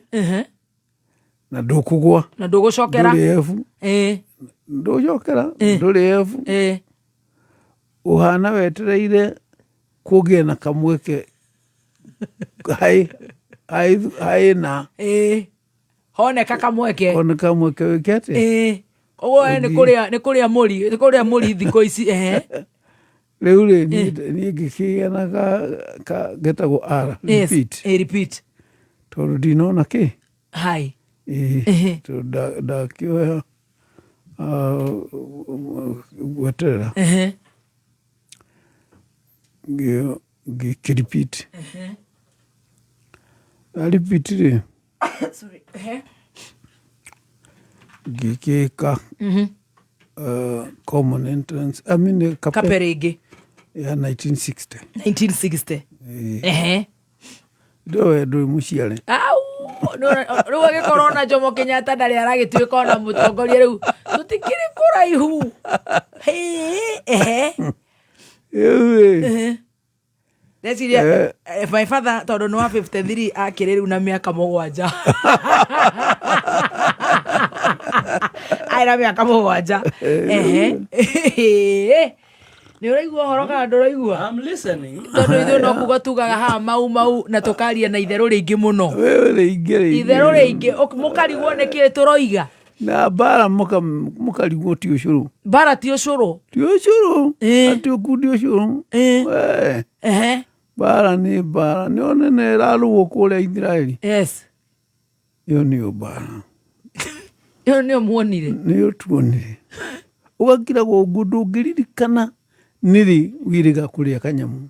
na ndũkũgwa. Na ndũgũcokera. Ndũrĩ F. Ndũgũcokera, ndũrĩ F. Ũhana wetereire kũgĩe na kamweke haĩ haĩ haĩ na Ĩĩ. Honeka kamweke. Honeka kamweke wĩke atĩa? Ĩĩ. Koguo we nĩ Ũthiĩ. kũrĩa nĩ kũrĩa mũri nĩ kũrĩa mũri thikũ ici, ehe. Rĩu rĩ, niĩ ngĩkĩgĩa na ka getagwo R, Yes, repeat. Ĩĩ, repeat. Tondũ ndinona kĩ. Hai. Ĩĩ, tondũ ndakĩoya gweterera. Ngĩkĩ repeat. Na repeat rĩ, Sorry. Ehe. Ngĩkĩka common entrance, I mean, kape, Kape rĩngĩ. Ya 1960. 1960. Ĩĩ. Ehe. Ndũĩ ndũrĩ mũciare. Au, rĩu agĩkorwo ona Jomo Kenyatta ndarĩ aragĩtuĩka ona mũtongoria rĩu tũtikĩrĩ kũraihu. Hĩ, ehe. Rĩu rĩ, Ehe. Ndeciria my father tondũ nĩ wa 53 akĩrĩ rĩu na mĩaka 7. Arĩ na mĩaka 7. Ehe. Nĩ ũraigua ũhoro kana ndũraigua? I'm listening. Tondũ ithuĩ no kuga tugaga haha mau mau na tũkaria na itherũ rĩingĩ mũno. Wewe rĩingĩ rĩingĩ. Itherũ rĩingĩ. Mũkarigwo nĩ kĩĩ tũroiga. Na mbara mũkarigwo ti ũcũrũ. Mbara ti ũcũrũ. Ti ũcũrũ. Ati ũkundi ũcũrũ. We. Ehe. Mbara nĩ mbara. Nĩ onene ĩrarũo kũrĩa Isiraeli. Yes. Ĩyo nĩyo mbara. Ĩyo nĩyo muonire. Nĩyo tuonire. Ũgakiragwo ũguo ndũngĩririkana nĩrĩ wĩrĩga kũrĩa kanyamũ.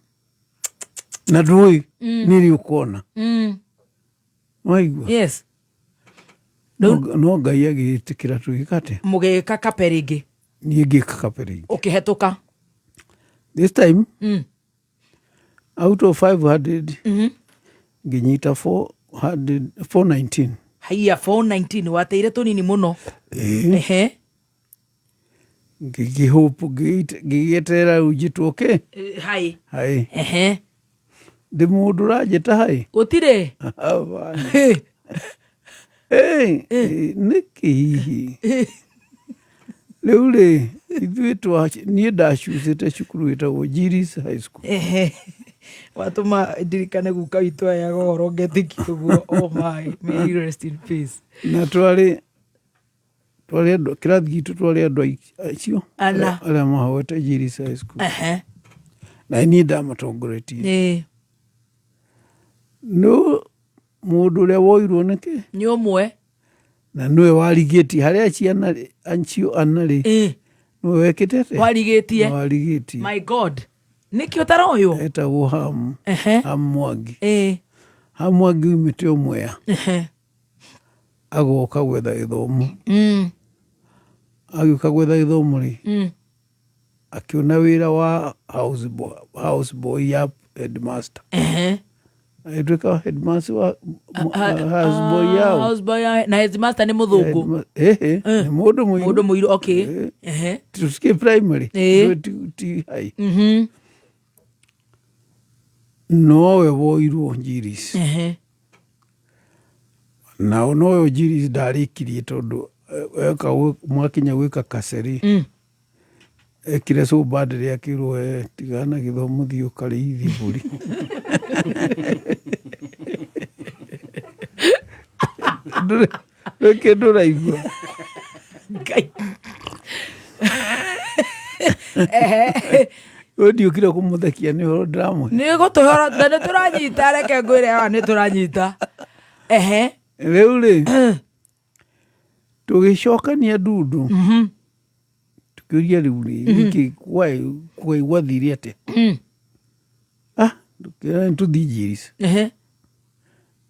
Na ndũĩ nĩrĩ ũkona. Waigua? Yes. No Ngai agĩtĩkĩra tũgĩka atĩa? Mũgĩka kape rĩngĩ. Niĩ ngĩka kape rĩngĩ. Ũkĩhetũka. This time, out of 500, ngĩnyita 400, 419. Haiya, 419 wateire tũnini mũno. Ĩĩ. Ehe. Ngĩkĩhope, ngĩgĩeterera rĩu njĩtwo kĩ? Hai. Hai. Ehe. Ndĩ mũndũ ũranjĩta hai? Gũtirĩ. Hapana. Nĩkĩ hihi? Rĩu rĩ, ithuĩ niĩ ndacucĩte cukuru ĩtagwo Jiris High School. Ehe. Watũma ndirikane guka witũ ayaga ũhoro ngetĩkia ũguo. Oh my, may he rest in peace. Na twarĩ andũ kĩrathi gitũ twarĩ andũ acio Ana. arĩa mahoete Jiris High School. Ehe. Na niĩ ndamatongoretie. Ĩĩ. No mũndũ ũrĩa woirwo nĩ kĩ? Nĩ ũmwe. Na nĩwe warigĩtie harĩa ciana acio ana rĩ. Nĩwe wekĩte atĩa? Warigĩtie. Nĩwe warigĩtie. My God. Nĩkĩ ũtaroywo? Etagwo Ham. Ehe. Ham Mwangi. Ĩĩ. Ham Mwangi umĩte o Mwea. Ehe. Agoka gwetha gĩthomo. Agĩũka gwetha gĩthomo rĩ, akĩona wĩra wa house boy ya headmaster. Ehe. Agĩtuĩka headmaster wa house boy yao. House boy ya, na headmaster nĩ mũthũngũ. Ehe, nĩ mũndũ mũirũ. Mũndũ mũirũ, okay. Ehe. Tusikie primary. Ĩĩ. Ti high. Nowe woirwo Njiris. Ehe. Nao noyo Njiris ndarĩkirie tondũ eka mwakinya gwĩka kaceri. Ekire so bad rĩrĩa akĩrwo, tigana gĩthomo thiĩ ũkarĩithie mbũri. Ndũrĩ kĩndũ ũraigua. Ngai. Ehe. Ũyũ ndiũkire kũmũthekia nĩ ũhoro ndĩramũhe. Nĩ gũtũhoro na nĩ tũranyita, reke ngwĩre haha nĩ tũranyita. Ehe. Rĩu rĩ, tũgĩcokania ndundu. Tũkĩũria rĩu rĩ, nĩkĩ gwathire atĩa? Tũkĩra nĩ tũthiĩ Njiris. Ehe.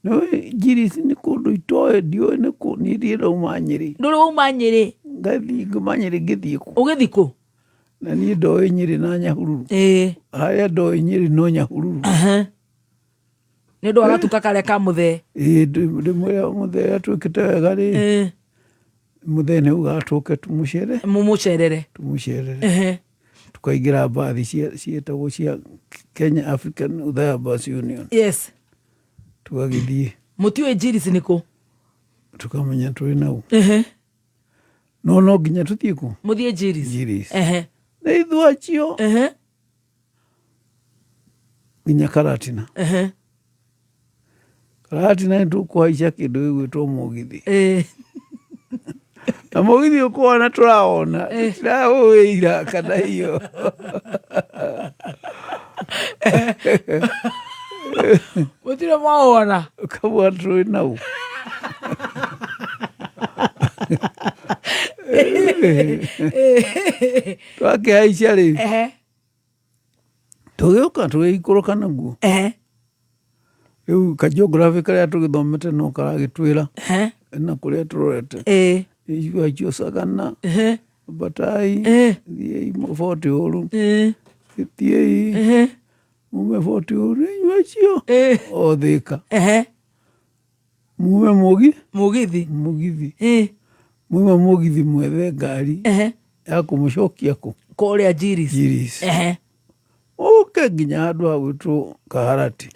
Nĩũĩ Njiris nĩ kũndũ itoĩ ndiũĩ nĩ kũ niĩ ndirĩ ndauma Nyĩrĩ. Ndũrĩ wauma Nyĩrĩ? Ngathiĩ ngauma Nyĩrĩ ngĩthiĩ kũ? Ũgĩthiĩ kũ? Na niĩ ndoĩ Nyĩrĩ na Nyahururu. Ĩĩ. Harĩa ndoĩ Nyĩrĩ no Nyahururu. Nĩ ũndũ wa gatuka karĩa ka mũthee. Ĩĩ ndĩmwĩra mũthee atwĩkĩte wega rĩ. Mũthee nĩ augaga tũke tũmũcere. Mũmũcerere. Tũmũcerere. Tukaingĩra mbathi ciĩtagwo cia Kenya African Othaya Bus Union. Yes. Tũgagĩthiĩ. Mũtiũĩ Njiris nĩ kũ? Tũkamenya tũrĩ nau. No no nginya tũthiĩ kũ? Mũthiĩ Njiris. Njiris. Nĩ ithuĩ acio. Nginya Karatina. Karatina nĩ tũkũhaica kĩndũ gĩgwĩtwo mũgithi. Na mũgithi ũkũhana tũrawona tũtiraũĩira kana iyo. Mũtirĩ mwawona? Ũkauga tũrĩ nau. Twakĩhaica rĩ tũgĩũka tũgĩikũrũka naguo rĩu ka geography karĩa tũgĩthomete no karagĩtwĩra na kũrĩa tũrorete icio Sagana ambatai thiĩi Fort Ũru thiĩi mume Fort Ũru inyuĩ acio o Thĩka mume mũgi mũgithi mũgithi mume mũgithi mwethe ngari ya kũmũcokia kũ kũrĩa Njiris Njiris ũke nginya handũ ha gwĩtwo Kaharati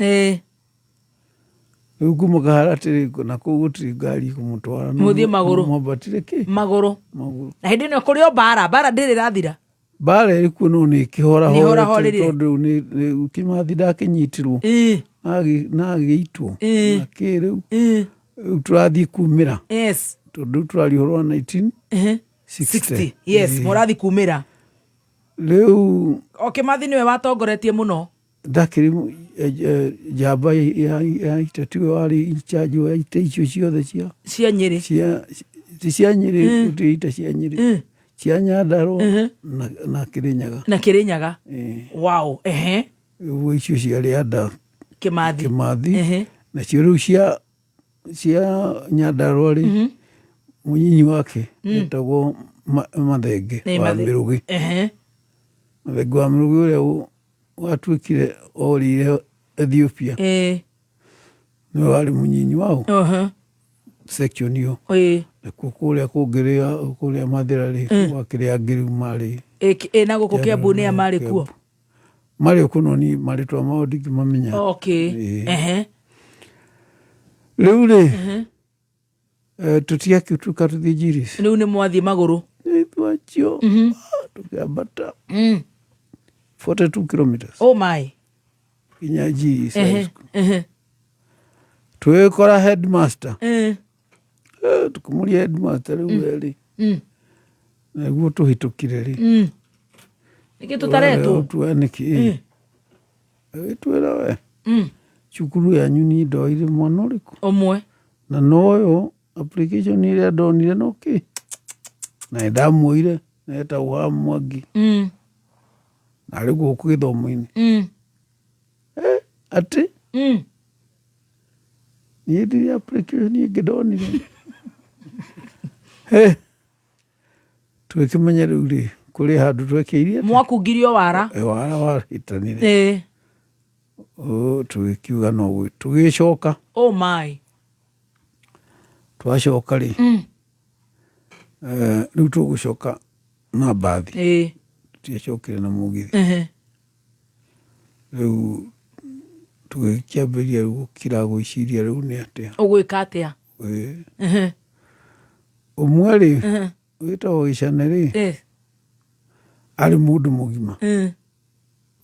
rĩu kuma Kaharati rĩ na kũu gũtirĩ ngari ĩkũmũtwara Mũthiĩ magũrũ. mwambatire kĩ magũrũ magũrũ na hĩndĩ ĩno kũrĩ o mbara mbara ndĩrĩ ĩrathira mbara ĩrĩ kuo no nĩ Nĩ ĩhorahorire. ĩkĩhorahorete tondũ rĩu rĩu Kĩmathi ndakĩnyitirwo na agĩitwo na kĩ rĩu rĩu tũrathiĩ kumĩra yes tondũ rĩu tũraria ũhoro wa 19 60 yes mũrathiĩ kumĩra rĩu o Kĩmathi nĩwe watongoretie mũno ndakĩrĩ njamba ya ita tiwe warĩ in charge wa ita icio ciothe cia cia Nyĩrĩ cia ti cia Nyĩrĩ gũtirĩ ita cia Nyĩrĩ cia Nyandarũa na Kĩrĩnyaga na Kĩrĩnyaga wow ehe ũguo icio ciarĩ anda Kĩmathi Kĩmathi nacio rĩu cia cia Nyandarũa rĩ mũnyinyi wake etagwo Mathenge wa Mĩrũgĩ Mathenge wa Mĩrũgĩ ũrĩa watuĩkire orĩire Ethiopia nĩwe warĩ mũnyinyi wao section ĩyo nakuo kũrĩa kũngĩ rĩ kũrĩa Mathĩra rĩ gwakĩrĩ angĩ rĩu marĩ na gũkũ Kĩambu nĩa marĩ kuo marĩ o no niĩ marĩtwa mao ndingĩmamenya okay rĩu rĩ tũtiakĩtuĩka tũthiĩ Njiris rĩu nĩ mwathiĩ magũrũ twacio tũkĩambata 42 kilometers oh my nginya Njiris High School tũgĩkora headmaster tũkĩmũria headmaster rĩu we rĩ naguo tũhĩtũkire rĩ nĩkĩ tũtaretwo tuwe nĩkĩ agĩtwĩra we cukuru yanyu niĩ ndoire mwana ũrĩkũ ũmwe na noyo application ĩrĩa ndonire no kĩ na nĩndamuoire na etagwo Ham Mwangi na arĩ gũkũ gĩthomo-inĩ atĩ niĩ ndirĩ application ĩngĩ ndonire tũgĩkĩmenya rĩu rĩ kũrĩ handũ twekĩire mwakungirio wara wara wahĩtanire tũgĩkiuga no tũgĩcoka oh my twacoka rĩ rĩu tũgũcoka na mbathi tũtiacokire na mũgithi rĩu tũgĩkĩambĩrĩria rĩu gũkira gwĩciria rĩu nĩ atĩa ũgwĩka atĩa ũmwe rĩ wĩtagwo Gĩcane rĩ arĩ mũndũ mũgima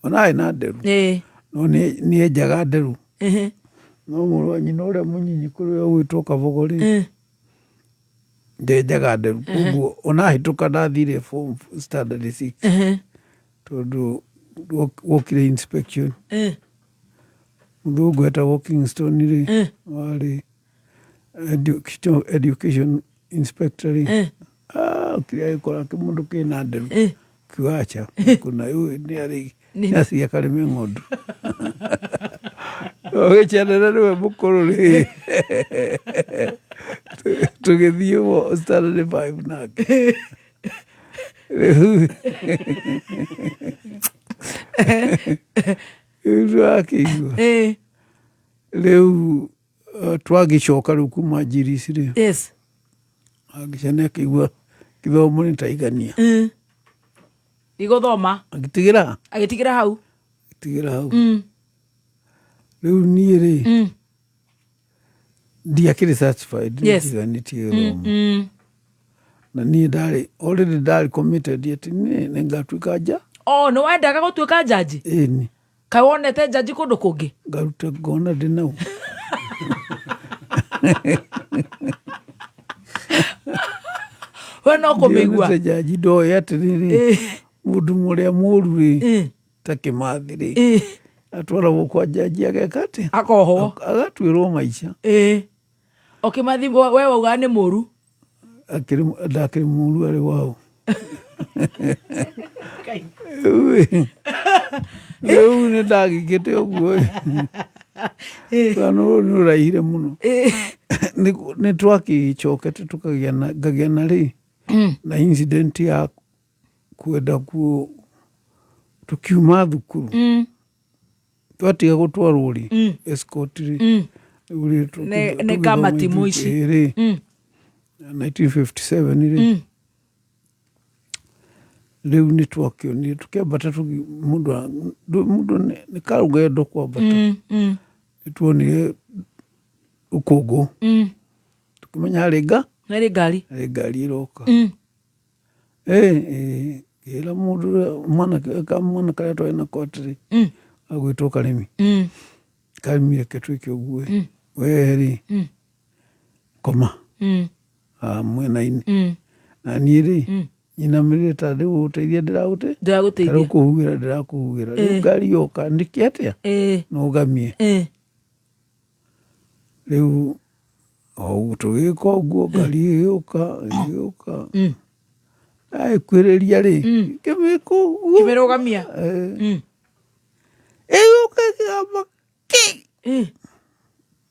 ona arĩ na nderu no nĩ enjaga nderu no mũrũ wa nyina ũrĩa mũnyinyi kũrĩ we ũgwĩtwo Kabogo rĩ ndenjaga nderu koguo ona ahĩtũka ndathire form standard 6 tondũ wokire inspection mũthũngũ etagwo Kingston rĩ warĩ education inspector rĩ okire agĩkora kĩmũndũ kĩna nderu kiuga acha kuna ũyũ nĩ aciĩ akarĩme ng'ondu Gĩchenere nĩwe mũkũrũ rĩ, tũgĩthiĩ ũguo standard five nake. Rĩu rĩu tũrakĩigua. Rĩu twagĩcoka rĩu kuma Njiris rĩ, Yes. Agĩcene akĩigua gĩthomo nĩ taigania. Ndigũthoma. Agĩtigĩra. Agĩtigĩra hau. Agĩtigĩra hau. Rĩu niĩ rĩ, ndiakĩrĩ satisfied. Nĩndiganĩtie gĩthomo. Na niĩ ndarĩ already ndarĩ committed atĩ niĩ nĩngatuĩka nja. Oh, nĩ wendaga gũtuĩka njanji? Ĩni. Kaĩ wonete njanji kũndũ kũngĩ? Ngaruta ngona ndĩ nau. We no kũmĩigua. Ndionete njanji ndoĩ atĩrĩrĩ, mũndũ mũrĩa mũru rĩ, ta Kĩmathi rĩ, atwaragwo kwa njanji ageka atĩa? Akohwo. Agatuĩrwo maica. O Kĩmathi we waugaga nĩ mũru? Akĩrĩ ndakĩrĩ mũru arĩ wao. Rĩu nĩ ndagĩkĩte ũguo. Rũgano rũrũ nĩ rũraihire mũno. Nĩ twagĩcokete tũkagĩa na ngagĩa na rĩ na incident ya kwenda ku tũkiuma thukuru. Twatiga gũtwarwo rĩ, escort rĩ. Rĩu rĩ Nĩ kama timu ici. Rĩ 1957 rĩ. Rĩu nĩ twakĩonire tũkĩambata mũndũ mũndũ nĩ karũgendo kwambata. Nĩ tuonire rũkũngũ. Tũkĩmenya harĩ nga Harĩ ngari. Harĩ ngari ĩroka. Ngĩra mũndũ ũrĩa mwanake kamwana karĩa twarĩ nako atĩrĩ, agwĩtwo Karĩmi. Karĩmi reke twĩke ũguo ĩ. We rĩ, koma haha mwena-inĩ. Na niĩ rĩ, nyinamĩrĩre ta ndĩgũgũteithia ndĩragũte Ndĩragũteithia. Tarĩu kũhuhĩra ndĩrakũhuhĩra. Rĩu ngari yoka nĩkĩ atĩa? Nũgamie. Rĩu o ũguo tũgĩka ũguo ngari ĩgĩũka ĩgĩũka. Ĩkuhĩrĩria rĩ, ngĩmĩka ũguo. Ngĩmĩrũgamia. Ĩgĩũka ĩkĩgamba kĩ.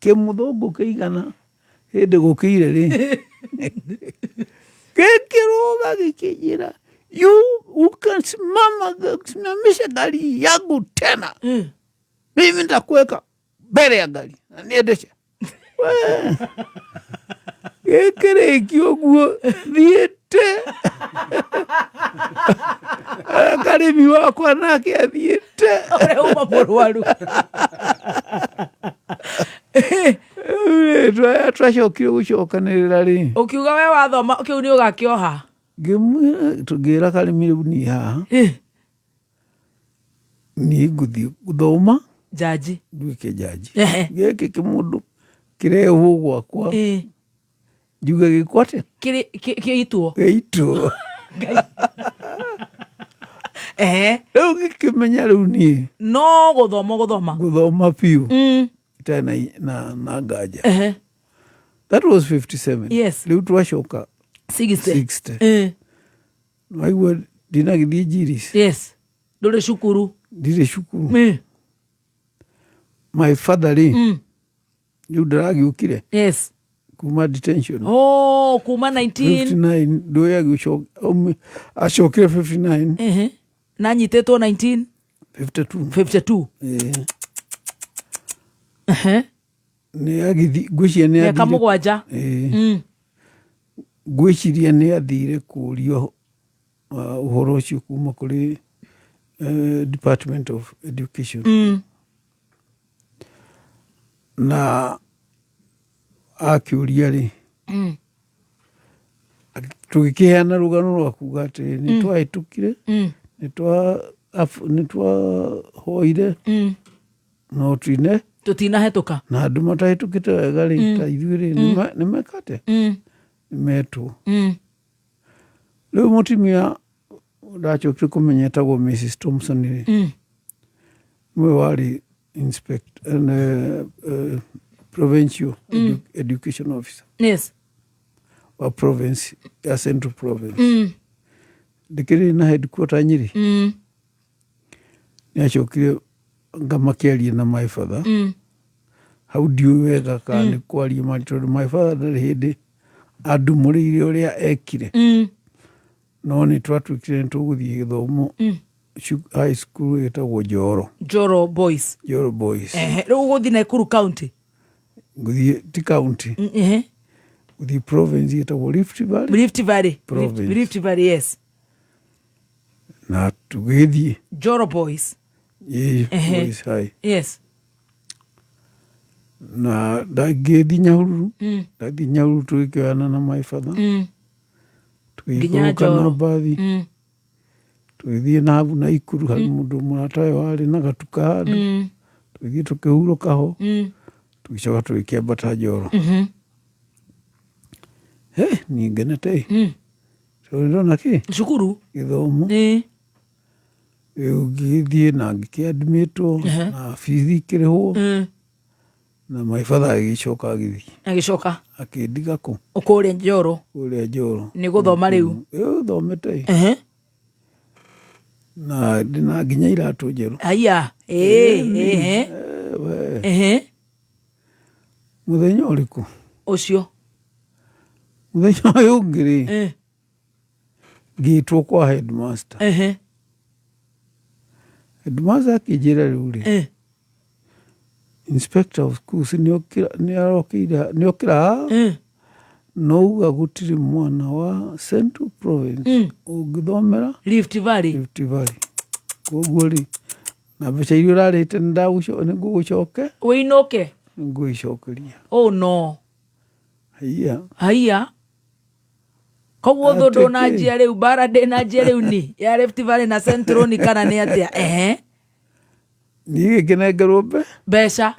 Kĩmũthũngũ kĩigana hĩndĩ gũkĩire rĩ. Gĩkĩrũga gĩkĩnjĩra, you ukasimama simamisha gari yangu tena. Mimi nitakuweka mbele ya gari na niendeshe. Gĩkĩrĩkia ũguo thiĩte. Karĩmi wakwa nake athiĩte. Ũrĩa uma mũrwaru. Rĩu twacokire gũcokanĩrĩra rĩ. Ũkiuga we wathoma kĩu nĩ ũgakĩoha. Ngĩmwĩra tũngĩra Karĩmi rĩu niĩ haha. Niĩ ngũthiĩ gũthoma. Njanji. Nduĩke njanji. Gĩkĩ kĩmũndũ kĩrehwo gwakwa. Njuge gĩkwo atĩa? Kĩitwo. Gĩitwo. Rĩu ngĩkĩmenya rĩu niĩ. No gũthoma gũthoma. Gũthoma biũ. Itarĩ na nganja. That was 57. Yes. Rĩu twacoka 60. 60. Waigua ndinagĩthiĩ Njiris. Yes. Ndũrĩ cukuru. Ndirĩ cukuru. My father rĩ, rĩu ndaragĩũkire. Yes. Kuma detention. Oh, kuma 19 59 ndũĩ acokire 59. Na anyitĩtwo 19 52. 52. Nĩ agĩthiĩ ngwĩciria nĩ Mĩaka athire mũgwanja. Ngwĩciria nĩ athire kũũrio ũhoro ũcio kuma kũrĩ Department of Education. Na akĩũria rĩ, tũgĩkĩheana rũgano rwa kuga atĩ nĩ twahĩtũkire, nĩ twahoire, no twine tũtinahĩtũka. Na andũ matahĩtũkĩte wega rĩ, ta ithuĩ rĩ, nĩ meka atĩa? Nĩ metwo. Rĩu mũtumia ndacokire kũmenya etagwo Mrs Thompson rĩ, nĩwe warĩ provincial education officer. Yes. Wa province ya Central Province. Ndĩkĩrĩ na headquarter Nyĩrĩ. Nĩ acokire ngamakĩaria na my father. Hau ndiũĩ wega kana nĩ kwaria mari tondũ my father ndarĩ hĩndĩ andumũrĩire ũrĩa ekire. No nĩ twatuĩkire nĩ tũgũthiĩ gĩthomo high school ĩtagwo Njoro. Njoro Boys. Njoro Boys. Ehe, rĩu ũgũthiĩ Nakuru County? Ngũthiĩ ti county. Ehe. Gũthiĩ province ĩtagwo Rift Valley. Rift Valley. Province. Rift Valley, yes. Na tũgĩthiĩ. Njoro Boys. Ĩĩ, Ehe. Boys High. Yes. Na ndangĩthiĩ Nyahururu. Ndathiĩ Nyahururu tũgĩkĩoyana na my father. Nginya Tũgĩikũrũka na Njoro. mbathi. Tũgĩthiĩ na habu na Ikuru harĩ mũndũ mũrata we warĩ na gatuka handũ. Tũgĩthiĩ tũkĩhurũka ho. Tũgĩcoka tũgĩkĩambata Njoro. He, niĩ ngenete ĩ. Tondũ ndona kĩ? Cukuru. Gĩthomo. Rĩu ngĩgĩthiĩ na ngĩkĩadmitwo na bithi ikĩrĩhwo. Na my father agĩgĩcoka agĩthiĩ. Agĩcoka. Akĩndiga kũ? Kũrĩa Njoro. Kũrĩa Njoro. Nĩ gũthoma rĩu. Ĩ, thomete ĩ. Na ndĩna nginya iratũ njerũ. Aya, ĩ, ehe. We. Ehe. Mũthenya ũrĩkũ? Ũcio. Mũthenya ũyũ ũngĩ rĩ, ngĩtwo kwa headmaster. Headmaster akĩnjĩra rĩu rĩ, inspector of schools nĩokĩra haha, no uga gũtirĩ mwana wa Central Province ũngĩthomera Rift Valley. Rift Valley. Koguo rĩ, na mbeca iria ũrarĩte nĩngũgũcoke Ũinũke. Nĩngũgĩcokeria. Oh no. Haiya. Haiya. Koguo thũ Atĩ ndũnanjia rĩu mbara ndĩnanjia rĩu ni ya Rift Valley na Central ni kana nĩ atĩa? Ehe. Niĩ ngĩkĩnengerwo mbeca.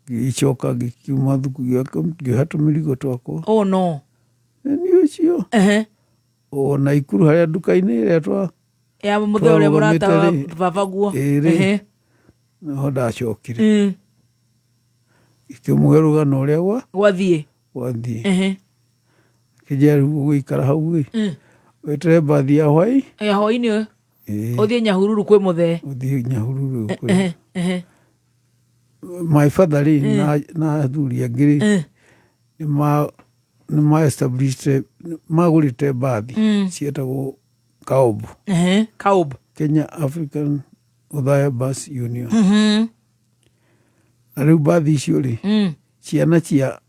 Ngĩgĩcoka ngĩkiuma thukuru ngĩoha tũmĩrigo twakwa. Oh no. Nĩ ũcio. Ehe. O na Ikuru harĩa nduka-inĩ ĩrĩa twa Ya mũthee ũrĩa mũrata wa twarũgamĩte rĩ, baba guo. Ĩĩ rĩ. Ehe. Noho ndacokire. Ngĩkĩmũhe rũgano ũrĩa Gwathiĩ. gwathiĩ. Ehe. Akĩnjĩra rĩu ũgũikara hau ĩ. Weterere mbathi ya hwaĩ. Ya hwaĩ-inĩ Ĩĩ. ũthiĩ Nyahururu kwĩ mũthee. Ũthiĩ Nyahururu kwĩ. Ehe. Ehe. My father rĩ na athuri angĩ rĩ nĩ ma established magũrĩte mbathi cietagwo KAUB. Ehe. KAUB. Kenya African Othaya Bus Union. Na rĩu mbathi icio rĩ ciana cia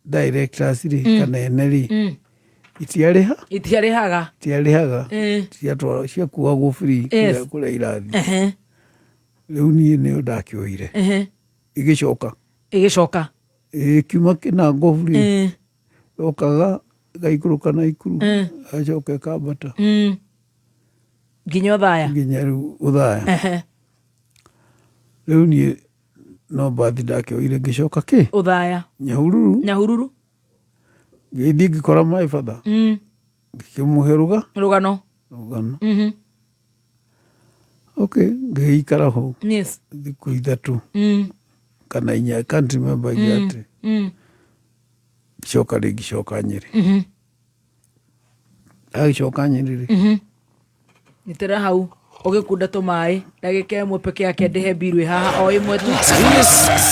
directors rĩ kana ene rĩ itiarĩha Itiarĩhaga. Itiarĩhaga. Ciatwarwo ciakuagwo free Yes. kũrĩa irathi. Ehe. Rĩu niĩ nĩyo ndakĩoire. Ehe. Ĩgĩcoka. Ĩgĩcoka. Ĩkiuma Kĩnangobu rĩ yokaga ĩgaikũrũka na Ikuru ĩgacoka ĩkambata. Nginya Othaya. Nginya rĩu Othaya. Ehe. Rĩu niĩ no mbathi ndakĩoire ngĩcoka kĩ? Othaya. Nyahururu. Nyahururu. Ngĩthiĩ ngĩkora my father. Ngĩkĩmũhe Rũgano. Rũgano. Okay, ngĩgĩikara hau. Yes. Thikũ ithatũ kana inya, I can't remember exactly. Ngĩcoka rĩ ngĩcoka Nyĩrĩ. Agĩcoka Nyĩrĩ rĩ. Nyitĩrĩra hau ũgĩkunda tũmaĩ ndagĩka ĩmwe peke yake ndĩhe mbiru ĩ haha o ĩmwe tu. This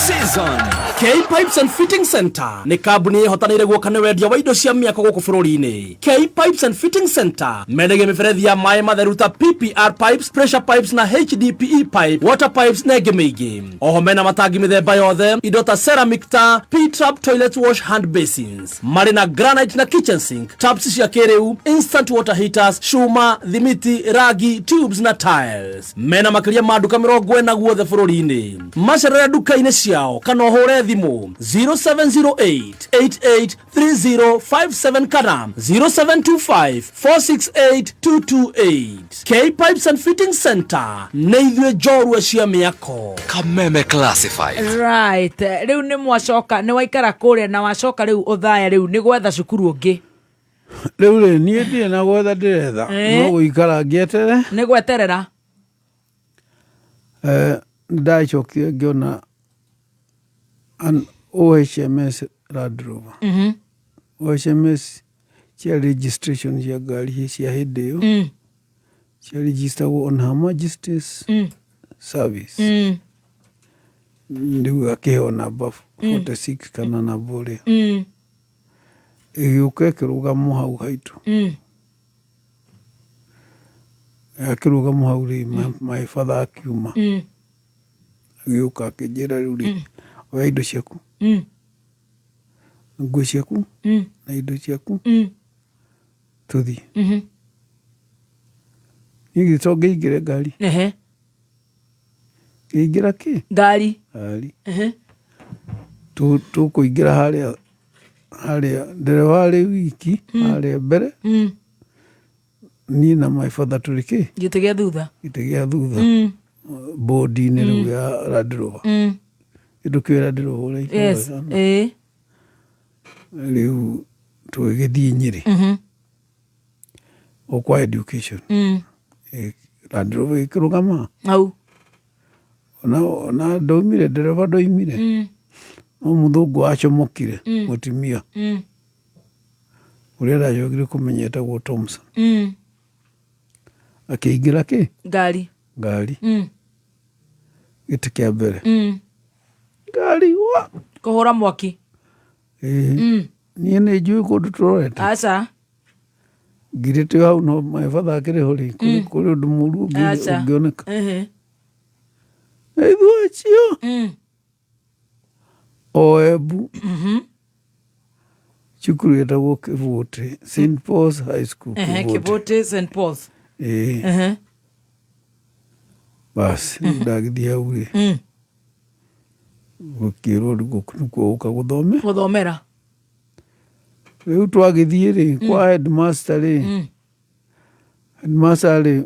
season K Pipes and Fitting Center nĩ kambuni ĩhotanĩire guoka nĩ wendia wa indo cia mĩako gũkũ bũrũri-inĩ. K Pipes and Fitting Center mendagia mĩberethi ya maĩ matheru ta PPR pipes, pressure pipes na HDPE pipe, water pipes na ĩngĩ mĩingĩ. Oho mena matangi mĩthemba yothe, indo ta ceramic ta P-trap toilet wash hand basins, marĩ na granite na kitchen sink, taps cia kĩrĩu, instant water heaters, cuma, thimiti, rangi, tubes na tiles. Mena makĩria ma nduka 40 guothe bũrũri-inĩ. Macerere nduka-inĩ ciao kana ũhũre thimũ 0708 883057 kana 0725 468 228. K Pipes and Fitting Center nĩ ithuĩ njorua cia mĩako. Kameme Classified. Right. Rĩu nĩ mwacoka nĩ waikara kũrĩa na wacoka rĩu Othaya rĩu nĩ gwetha cukuru ũngĩ. Rĩu rĩ niĩ ndirĩ na gwetha ndĩretha. No gũikara ngĩetere. Nĩ gweterera. Nĩndacokire ngĩona an OHMS Land Rover. OHMS cia registration cia ngari cia hĩndĩ ĩyo. Cia registeragwo on Her Majesty's Service. Rĩu akĩheo namba 46 kana namba ũrĩa. Ĩgĩũka ĩkĩrũgama hau haitũ. Akĩrũgama hau rĩ, my father akiuma. Agĩũka akĩnjĩra rĩu rĩ, oya indo ciaku, nguo ciaku na indo ciaku tũthiĩ. Niĩ githĩ to ngĩingĩre ngari? Ehe. Ngĩingĩra kĩ? Ngari. Ngari. Ehe. Tũkũingĩra harĩa harĩa ndereba arĩ wiki harĩa mbere. Niĩ na my father tũrĩ kĩ? Gĩtĩ gĩa thutha. Gĩtĩ gĩa thutha. Bodi-inĩ rĩu ya Land Rover. Kĩndũ kĩu Land Rover ũrĩa Yes. ikoragwo. Ĩĩ. Rĩu tũgĩgĩthiĩ Nyĩrĩ. O kwa education. Land Rover ĩkĩrũgama. Hau. Ona ndaumire, ndereba ndaumire. No mũthũngũ acomokire, mũtumia. Ũrĩa ndacokire kũmenya etagwo Thompson. Akĩingĩra kĩ? Ngari. Ngari. Gĩtĩ kĩa mbere. Ngari wa. Kũhũra mwaki. Ĩĩ. Niĩ nĩ njũĩ kũndũ tũrorete. Aca. Ngirĩte hau no my father akĩrĩ ho rĩ, kũrĩ ũndũ mũru Aca. ũngĩoneka. Ehe. Ithuĩ acio. O Embu. Cukuru ĩtagwo Kĩbũtĩ, St Paul's High School. Ehe, Kĩbũtĩ. Kĩbũtĩ St Paul's. Ĩĩ. Ehe. Basi rĩu ndagĩthiĩ hau rĩ, gũkĩrwo rĩu gũkũ nĩkuo ũka gũthome. Gũthomera. Rĩu twagĩthiĩ rĩ, kwa headmaster rĩ, headmaster rĩ,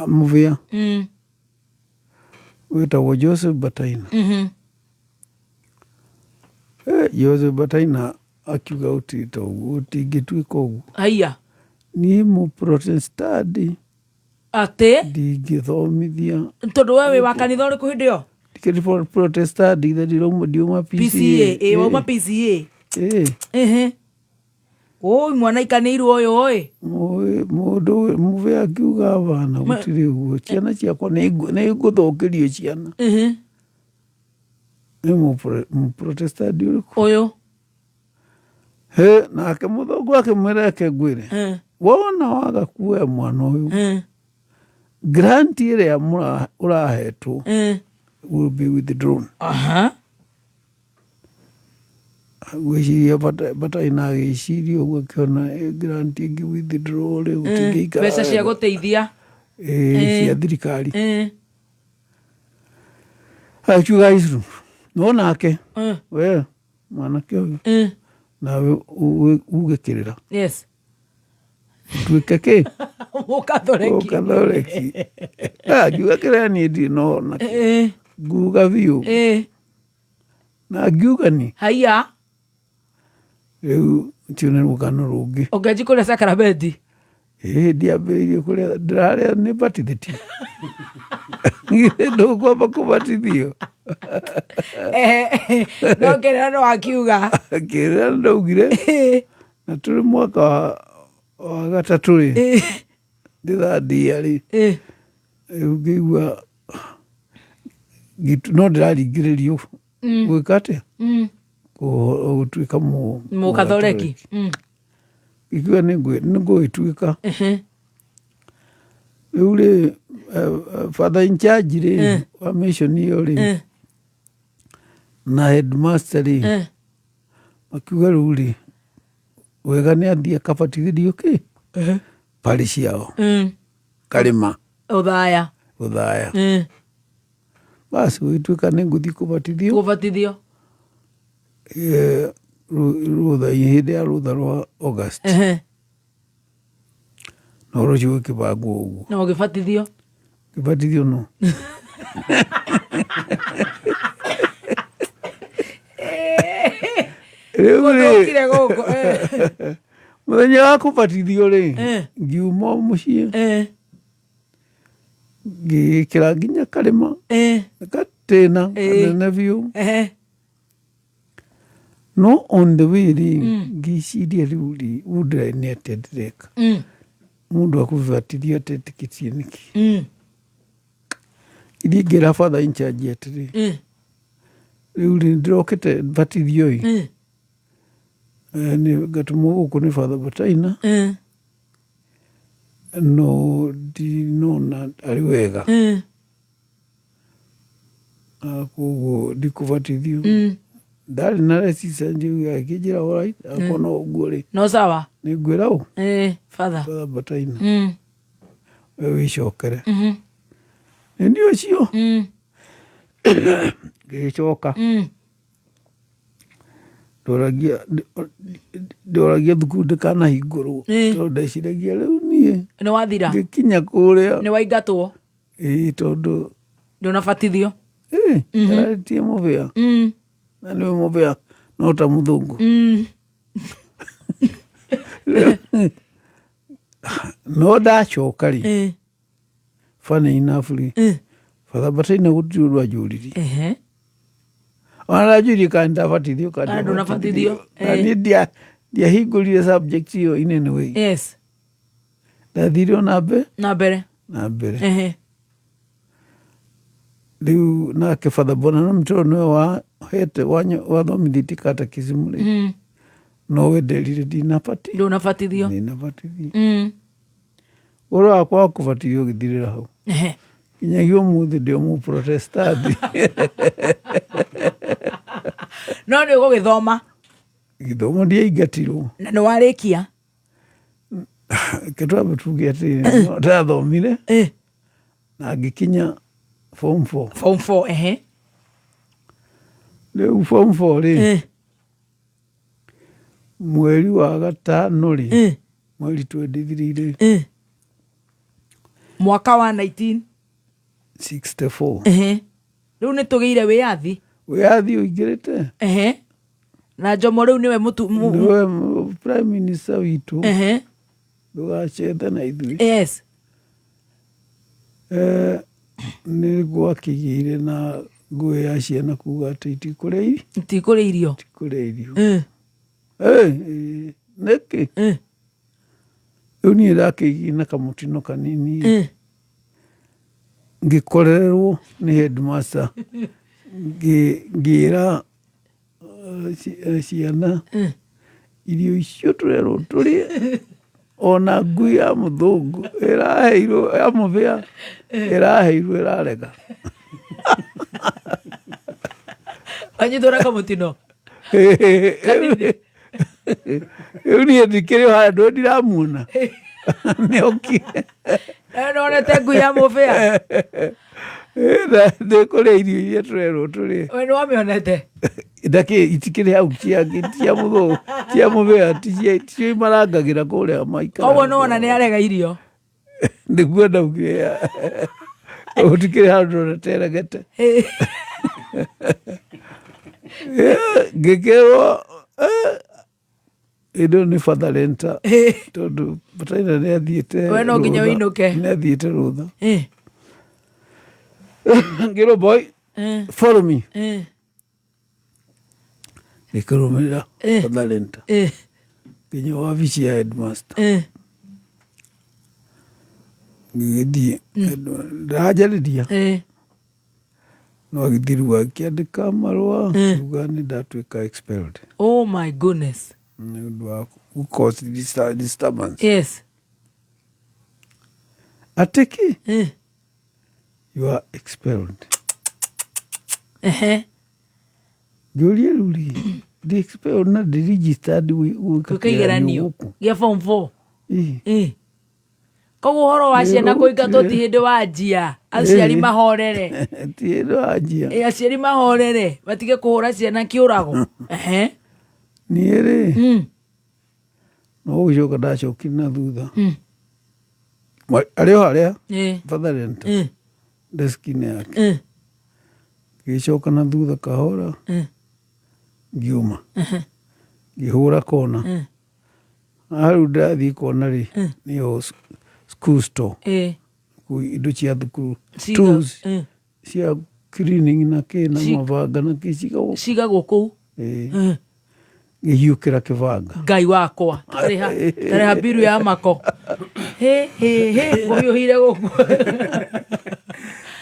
mũbĩa wĩtagwo Joseph Bataina. Joseph Bataina akiuga gũtirĩ ta ũguo, gũtingĩtuĩka ũguo. Haiya. Niĩ mũprotestandi Atĩ? Ndingĩthomithia. Tondũ we wĩ wa kanitha ũrĩkũ hĩndĩ ĩyo? Ndikĩrĩ protestandi ithe ndirauma ndiuma PCA. PCA. Ĩĩ, wauma PCA. Ĩĩ. Ehe. Ũi mwana aikanĩirwo ũyũ ĩ. Mũndũ mũbĩa akiuga bana gũtirĩ ũguo, ciana ciakwa nĩ ngũthũkĩrio ciana. Nĩ mũprotestandi ũrĩkũ? Ũyũ. He, nake mũthũngũ akĩmwĩra reke ngwĩre. Wona waga kuoya mwana ũyũ, grant ĩrĩa ũrahetwo will be withdrawn. Ngwĩciria Bataina agĩciria ũguo akĩona grant ĩngĩ withdraw rĩ, gũtingĩikara Mbeca cia wega. gũteithia. Ĩĩ, cia thirikari. Akiuga Icu, no nake we mwanake ũyũ nawe uge kĩrĩra. Yes. Ũtuĩke kĩ? Mũkathoreki. Mũkathoreki. Angiuga kĩrĩra niĩ ndirĩ na ũhoro nakĩo. Nguga biũ. Na ngiuga ni. Haiya. Rĩu ũcio nĩ rũgano rũngĩ. Ũkĩanjia kũrĩa sakaramenti? Ĩĩ ndiambĩrĩirie kũrĩa, ndĩrarĩa nĩ batithĩtio. Githĩ ndũkwamba kũbatithio? No kĩrĩra no akiuga. Kĩrĩra ndaugire. Na tũrĩ mwaka wa gatatũ rĩ, ndĩ third year rĩ, rĩu ngĩigua no ndĩraringĩrĩrio gwĩka atĩa? Gũtuĩka Mũkathoreki. Ngĩkiuga nĩ ngũgĩtuĩka. Rĩu rĩ, father in charge rĩ, wa mission ĩyo rĩ, na headmaster rĩ, makiuga rĩu rĩ, wega nĩ athiĩ akabatithĩrio kĩ? Parish yao. Karĩma. Ũthaya. Ũthaya. Basi gũgĩtuĩka nĩ ngũthiĩ kũbatithio. Kũbatithio. Rũtha hĩndĩ ya rũtha rwa August. Na ũhoro ũcio ũgĩkĩbangwo ũguo. Na ũgĩbatithio? Ngĩbatithio no. Rĩu rĩ, Gũthũkire gũkũ. Mũthenya wa kũbatithio rĩ, ngiuma o mũciĩ. Ngĩgĩkĩra nginya karĩma. Gatĩna kanene biũ. No on the way rĩ, ngĩciria rĩu rĩ, ũũ ndĩra nĩ atĩa ndĩreka? Mũndũ akũbatithio atetĩkĩtie nĩkĩ? Ithiĩ ngĩra father in charge atĩrĩ, rĩu rĩ ndĩrokĩte batithio ĩ, nĩ ngatũmwo gũkũ nĩ Father Bataina, no ndinona arĩ wega. Koguo ndikũbatithio. Ndarĩ na resistance, akĩnjĩra alright, akorwo no ũguo rĩ, no sawa, nĩ ngwĩra ũ father, Father Bataina, we wĩcokere. Nĩ niĩ ũcio ngĩgĩcoka ndoragia thukuru ndĩkanahingũrwo, tondũ ndeciragia rĩu niĩ nĩ wathira, ngĩkinya kũrĩa nĩ waingatwo, ĩĩ, tondũ ndũnabatithio. Ararĩtie mũbĩa na nĩwe mũbĩa no ta mũthũngũ. No ndacoka rĩ, funny enough rĩ, Father Bataina gũtirĩ ũndũ anjũririe. Ona ndanjũririe kana nĩndabatithio kana Kana ndũnabatithio. Na niĩ ndiahingũrire subject ĩyo in any way. Ndathire o na mbere, na mbere, na mbere. Rĩu nake Father Bonanomi tondũ nĩwe wahete wathomithĩtie catechism rĩ, nowe nderire ndinabati ndũnabatithio, ndinabatithio. Ũhoro wakwa wa kũbatithio ũgĩthirĩra hau. Nginyagia ũmũthĩ ndĩ o mũprotestanti. No nĩ ũgũgĩthoma? Gĩthomo ndiaingatirwo. Na nĩ warĩkia? Reke twambe tuge atĩrĩrĩ, no ndathomire na ngĩkinya form four. Form four, ehe. Rĩu form four rĩ, mweri wa gatano rĩ, mweri 23 rĩ, Mwaka wa 19 64. Rĩu nĩ tũgĩire wĩyathi. Wĩyathi ũingĩrĩte. Na Jomo rĩu nĩwe mũtu Nĩwe prime minister witũ. Ndũgacethe na ithuĩ. Nĩ gwakĩgĩire na ngũĩ ya ciana kuga atĩ itikũrĩa irio. Itikũrĩa irio. Itikũrĩa irio. Nĩkĩ? Rĩu niĩ ndakĩgĩire na kamũtino kanini. Ngĩkorererwo nĩ headmaster, ngĩra ciana irio icio tũrerwo tũrĩe, ona ngui ya mũthũngũ ĩraheirwo ya mũbĩa ĩraheirwo ĩrarega. Wanyitwo na kamũtino. Rĩu niĩ ndikĩrĩ o harĩa, ndũĩ ndiramuona nĩ okire. Nonete ngui ya mũbĩa. Ndĩkũrĩa irio iria tũrerwo tũrĩe. We nĩ wamĩonete? Ndakĩ itikĩrĩ hau cia cia mũthũngũ cia mũbĩa ticio imarangagĩra kũrĩa maikaraga. Koguo nĩ wona nĩ arega irio. Nĩguo ndaugire gũtikĩrĩ handũ ndonete eregete. Ngĩkĩrwo hĩndĩ ĩyo nĩ Father Lenta, tondũ Bataina nĩ athiĩte We no nginya rũtha. ũinũke. Nĩ athiĩte rũtha. Ngĩrwo, boy, follow me. Ngĩkĩrũmĩrĩra Father Lenta nginya wabici ya headmaster. Ngĩgĩthiĩ ndaranjarĩria, no agĩthiĩ rĩu akĩandĩka marũa kuga nĩ ndatuĩka expelled. Oh my goodness. Nĩ ũndũ wa cause disturbance. Atĩ kĩ? You are expelled. Ngĩũria rĩu rĩ, ndĩ expelled na ndĩ registered gwĩka Gwĩka kĩgeranio igeranio gũkũ? gĩa form 4. Koguo ũhoro wa Nĩ ciana kũingatwo ti rũtire. hĩndĩ wanjia, aciari mahorere. Ti hĩndĩ wanjia. Aciari mahorere matige kũhũra ciana kĩũrago. Niĩ rĩ, no gũcoka ndacokire na thutha. Arĩ o harĩa Father Lenta, desk-inĩ yake. Ngĩcoka na thutha kahora, ngiuma ngĩhũra kona. Hau ndĩrathiĩ kona rĩ, nĩho school store. Kũu indo cia thukuru, tools cia cleaning na kĩ na mabanga na kĩ cigagwo cigagwo kũu. Ĩĩ. Ngĩhiũkĩra kĩbanga. Ngai wakwa, tarĩha tarĩha mbiru ya mako. Hĩ hĩ hĩ, ngũhiũhire gũkũ.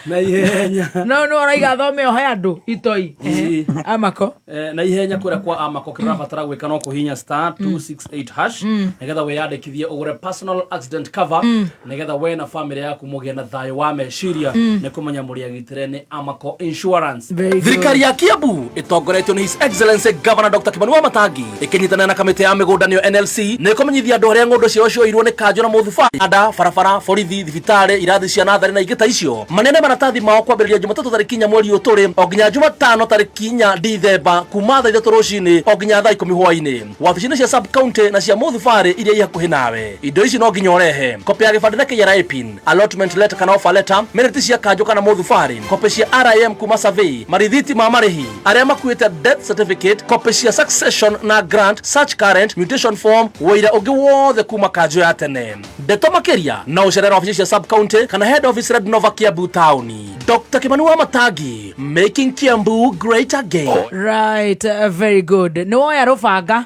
Na ihenya. No no ũraiga thome ohe andũ itoi. Ĩĩ. Amako. Na ihenya kũrĩa kwa Amako kĩrĩa ũrabatara gwĩka no kũhihinya star 268 hash nĩgetha wĩyandĩkithie ũgũre personal accident cover nĩgetha we na famĩlĩ yaku mũgĩe na thayũ wa meciria nĩ kũmenya mũrĩ agitĩre nĩ Amako Insurance. Very good. Thirikari ya Kiambu ĩtongoretio nĩ His Excellency Governor Dr. Kimani Wamatangi ĩkĩnyitanĩra na kamĩtĩ ya mĩgũnda nĩyo NLC nĩ ĩkũmenyithia andũ arĩa ng'ũndũ ciao cioirwo nĩ kanjũ na mũthubarĩ anda barabara borithi thibitarĩ irathi cia natharĩ na ingĩ ta icio manene maratathi mao kwambĩrĩria Jumatatũ tarĩki 4 mweri ũyũ tũrĩ o nginya Jumatano tarĩki 4 Dithemba kuma thaa 3 rũcinĩ o nginya thaa 10 hwainĩ wabici-inĩ cia sub county na cia mũthubarĩ iria i hakuhĩ nawe. Indo ici no nginya ũrehe kopĩ ya gĩbandĩ na KRA pin, allotment letter kana offer letter, minute cia kanjũ kana mũthubarĩ, kopĩ cia RIM kuma survey, marithiti ma marĩhi, arĩa makuĩte death certificate, kopĩ cia succession na grant, search current, mutation form, wũira ũngĩ wothe kuma kanjũ ya tene. Ndeto makĩria no ũcerere wabici cia sub county kana head office Red Nova Kiambu taũni. Dr. Kimani Wamatangi, making Kiambu great again. Right, very good. Nĩ woya rũbanga.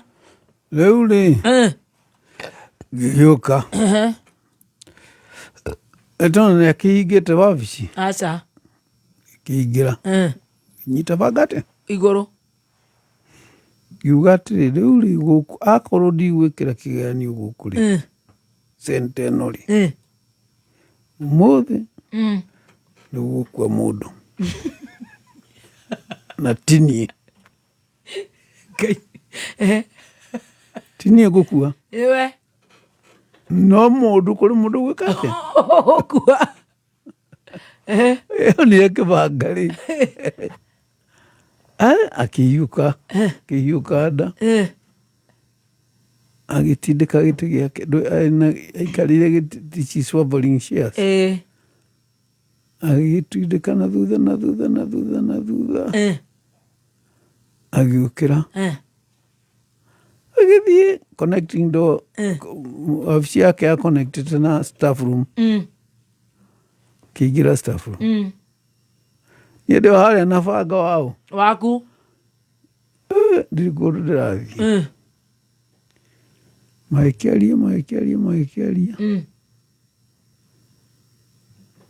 Rĩu rĩ ngĩgĩũka ĩtondũ nĩ akĩhingĩte wabici. Aca. Kĩingĩra nyita banga atĩa igũrũ. Ngiuga atĩrĩ, rĩu rĩ gũkũ akorwo ndigwĩkĩra kĩgeranio gũkũ rĩ sente ĩno rĩ ũmũthĩ nĩ gũgũkua mũndũ na tinie tinie gũkua. Iwe. No mũndũ kũrĩ mũndũ gwĩka atĩa? Gũkua. Ĩyo nĩ kĩbanga rĩ akĩhiũka akĩhiũka nda agĩtindĩka gĩtĩ gĩake aikarĩire gĩtĩ ici swaveling chairs agĩgĩtindĩka na thutha na thutha na thutha na thutha agĩũkĩra agĩthiĩ connecting door wabici yake ya connected na staff room kĩingĩra staff room niĩ ndĩ o harĩa na banga wao waku. Ndirĩ kũndũ ndĩrathiĩ. Magĩkĩaria magĩkĩaria magĩkĩaria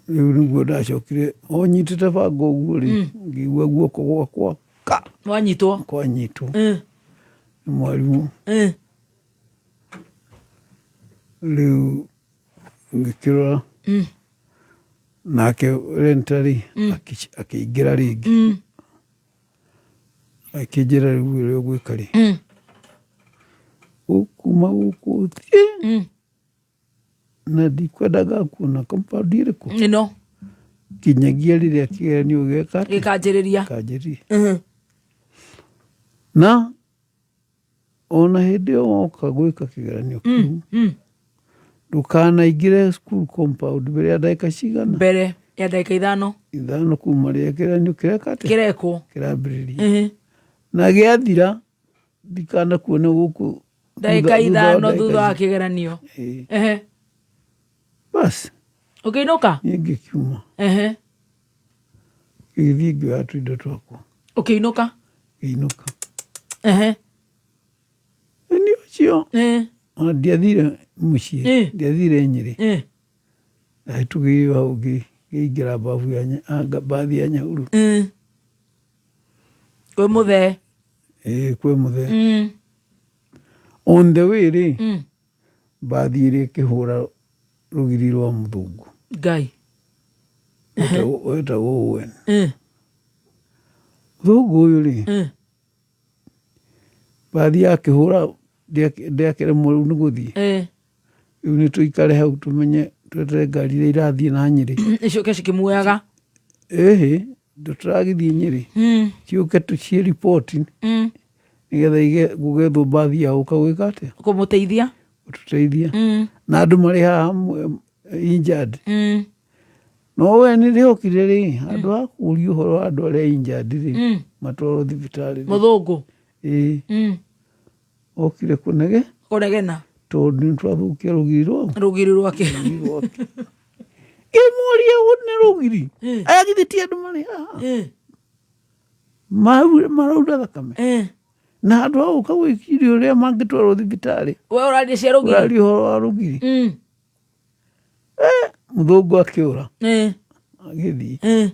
rĩu nĩguo ndacokire o nyitĩte banga ũguo rĩ ngĩigua guoko gwakwa ka wanyitwo kwanyitwo nĩ mwarimũ. Rĩu ngĩkĩrora nake renta rĩ akĩingĩra rĩngĩ akĩnjĩra rĩu ũrĩa ũgwĩka rĩ ũkuma gũkũ ũthiĩ na ndikwenda ngakuona compound ĩrĩkũ ĩno kinyagia rĩrĩa kĩgeranio gĩeka atĩa? Gĩkanjĩrĩria. Gĩkanjĩrĩria. Na ona hĩndĩ ĩyo woka gwĩka kĩgeranio kĩu ndũkanaingĩre school compound mbere ya ndagĩka cigana? Mbere ya ndagĩka 5. 5 kuma rĩrĩa kĩgeranio kĩreka atĩa? Kĩrekwo. Kĩrambĩrĩria. Na gĩathira ndikanakuone gũkũ ndagĩka thutha wa 5 ndagĩka thutha wa ici. kĩgeranio. Ĩĩ. Bas. Ũkĩinũka? Niĩ ngĩkiuma. Ngĩgĩthiĩ ngĩoya tũindo twakwa. Ũkĩinũka? Ngĩinũka. Nĩ ũcio ona ndiathire mũciĩ, ndiathire Nyĩrĩ. Ndahĩtũkĩire hau ngĩingĩra babu ya bathi ya Nyahururu. Kwĩ mũthee. Ĩĩ kwĩ mũthee. On the way rĩ bathi ĩrĩa ĩkĩhũra rũgiri rwa mũthũngũ. Ngai. Wetagwo Owen. Mũthũngũ ũyũ rĩ bathi yakĩhũra ndĩakĩremwo rĩu nĩ gũthiĩ. Rĩu nĩ tũikare hau tũmenye tweterere ngari iria irathiĩ na Nyĩrĩ. Icoke cikĩmuoyaga. Ĩhĩ tũragĩthiĩ Nyĩrĩ. Ciũke tũciĩ riboti nĩgetha gũgethwo bathi ya gũka gwĩka atĩa? Kũmũteithia. Gũtũteithia. Na andũ marĩ haha injured. No we nĩ rĩokire rĩ handũ ha kũũria ũhoro wa andũ arĩa injured rĩ matwarwo thibitarĩ. Mũthũngũ. Ĩĩ. Okire kũnege. Kũnegena. Tondũ nĩ twathũkia rũgiri rwao. Rũgiri rwake. Ngĩmũria nĩ rũgiri. Aya githĩ ti andũ marĩ haha. Maraura thakame. Na handũ ha gũka gwĩciria ũrĩa mangĩtwarwo thibitarĩ. We ũraria cia rũgiri. Ũraria ũhoro wa rũgiri. Mũthũngũ akĩũra. Agĩthiĩ.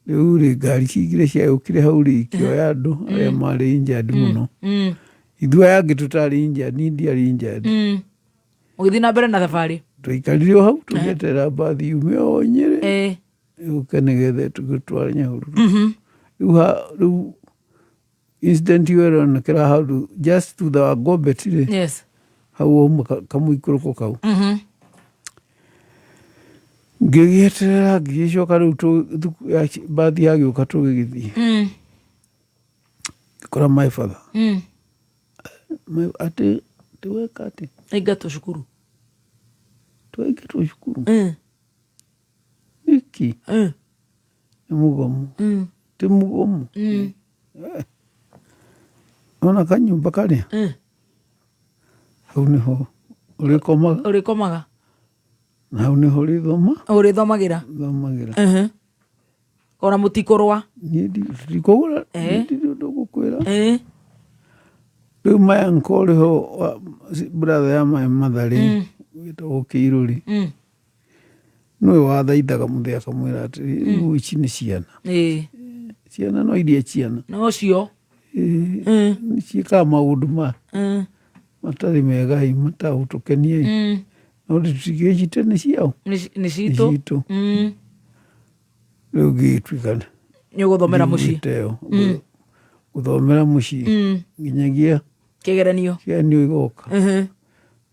Rĩu rĩ, ngari cingire ciagĩũkire hau rĩ, ikĩoya andũ arĩa marĩ injured mũno. Ithuĩ aya angĩ tũtarĩ injured, niĩ ndiarĩ injured. Ũgĩthiĩ na mbere na thabarĩ. Twaikarire o hau tũgĩeterera mbathi yume o Nyĩrĩ yũke nĩgetha tũgĩtware Nyahururu. Rĩu rĩu incident ĩyo ĩronekera hau just thutha wa Ngobeti rĩ, hau wauma kamũikũrũko kau. Ngĩgĩeterera ngĩgĩcoka rĩu mbathi yagĩũka tũgĩgĩthiĩ. Ngĩkora my father. Atĩ weka atĩ? Aingatwo cukuru. Twaingatwo cukuru? Nĩkĩ? Nĩ mũgomo. Ti mũgomo? Ona kanyũmba karĩa? Hau nĩho ũrĩkomaga. Ũrĩkomaga. Na hau nĩho ũrĩthoma. Ũrĩthomagĩra. Thomagĩra. Ona mũtikũrũa. Niĩ ndikũgũra. Niĩ ndirĩ ũndũ ngũkwĩra. Rĩu my uncle ũrĩ ho brother ya my mother rĩ, wĩtagwo Kĩirũ rĩ, nĩwe wathaithaga mũthee akamwĩra atĩrĩ, rĩu ici nĩ ciana. Ciana no iria ciana. No cio. Nĩ ciĩkaga maũndũ ma matarĩ mega ĩ, matagũtũkenia ĩ. No tũtingĩcite nĩ ciao. Nĩ Nĩ citũ. citũ. Rĩu ngĩgĩtuĩka Nĩ ũgũthomera mũciĩ. njiguĩte ĩyo. Gũthomera mũciĩ. Nginyagia Kĩgeranio. Kĩgeranio igoka.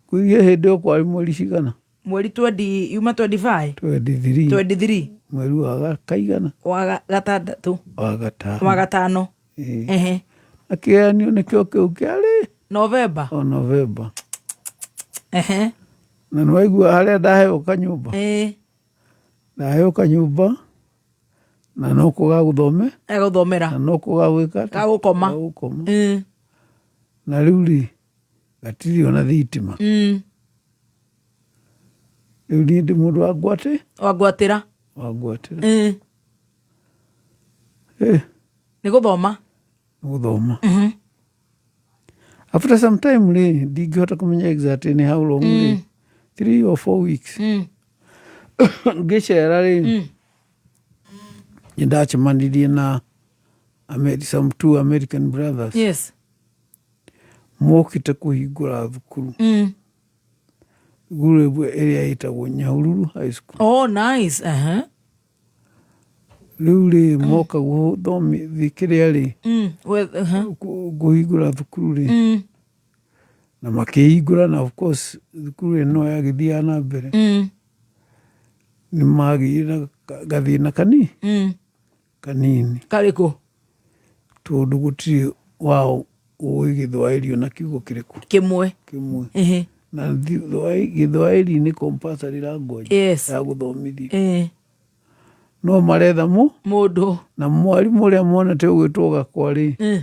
Kũiria hĩndĩ ĩyo kwarĩ mweri cigana? Mweri 20, yuma 25. 23. 23. Mweri wa kaigana? Wa gatandatũ. Wa gatano. Wa gatano. Na kĩgeranio nĩkĩo kĩu kĩarĩ? November. O November. Na nĩwaigua harĩa ndaheo kanyũmba? Ndaheo kanyũmba na no kũ gagũthome? Gagũthomera. Na no kũ gagwĩka atĩa? Gagũkoma. Gagũkoma. Na rĩu rĩ, gatirĩ ona thitima. Rĩu niĩ ndĩ mũndũ wa ngwatĩ? Wa ngwatĩra. Wa ngwatĩra. Nĩ gũthoma. Nĩ gũthoma. After some time rĩ, ndingĩhota kũmenya exactly nĩ how long rĩ, 3 or 4 weeks. Ngĩcera rĩ, nĩ ndacemanirie na some two American brothers. Mokĩte kũhingũra thukuru. Thukuru ĩmwe ĩrĩa ĩtagwo Nyahururu High School. Oh, nice. Rĩu rĩ, moka gũthomithia kĩrĩa rĩ, kũhingũra thukuru rĩ, na makĩhingũra na of course thukuru ĩno yagĩthiaga na mbere. Nĩ magĩire na gathĩna kanini. Karĩkũ? Tondũ gũtirĩ wao ũĩ Gĩthwaĩri ona kiugo kĩrĩkũ. Kĩmwe. Kĩmwe. Na Gĩthwaĩri nĩ compulsory language ya gũthomithio. No maretha mũndũ. Na mwarimũ ũrĩa monete ũgwĩtwo Gakwa rĩ,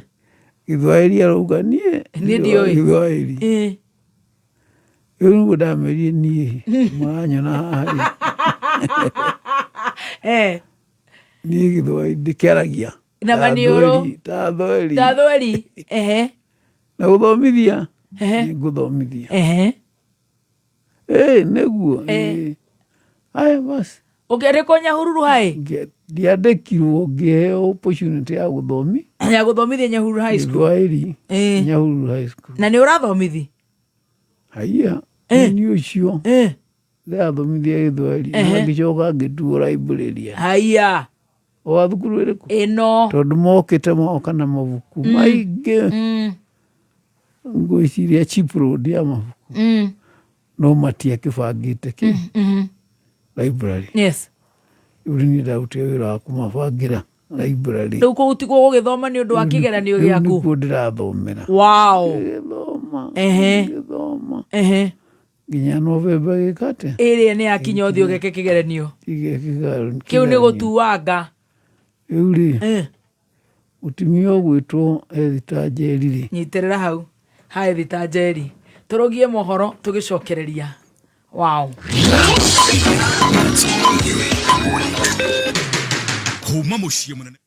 Gĩthwaĩri arauga niĩ Niĩ ndiũĩ. Gĩthwaĩri. Rĩu nĩguo ndamerire niĩ mũranyona haha rĩ. Niĩ Gĩthwaĩri ndĩkĩaragia. Na maniũrũ. Ta thweri. Ta thweri. Na gũthomithia. Nĩ ngũthomithia. Nĩguo. Aya basi. Ũkĩandĩkwo Nyahururu High? Ndiandĩkirwo, ngĩheo opportunity ya gũthomi. Ya gũthomithia Nyahururu High School. Gĩthwaĩri. Nyahururu High School. Na nĩ ũrathomithi? Haiya. Nĩ ũcio. Ndĩrathomithia Gĩthwaĩri. Na ngĩcoka ngĩtuo librarian. Haiya. Wa thukuru ĩrĩkũ? Ĩno. Tondũ mokĩte moka na mabuku maingĩ. Ngwĩciria cheap road ya mabuku. No matiakĩbangĩte kĩ? Library. Rĩu niĩ ndarutire wĩra wa kũmabangĩra library. Rĩu kũu tikuo gũgĩthoma nĩ ũndũ wa kĩgeranio Rĩu gĩaku? nĩkuo ndĩrathomera. Wow. Ngĩthoma, ngĩthoma. Nginya November gĩka atĩa? Ĩrĩa nĩ yakinya ũthiĩ ũgeke kĩgeranio. Kĩu nĩ gũtuanga. Rĩu rĩ, mũtumia ũgwĩtwo Esther Njeri rĩ. Nyitĩrĩra hau. Ha Esther Njeri. Tũrũgie mohoro tũgĩcokereria. Wow. Kuma mũciĩ mũnene.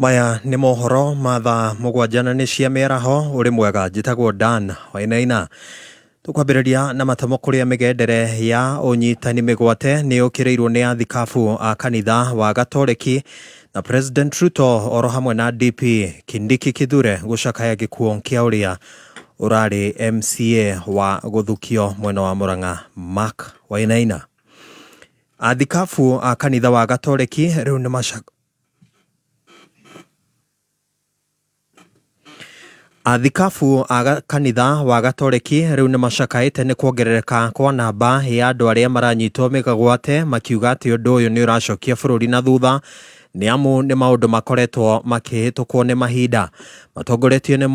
Maya nĩ mohoro ma thaa 7 na nĩ cia mĩaraho. Ũrĩ mwega, njĩtagwo Dan Wainaina. Tũkwambĩrĩria na matamo kũrĩa mĩgendere ya ũnyitani mĩgwate nĩ yũkĩrĩirwo nĩ athikabu a kanitha wa Gatoreki na President Ruto oro hamwe na DP Kindiki Kithure gũcakaya gĩkuũ kĩa ũrĩa ũrarĩ MCA wa gũthukio mwena wa Murang'a Mark Wainaina. Athikabu a kanitha wa Gatoreki rĩu nĩ macaka Athikabu a kanitha wa Gatoreki rĩu nĩ macakaĩte nĩ kuongerereka kwa namba ya andũ arĩa maranyitwo mĩgwate, makiuga atĩ ũndũ ũyũ nĩ ũracokia bũrũri na thutha nĩ amu nĩ maũndũ makoretwo makĩhĩtũkwo nĩ mahinda. Matongoretio nĩ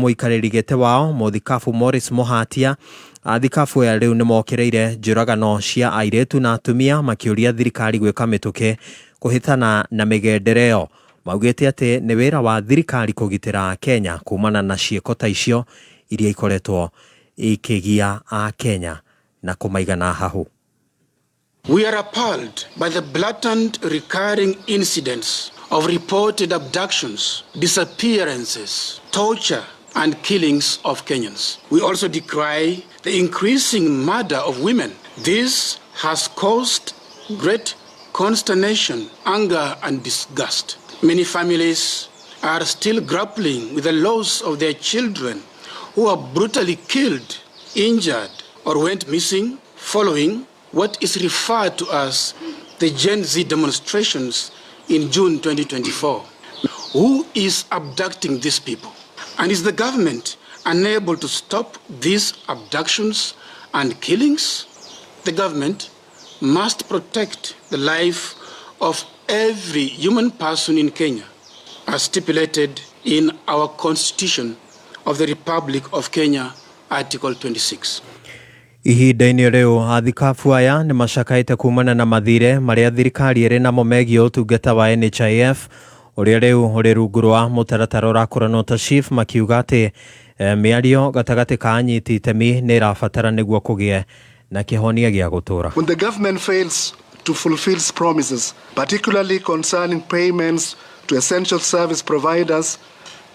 mũikarĩri gĩtĩ wao mũthikabu Morris Mũhatia, athikabu aya rĩu nĩ mokĩrĩire njũragano cia airĩtu na atumia, makĩũria thirikari gwĩka mĩtũkĩ kũhĩtana na mĩgendere ĩyo. Maugĩte atĩ nĩ wĩra wa thirikari kũgitĩra Kenya kumana na ciĩko ta icio iria ikoretwo ikĩgia Akenya na kũmaigana hahũ. We are appalled by the blatant recurring incidents of reported abductions, disappearances, torture, and killings of Kenyans. We also decry the increasing murder of women. This has caused great consternation, anger, and disgust. Many families are still grappling with the loss of their children who are brutally killed, injured, or went missing following what is referred to as the Gen Z demonstrations in June 2024. Who is abducting these people? And is the government unable to stop these abductions and killings? The government must protect the life of every human person in Kenya, as stipulated in our Constitution of the Republic of Kenya, Article 26. Ihinda-inĩ rĩu athikabu aya nĩ macakaĩte kumana na mathirĩ marĩa thirikari ĩrĩ namo megiĩ ũtungata wa NHIF ũrĩa rĩu ũrĩ rungu rwa mũtaratara ũrakũranwo ta SHIF, makiuga atĩ mĩario gatagatĩ ka anyiti itemi nĩ ĩrabatara nĩguo kũgĩe na kĩhonia gĩa gũtũũra. When the government fails to fulfill its promises, particularly concerning payments to essential service providers,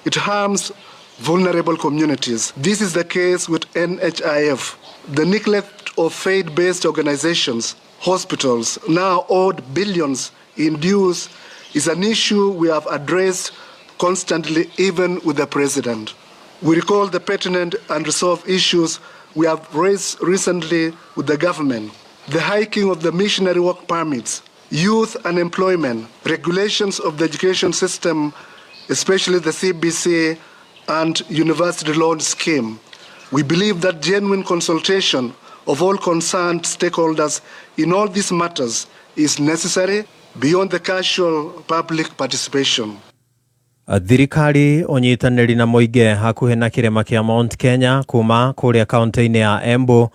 it harms vulnerable communities. This is the case with NHIF. The neglect of faith-based organizations, hospitals, now owed billions in dues, is an issue we have addressed constantly, even with the president. We recall the pertinent and resolved issues we have raised recently with the government. The hiking of the missionary work permits, youth unemployment, regulations of the education system, especially the CBC and university loan scheme. We believe that genuine consultation of all concerned stakeholders in all these matters is necessary beyond the casual public participation. Thirikari ũnyitanĩri na mũingĩ hakuhĩ na kĩrĩma kĩa Mount Kenya kuma kũrĩa kaunti-inĩ ya Embu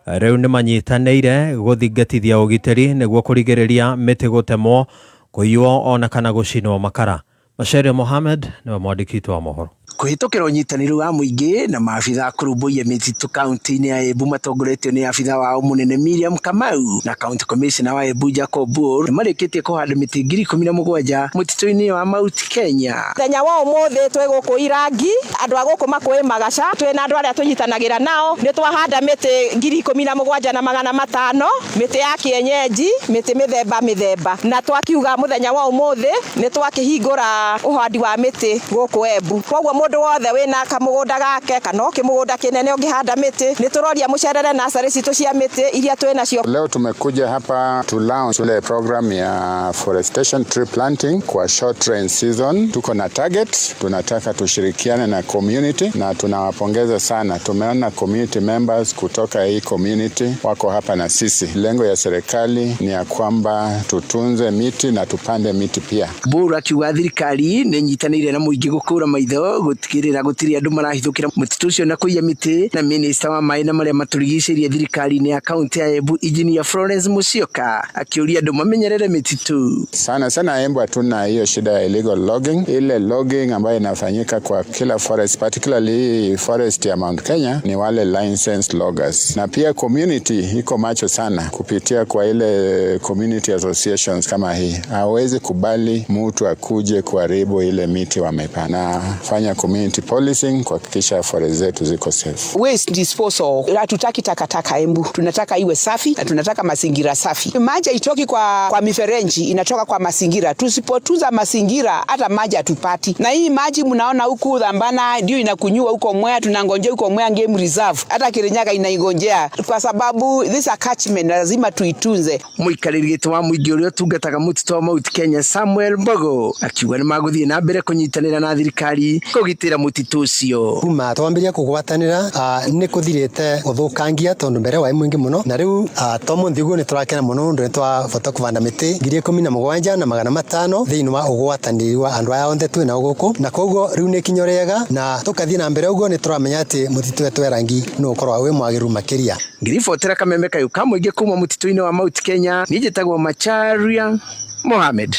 rĩu nĩ manyitanĩire gũthingatithia ũgitĩri nĩguo kũrigĩrĩria mĩtĩ gũtemwo, kũiywo ona kana gũcinwo makara. Macharia Mohamed nĩwe mwandĩki witũ wa mohoro. Kũhĩtũkĩra ũnyitanĩri wa mũingĩ na maabitha kũrũmbũiya mĩtitũ kaunti-inĩ ya Embu matongoretio nĩ abitha wao mũnene Miriam Kamau na county commissioner wa Embu Jacob Bor nĩmarĩkĩtie kũhanda mĩtĩ 17,000 mũtitũ-inĩ wa Mount Kenya. Mũthenya wa ũmũthĩ twĩ gũkũ Irangi, andũ a gũkũ makũĩ magaca, twĩ na andũ arĩa tũnyitanagĩra nao, nĩ twahanda mĩtĩ 17,500, mĩtĩ ya kĩenyenji, mĩtĩ mĩthemba mĩthemba, na twakiuga mũthenya wa ũmũthĩ nĩ twakĩhingũra ũhandi wa mĩtĩ gũkũ Embu. Koguo mũndũ wothe wĩna kamũgũnda gake kana o kĩmũgũnda kĩnene ũngĩhanda mĩtĩ, nĩ tũroria mũcerere nursery citũ cia mĩtĩ iria twĩ nacio. Leo tumekuja hapa to launch ile program ya forestation tree planting kwa short rain season. Tuko na target, tunataka tushirikiane na community na tunawapongeza sana. Tumeona community members kutoka hii community wako hapa na sisi. Lengo ya serikali ni ya kwamba tutunze miti na tupande miti pia. Bor akiuga thirikari nĩ nyitanĩire na mũingĩ gũkũra maitho gũtigĩrĩra gũtirĩ andũ marahithũkĩra mũtitũ ũcio na kũiya mĩtĩ na minista wa maĩ na marĩa matũrigicĩirie thirikari-inĩ ya kaunti ya Embu Engineer Florence Musyoka akĩũria andũ mamenyerere mĩtitũ. Sana sana Embu hatuna hiyo shida ya illegal logging. Ile logging ambayo inafanyika kwa kila forest, particularly hii forest ya Mount Kenya, ni wale licensed loggers, na pia community iko macho sana kupitia kwa ile community associations kama hii. Hawezi kubali mtu akuje kuharibu ile miti wamepanda. Fanya community policing kuhakikisha forest zetu ziko safe. Waste disposal, hatutaki takataka Embu, tunataka iwe safi na tunataka mazingira safi. Maji haitoki kwa mifereji, inatoka kwa mazingira. Tusipotunza mazingira hata maji hatupati. Na hii maji mnaona huku Dhambana ndio inakunywa huko Mwea, tunangojea huko Mwea Game Reserve, hata Kirinyaga inaingojea, kwa sababu this a catchment lazima tuitunze. Muikarĩri gĩtĩ wa mũingĩ ũrĩa ũtungataga mũtitũ wa Mount Kenya Samuel Mbogo akiuga nĩ magũthiĩ na mbere kũnyitanĩra na thirikari kũgitĩra mũtitũ ũcio. Kuma twambĩrĩria kũgwatanĩra nĩ kũthirĩte ũthũkangia tondũ mbere waĩ mũingĩ mũno, na rĩu to mũnthi ũguo nĩ tũrakena mũno ũndũ nĩ twabota kũbanda mĩtĩ 17,500 thĩinĩ wa ũgwatanĩri wa andũ aya othe twĩ nao gũkũ, na koguo rĩu nĩ ikinya rĩega na tũkathiĩ na mbere ũguo nĩ tũramenya atĩ mũtitũ wetu wa rangi nĩ ũkorwo wĩ mwagĩrĩru makĩria. Ngĩribotera kameme kayũ ka mũingĩ kuma mũtitũ-inĩ wa Mount Kenya, niĩ njĩtagwo Macharia Mohamed.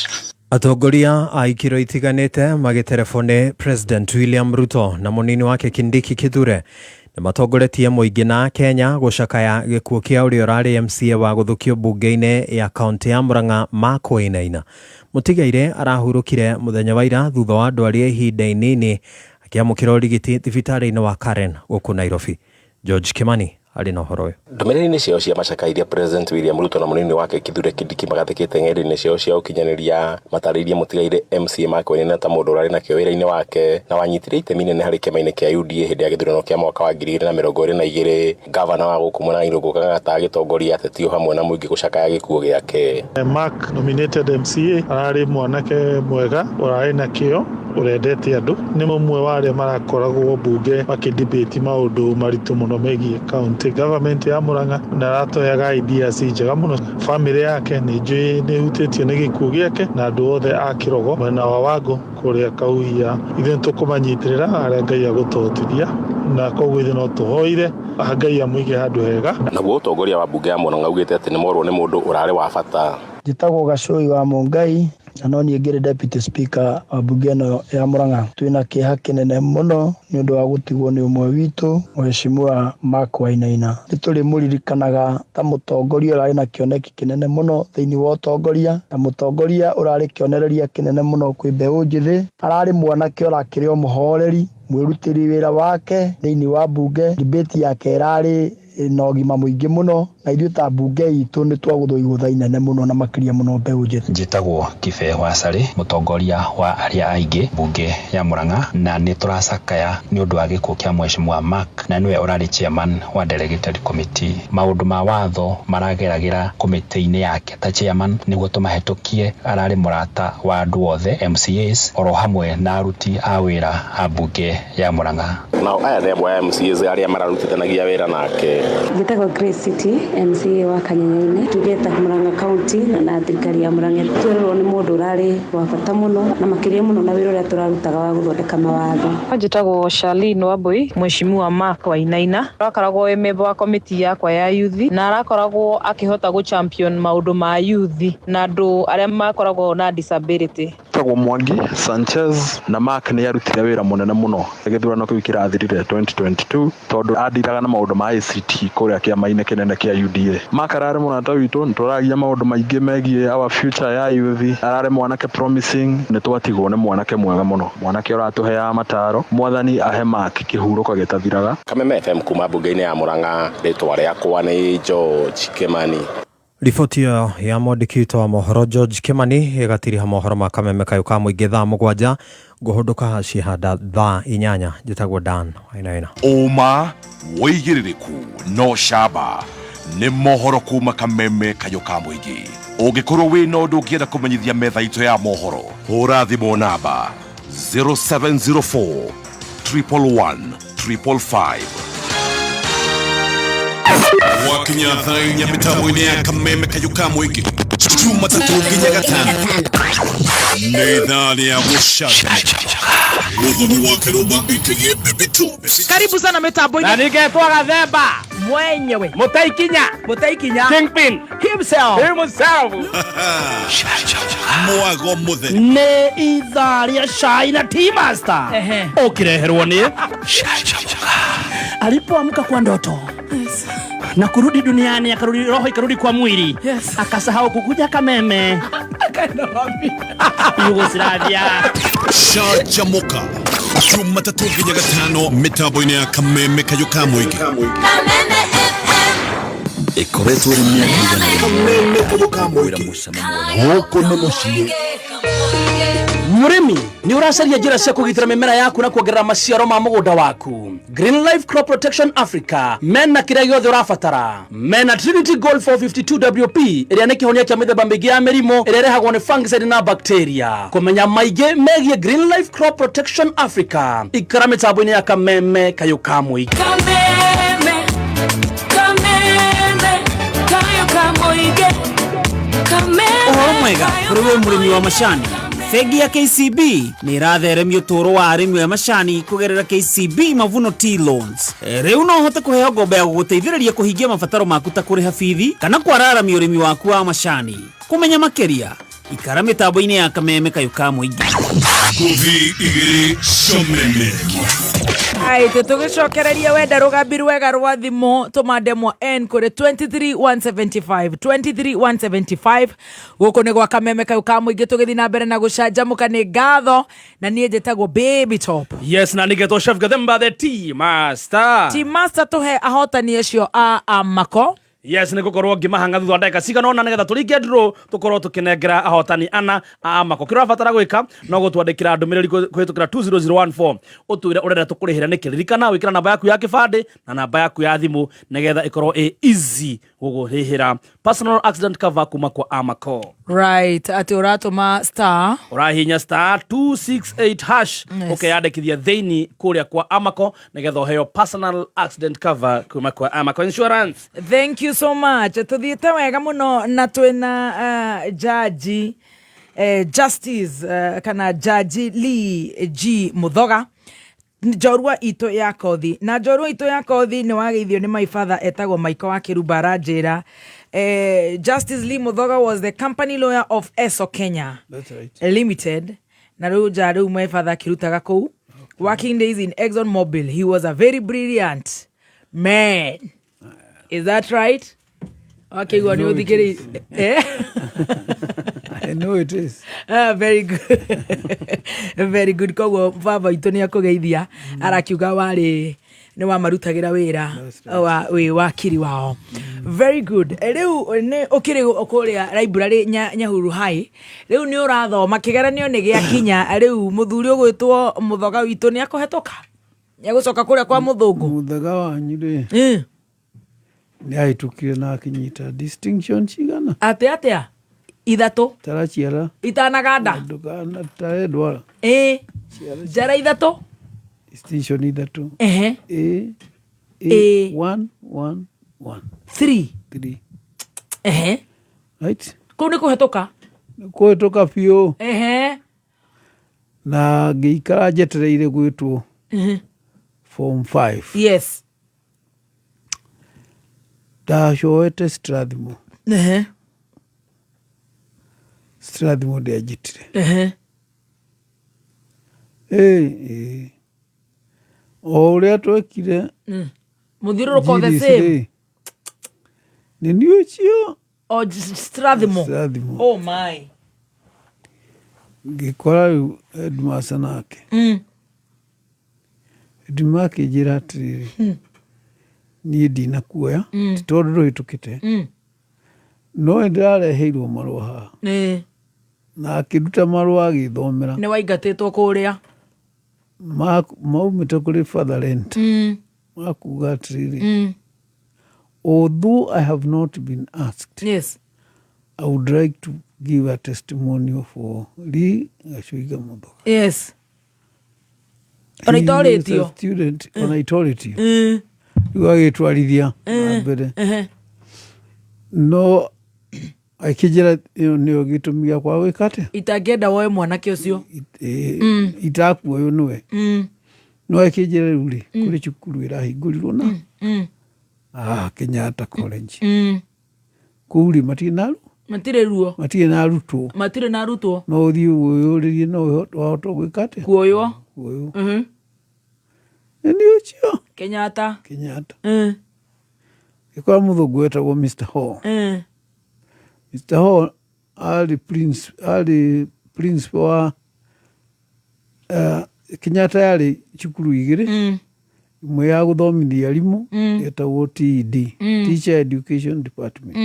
Atongoria a ikĩro itiganĩte magĩterebone President William Ruto na mũnini wake Kindiki Kithure nĩ matongoretie mũingĩ na Kenya gũcakaya gĩkuũ kĩa ũrĩa ũrarĩ MCA wa gũthũkio mbunge-inĩ ya kaunti ya Murang'a Mark Wainaina. Mũtigaire arahurũkire mũthenya wa ira thutha wa ndwari ya ihinda inini akĩamũkĩra ũrigiti thibitarĩ-inĩ wa Karen gũkũ Nairobi. George Kimani arĩ na ũhoro ũyũ. Ndũmĩrĩri-inĩ ciao cia macakaya iria President William Ruto na mũnini wake Kithure Kindiki magathĩkĩte ng'enda-inĩ ciao cia ũkinyanĩria matarĩirie mũtigaire MCA Mark Wainaina ta mũndũ ũrarĩ na kĩo wĩra-inĩ wake na wanyitire itemi inene harĩ kĩama-inĩ kĩa UDA hĩndĩ ya gĩthurano kĩa mwaka wa 2022. Gavana wa gũkũ mwena wa Irũngũ Kang'ata agĩtongoria ateti o hamwe na mũingĩ gũcakaya gĩkuũ gĩake. Mark nominated MCA ararĩ mwanake mwega ũrarĩ na kĩo ũrendete andũ, nĩ ũmwe wa arĩa marakoragwo mbunge makĩdebate maũndũ maritũ mũno megiĩ county government ya Murang'a na aratoyaga ideas njega mũno. Family yake nĩ njũĩ nĩ ĩhutĩtio nĩ gĩkuũ gĩake na andũ othe a Kĩrogo mwena wa Wango kũrĩa Kauhia, ithuĩ nĩtũkũmanyitĩrĩra harĩa Ngai agũtũhotithia, na koguo ithuĩ no tũhoire Ngai amũige handũ hega. Naguo ũtongoria wa mbunge ya Murang'a augĩte atĩ nĩ morwo nĩ mũndũ ũrarĩ wa bata. Njĩtagwo Gacũi wa Mũngai na no niĩ ngĩrĩ deputy speaker wa mbunge ĩno ya Murang'a. Twĩna kĩeha kĩnene mũno nĩ ũndũ wa gũtigwo nĩ ũmwe witũ Mheshimiwa Mark Wainaina. Nĩ tũrĩmũririkanaga ta mũtongoria ũrarĩ na kĩoneki kĩnene mũno thĩinĩ wa ũtongoria, na mũtongoria ũrarĩ kĩonereria kĩnene mũno kwĩ mbeũ njĩthĩ. Ararĩ mwanake ũrakĩrĩ o mũhoreri, mwĩrutĩri wĩra wake thĩinĩ wa mbunge. Debate yake ĩrarĩ na ũgima mũingĩ mũno, na ithuĩ ta mbunge itũ nĩ twagũthwo igũtha inene mũno na makĩria mũno mbeũ njĩthĩ. Njĩtagwo Kibe Wacarĩ, mũtongoria wa arĩa aingĩ mbunge ya Murang'a, na nĩ tũracakaya nĩ ũndũ wa gĩkuũ kĩa Mheshimiwa Mark, na nĩwe ũrarĩ chairman wa delegated committee. Maũndũ ma watho marageragĩra komĩtĩ-inĩ yake ta chairman nĩguo tũmahĩtũkie. Ararĩ mũrata wa andũ othe MCAs oro hamwe na aruti a wĩra a mbunge ya Murang'a. Nao aya nĩ amwe a MCAs arĩa mararutithanagia wĩra nake. Njĩtagwo Grace City, MCA wa Kanyenyainĩ, tugĩte Murang'a County na thirikari ya Murang'a. Twerwo nĩ mũndũ ũrarĩ wa bata mũno na makĩria mũno na wĩra ũrĩa tũrarutaga wa gũthondeka mawatho. Njĩtagwo Charlene Wambui, Mheshimiwa Mark Wainaina arakoragwo wĩ member wa committee yakwa ya youth, na arakoragwo akĩhota gũ champion maũndũ ma youth na andũ arĩa makoragwo na disability. Tagwo Mwangi Sanchez na Mark nĩ arutire wĩra mũnene mũno gĩthurano kĩu kĩrathirire 2022 tondũ andiraga na maũndũ ma ICT kũrĩa kĩama-inĩ kĩnene kĩa UDA. Mark ararĩ mũrata witũ, nĩtũragia maũndũ maingĩ megiĩ our future ya youth. Ararĩ mwanake promising, nĩtwatigwo nĩ mwanake mwega mũno, mwanake ũratũheaga mataro. Mwathani ahe Mark kĩhurũko gĩtathiraga. Kameme FM kuma mbunge-inĩ ya Murang'a, rĩtwa rĩakwa nĩ George Kimani. Riboti ĩyo ya mwandĩki witũ wa mohoro George Kimani ĩgatiriha mohoro ma kameme kayũ ka mũingĩ thaa 7 ngũhũndũka cihanda thaa 8. Njĩtagwo Dan Wainaina. Ũma wĩigĩrĩrĩku no camba nĩ mohoro kuma kameme kayũ ka mũingĩ. Ũngĩkorwo wĩna ũndũ ũngĩenda kũmenyithia metha itũ ya mohoro, hũra thimũ namba 0704 111 555. Wakinya thaa 4 mĩtambo-inĩ ya kameme kayũ ka mũingĩ Jumatatũ nginya Gatano nĩ ithaa rĩa gũcanjamũka. Mũthoni wa Kĩrũmba ĩkĩgĩe Baby Top. Karibu sana mitambo-inĩ. Na nĩngetwo Gathemba. Mwenyewe. Mũtaikinya. Mũtaikinya. Kingpin. Himself. Himself. Mwago mũtheri. Nĩ ithaa rĩa cai na tea master. Ehe. Ũkĩreherwo nĩ alipoamka kwa ndoto na kurudi duniani akarudi roho ikarudi kwa mwili yes. Akasahau kukuja kameme Akaenda wapi? Yugoslavia. Canjamũka Jumatatũ nginya gatano mĩtambo-inĩ ya kameme kayũ ka mũingĩ. Ĩkoretwo ĩrĩ mĩaka igana Kameme kayũ ka mũingĩ. Gũkũ nĩ mũciĩ. Mũrĩmi nĩ ũracaria njĩra cia kũgitĩra mĩmera yaku na kuongerera maciaro ma mũgũnda waku. Green Life Crop Protection Africa mena kĩrĩa gĩothe ũrabatara. Mena Trinity Gold 452 WP ĩrĩa nĩ kĩhonia kĩa mĩthemba mĩingĩ ya mĩrimũ ĩrĩa ĩrehagwo nĩ fungicide na bacteria. Kũmenya maingĩ megiĩ Green Life Crop Protection Africa, ikara mĩtambo-inĩ ya Kameme kayũ ka mũingĩ. Kameme, kameme, kayo kamoige. Kameme. Ũhoro mwega kũrĩ we mũrĩmi wa macani. Bengi ya KCB nĩ ĩratheremia ũtũũro wa arĩmi a macani kũgerera KCB Mavuno Tea Loans. Rĩu no ũhote kũheo ngombo ya gũgũteithĩrĩria kũhingia mabataro maku ta kũrĩha bithi kana kwararamia ũrĩmi waku wa macani. Kũmenya makĩria, ikara mĩtambo-inĩ ya Kameme kayũ ka mũingĩ. Ngũthi igĩrĩ comeme. Ai, tũgĩcokereria wenda rũgambi rwega rwa thimũ tũma ndemwa n kũrĩ 23175 23175. Gũkũ nĩ gwa Kameme kau ka mũingĩ, tũgĩthiĩ na mbere na gũcanjamũka. Nĩ ngatho na niĩ njĩtagwo Baby Top. Yes, na nĩngetwo Chef Gathemba the tea master. Tea master, tũhe ahotani acio a amako. Yes, nĩ gũkorwo ngĩmahanga thutha wa ndagĩka cigana ũna nĩgetha tũringe draw tũkorwo tũkĩnengera ahotani ana a amako. Kĩrĩa ũrabatara gwĩka no gũtwandĩkĩra ndũmĩrĩri kũhĩtũkĩra 20014 ũtwĩre ũrenda tũkũrĩhĩra nĩkĩ. Ririkana wĩkĩra namba yaku ya kĩbandĩ na namba yaku ya thimũ nĩgetha ĩkorwo ĩ easy gũgũrĩhĩra personal accident cover kuma kwa Amako. Right, atĩ ũratũma star Ũrahihinya star 268 hash. Yes. Ũkeyandĩkithia thĩinĩ kũrĩa kwa Amako nĩgetha ũheo personal accident cover kuma kwa Amako Insurance. Thank you so much. Tuthiĩte wega mũno na twĩna jaji justice kana jaji Lee G Muthoga, njorua itũ ya kothi. Na njorua itũ ya kothi nĩ wageithio nĩ my father etagwo Maiko wa Kĩrumba aranjĩra Justice Lee Muthoga was the company lawyer of Esso Kenya That's right. Limited, na rĩu nja rĩu my father akĩrutaga kũu. Working days in Exxon Mobil, he was a very brilliant man. Is that right? Wakĩigua nĩ know it. ũthikĩrĩ. I know it is. Ah, very good, very good. Koguo baba itũ nĩ akũgeithia, arakiuga warĩ nĩ wamarutagĩra wĩra wa wĩ wakiri wao. Very good. Rĩu nĩ ũkĩrĩ kũrĩa library Nyahururu High, rĩu nĩ ũrathoma, kĩgeranio nĩ gĩakinya. Rĩu mũthuri ũgwĩtwo Mũthoga witũ nĩ akũhetũka, nĩ agũcoka kũrĩa kwa mũthũngũ. Mũthega wanyu rĩ nĩ ahĩtũkire na akĩnyita distinction cigana? Atĩ atĩa? Ithatũ. Taraciara. Itanaganda. Ndũkanatare ndwara. Ĩ njara ithatũ. Distinction ithatũ. Ehe. A. A. A one one one. Three. Three. Ehe. Right. Kũu nĩ kũhetũka. Kũhĩtũka biũ. Ehe. Na ngĩikara njetereire gwĩtwo form 5. Yes. Ndacoete Strathmore. Ehe. Strathmore ndĩanjĩtire. Ehe. Ĩ o ũrĩa twekire Mũthiũrũrũko the GDC same. rĩ, nĩ niĩ ũcio. O Strathmore. Strathmore. Oh my. Ngĩkora rĩu headmaster nake headmaster akĩnjĩra atĩrĩrĩ, niĩ ndinakuoya ti tondũ ndũhĩtũkĩte no nĩ ndĩrareheirwo marũa haha na akĩruta marũa agĩthomera. Nĩ waingatĩtwo kũrĩa. Maumĩte kũrĩ Father Lent makuga atĩrĩrĩ, although I have not been asked, yes, I would like to give a testimonial for Lee Gachuiga Muthoga. Yes. Ona He was a itorĩtio. student, ona itorĩtio. Rĩu agĩtwarithia na mbere. Ehe. No Akĩnjĩra ĩyo nĩyo gĩtũmi gĩakwa gwĩka atĩa. Itangĩenda woe mwanake ũcio. Ĩĩ, itakuoywo nĩwe. No akĩnjĩra rĩu rĩ, kũrĩ cukuru ĩrahingũrirwo na Kenyatta College. Kũu rĩ matirĩ na Matirĩ ruo. Matirĩ na arutwo. Matirĩ na arutwo. No ũthiĩ wĩyũrĩrie no wahota gwĩka atĩa? Kuoywo. Kuoywo. Nĩ ũcio. Kenyatta. Kenyatta. Ngĩkora mũthũngũ wetagwo Mr. Hall. Mr. Hall arĩ prince, arĩ principal wa Kenyatta yarĩ cukuru igĩrĩ. Ĩmwe ya gũthomithia arimũ yetagwo TED, Teacher Education Department.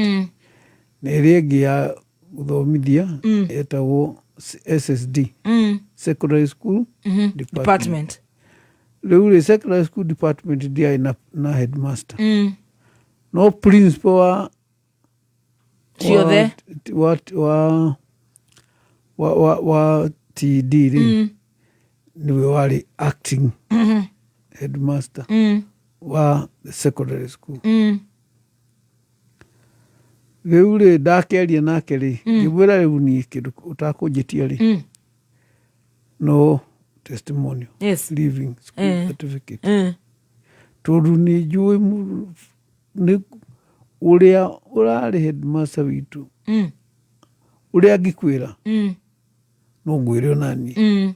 Na ĩrĩa ĩngĩ ya gũthomithia yetagwo SSD, Secondary School Department. Department. Rĩu rĩ, Secondary School Department ndiarĩ na headmaster. No principal wa Ciothe. wa TED rĩ, nĩwe warĩ acting headmaster wa the secondary school. Rĩu rĩ, ndakĩaria nake rĩ, ngĩmwĩra rĩu niĩ kĩndũ ũtakũnjĩtia rĩ, no testimonial. Yes. Leaving school certificate. Tondũ nĩ njũĩ nĩ ũrĩa ũrarĩ headmaster witũ, ũrĩa angĩkwĩra, no ngwĩre ona niĩ.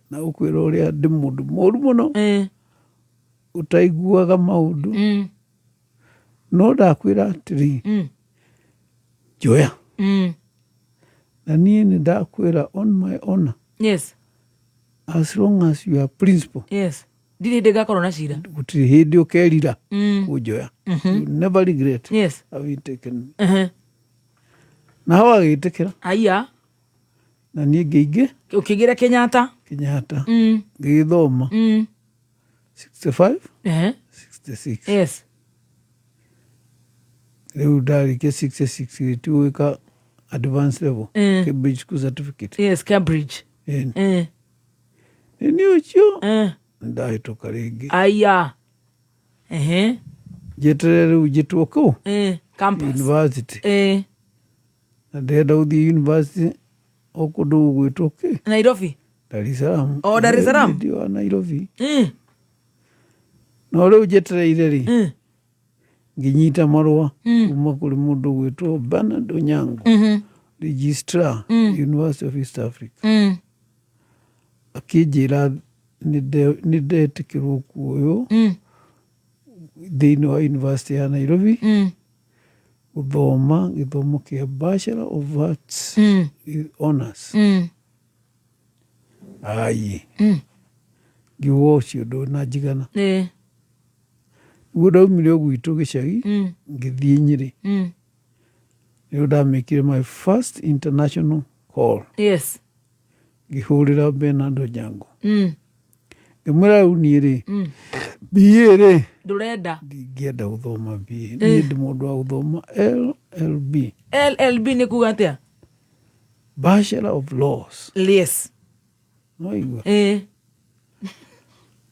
Na ũkwĩra ũrĩa ndĩ mũndũ mũru mũno, ũtaiguaga maũndũ. No ndakwĩra atĩrĩ, njoya. Na niĩ nĩ ndakwĩra on my honor. Yes. As long as you are principal. Yes. Ndirĩ hĩndĩ ngakorwo na cira. Gũtirĩ hĩndĩ ũkerira kũnjoya. You never regret Yes. having taken me. Na hau agĩtĩkĩra. Aya. Na niĩ ngĩingĩ. Ũkĩingĩra Kenyatta. Kenyatta. Ngĩgĩthoma. 65. 66. Yes. Rĩu ndarĩkia 66 rĩ, ti gwĩka advanced level. Cambridge School Certificate. Yes, Cambridge. Nĩ ũcio. Ndahĩtũka rĩngĩ. Aya. Njeterere rĩu njĩtwo kũu. Campus. University. Na ndĩrenda gũthiĩ university o kũndũ gũgwĩtwo kĩ? Nairobi. Dar es Salaam. O Dar es Salaam? Ndi wa Nairobi. No rĩu njetereire rĩ, ngĩnyita marũa kuma kũrĩ mũndũ ũgwĩtwo Bernard Onyango, registrar, University of East Africa. Akĩnjĩra nĩ ndetĩkĩrwo kuoywo thĩinĩ wa University ya Nairobi gũthoma gĩthomo kĩa Bachelor of Arts with Honors. Ai. Ngiuga ũcio ndũnanjigana. Nĩguo ndaumire o gwitũ gĩcagi, ngĩthiĩ Nyĩrĩ. Nĩguo ndamĩkire my first international call. Yes. Ngĩhũrĩra Bernard Onyango. Ngĩmwĩra rĩu niĩ rĩ, BA rĩ, Ndũrenda. Ndingĩenda gũthoma BA. Niĩ ndĩ mũndũ wa gũthoma LLB. LLB nĩ kuga atĩa? Bachelor of Laws. Yes. Waigua?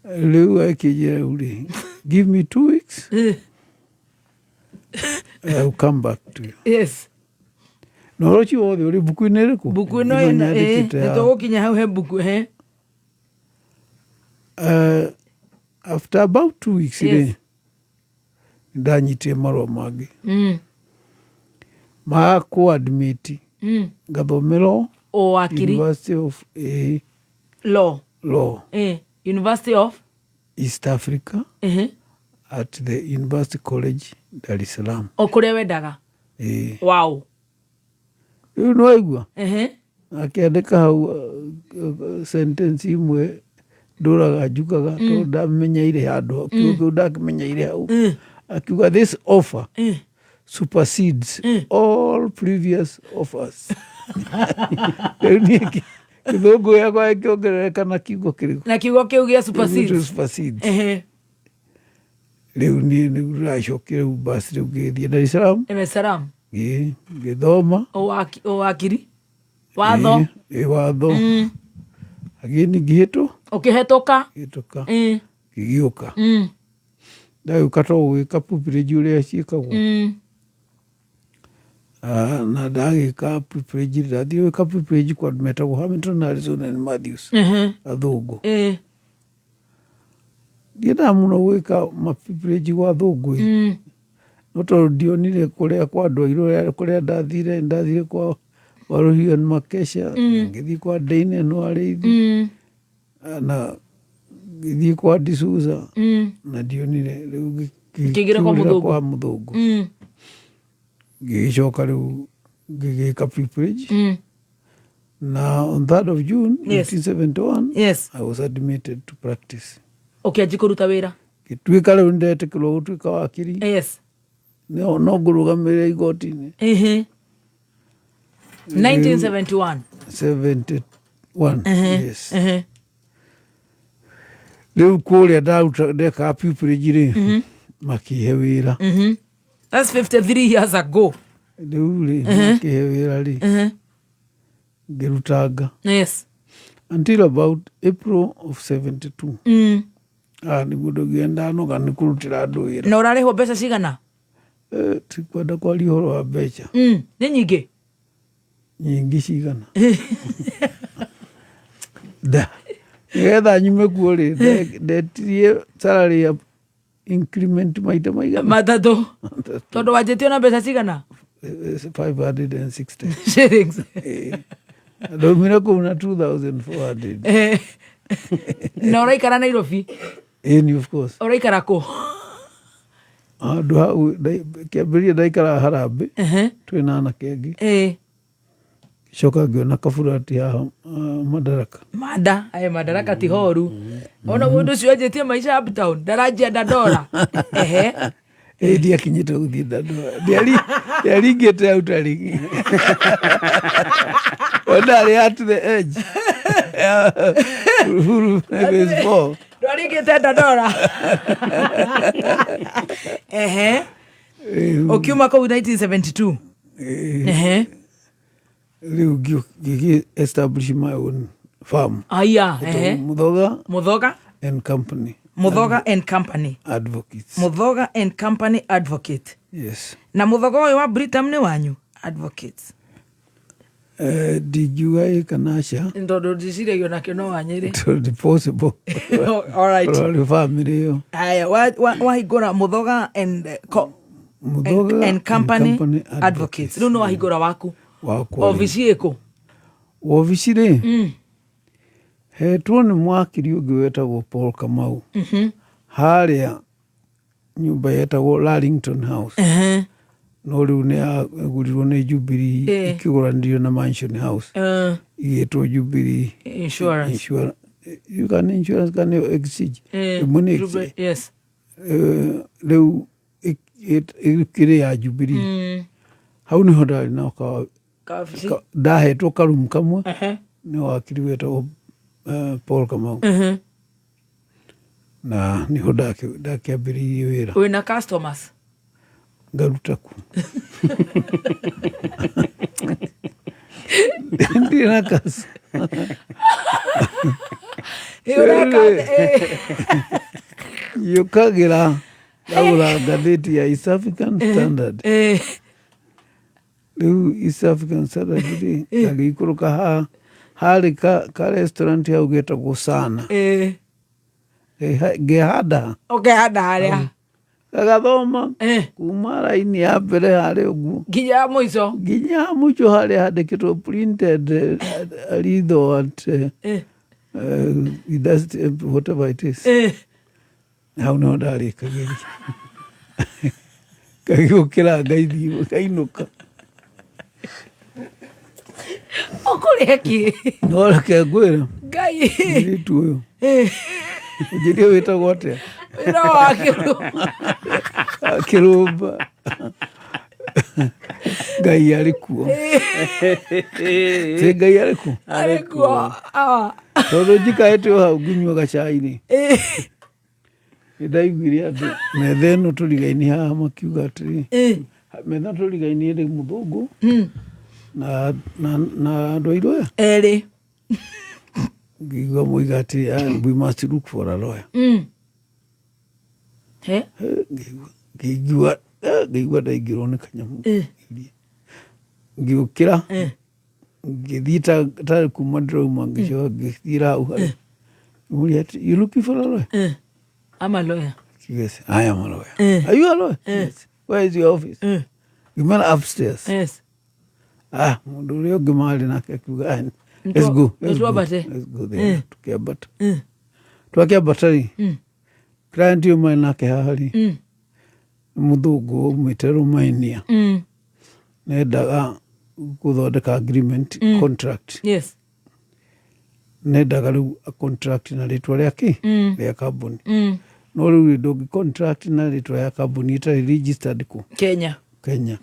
Rĩu akĩnjĩra rĩu rĩ, give me 2 weeks. I will come back to you. Yes. Na ũhoro ũcio wothe ũrĩ mbuku-inĩ ĩrĩkũ? Mbuku ĩno Ĩno ĩna, nyandĩkĩte nĩ ya- tũgũkinya hau he mbuku, he. After about 2 weeks Yes. rĩ, ndanyitire marũa mangĩ. Ma kũ-admit. Ngathomera o O wakiri. University of Law. Law. University of East Africa. At the University College Dar es Salaam. O kũrĩa wendaga. Wow. Rĩu nĩ waigua? Akĩandĩka hau sentence imwe ndũraga njugaga tondũ ndamenyeire handũ, kiugo kĩu ndakĩmenyeire hau. Akiuga this offer supersedes all previous offers. Rĩu niĩ gĩthũngũ gĩakwa gĩkĩongerereka na kiugo kĩrĩkũ? Na kiugo kĩu gĩa supersedes. Supersedes. Rĩu niĩ nĩguo ndĩracokire rĩu basi rĩu ngĩgĩthiĩ Dar es Salaam. Dar es Salaam. Ngĩthoma. O wakiri? Watho. Ĩ, watho. Again ngĩhĩtũ. Ũkĩhetũka. Ngĩhĩtũka. Ngĩgĩũka. Ndagĩũka to gwĩka pupillage ũrĩa ciĩkagwo. Ah, na ndagĩka pupillage ndathiĩ gwĩka pupillage kwa andũ metagwo Hamilton Harrison and Matthews athũngũ ndiendaga mũno gwĩka mapupillage gwa athũngũ ĩ no tondũ ndionire kũrĩa kwa andũ airũ kũrĩa ndathire ndathire kwa Waruhian Makesha ngĩthiĩ kwa Deinen Warĩithi na ngĩthiĩ kwa D'Souza na ndionire rĩu Ngĩingĩra kwa ngĩkiurĩra mũthũngũ. kwa mũthũngũ ngĩgĩcoka rĩu ngĩgĩka pupillage na on 3rd of June 1971 yes. I was admitted to practice Ũkĩanji kũruta wĩra ngĩtuĩka rĩu nĩndetĩkĩrwo gũtuĩka wakiri yes. no no ngũrũgamĩrĩra igoti-inĩ Ehe. 1971 71 Ehe, yes ehe. rĩu kũrĩa ndaruta ndekaga pupillage rĩ makĩhe wĩra That's 53 years ago. rĩu rĩ makĩhe wĩra rĩ Ehe. ngĩrutanga Yes. until about April of 72 ah nĩguo ndũgire ndanoga nĩ kũrutĩra andũ wĩra Na ũrarĩhwo mbeca cigana? Eh, tikwenda kwaria ũhoro wa mbeca Nĩ nyingĩ? nyingĩ cigana nda nĩgetha nyume kuo rĩ ndetirie salary ya increment maita maigana Matatũ. Tondũ wanjĩtio na mbeca cigana? 560 Shillings. ndaumire kũu na 2400 Eh. Na ũraikara Nairobi? ĩni of course Ũraikara kũ? handũ hau kĩambĩrĩria ndaikaraga harambĩ twĩna anake angĩ Eh. coka ngĩona kaburati haha ah, madaraka Manda, aye Madaraka ti horu. Ona mũndũ ũcio anjĩtie maica uptown, ndaranjia Dandora. Ehe. ĩ ndiakinyĩte gũthiĩ Dandora ndiaringĩte outer-ring ndarĩ at the edge ya Uhuru phase four. Ndwaringĩte Dandora. Ehe. Ũkiuma kũu 1972. Ehe. Rĩu ngĩgĩ establish my own farm Aya, ehe. Muthoga Muthoga and Company Muthoga and Company. Advocates Muthoga and Company Advocate. yes Na Muthoga ũyũ wa Britam nĩ wanyu advocates. Eh, ndingiuga ĩ kana aca Tondũ ndiciragia onakĩo no wanyĩrĩ. tondũ possible All right. Ũrarĩ family ĩyo Haya, wahingũra Muthoga and eh, co, Muthoga and Company, Advocates. Rĩu nĩ wahingũra waku. wakwa rĩ. Obici ĩkũ? wobici rĩ hetwo nĩ mwakiri ũngĩ wetagwo Paul Kamau harĩa nyũmba yetagwo Larrington House Ehe. no rĩu nĩ yagũrirwo nĩ Jubilee ĩkĩgũranĩrio na Mansion House igĩtwo Jubilee Insurance. Insura- kana insurance kana exchange ĩmwe nĩ Jubilee, yes. Eh, rĩu ĩkĩrĩ ya Jubilee hau nĩho ndarĩ na ka Kawabici. ndahetwo karumu kamwe Ehe. nĩ wakiri wetagwo eh, Paul Kamau na nĩho ndakĩambĩrĩirie wĩra Wĩna customers. ngaruta ku ndirĩ na kaci Ĩ, ũreka eh. yũkagĩra ngagũra ngathĩti ya East African Standard Eh. rĩu East African Standard rĩ ngagĩikũrũka haha harĩ ka restaurant hau getagwo sana Eh. Ngĩhanda Ũkehanda harĩa. gagathoma kuma raini ya mbere harĩa ũguo Nginya ya mũico. nginya mũico harĩa handĩkĩtwo printed ritho at Eh. industry, whatever it is Eh. hau nĩho ndarĩkagĩria ngagĩũkĩra ngaithiĩ ngainũka Ũkũrĩa kĩ? no reke ngwĩre Ngai. mũirĩtu ũyũ Eh. njĩrie wĩtagwo atĩa Wĩra wa kĩrũmba. kĩrũmba ngai arĩ kuo ti ngai arĩ kuo Arĩ kuo. Ah. tondũ njikarĩte o hau ngĩnyua gacai rĩ Eh. nĩ ndaiguire andũ metha ĩno tũrigaini haha makiuga atĩrĩ Eh. metha tũrigaini ĩrĩ mũthũngũ na na andũ airũ aya Erĩ. ngĩigua moiga atĩrĩ "Ah, we must look for a lawyer He? Eh, ngĩigua ngĩigua ndaingĩrwo nĩ kanyamũ Eh. Ngĩũkĩra, ngĩthiĩ tarĩ kuma ndĩrauma, ngĩcoka ngĩthiĩra hau harĩ. Ngĩmũria atĩ, "You looking for a lawyer?" I'm a lawyer. Yes, I am a lawyer. Are you a lawyer? Yes. Where is your office? Ngĩmera upstairs. Ah, mũndũ ũrĩa ũngĩ marĩ nake akiuga, "Ah, let's go, let's go, Twambate. let's go there." Tũkĩambata. Twakĩambata rĩ, client ũyũ marĩ nake haha rĩ, nĩ mũthũngũ umĩte Romania. Nendaga gũthondeka agreement, contract. Nendaga rĩu a contract na rĩtwa rĩa kĩ? Rĩa kambuni. No rĩu rĩ, ndũngĩ contract na rĩtwa rĩa kambuni ĩtarĩ registered kũ? Kenya. Kenya.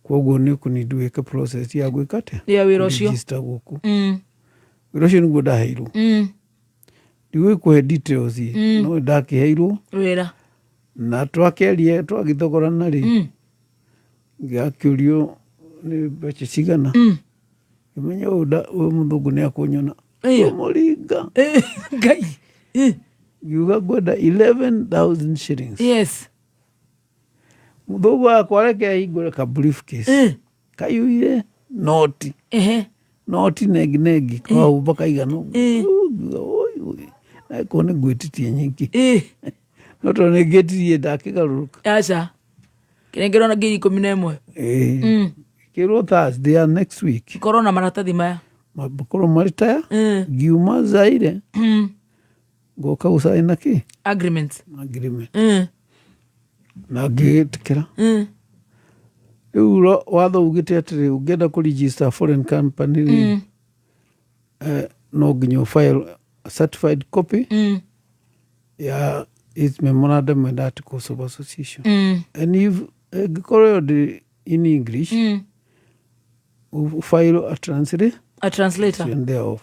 Koguo nĩ ũkũnindi wĩke process ya gwĩka atĩa? Ya wĩra ũcio. Register gũkũ. Wĩra ũcio nĩguo ndaheirwo. Ndigũĩ kũhe details, no ndakĩheirwo. Wĩra. Na twakĩaria, twagĩthogorana rĩ, ngĩakĩũrio nĩ mbeca cigana. Ngĩmenya ũyũ ũyũ mũthũngũ nĩ akũnyona. Ĩyo. Kũmũringa. Ngai. Ngiuga ngwenda 11,000 shillings. Mũthũngũ wakwa reke ahingũre ka briefcase. Kaiyũire noti. Noti nengi nengi kahũmba kaigana ũguo. Ngiuga, "Oi, oi." Na ĩkorwo nĩ ngwĩtĩtie nyingĩ. No tondũ nĩ ngĩtirie ndakĩgarũrũka. Aca. Kĩnengerwo na 11,000. Ĩĩ. Kĩrwo Thursday ya next week. Korwo na maratathi maya. Makorwo marĩ taya. Ngiuma Zaire. Ngoka gũcaina kĩ? Agreement. Agreement. Na ngĩgĩtĩkĩra. Rĩu watho ugĩte atĩrĩ, ũngĩenda kũ register foreign company rĩ, no nginya ũ file a certified copy ya its memorandum and articles of association. And if ĩngĩkorwo ĩyo ndĩ in English, ũ file a translate A translator. thereof.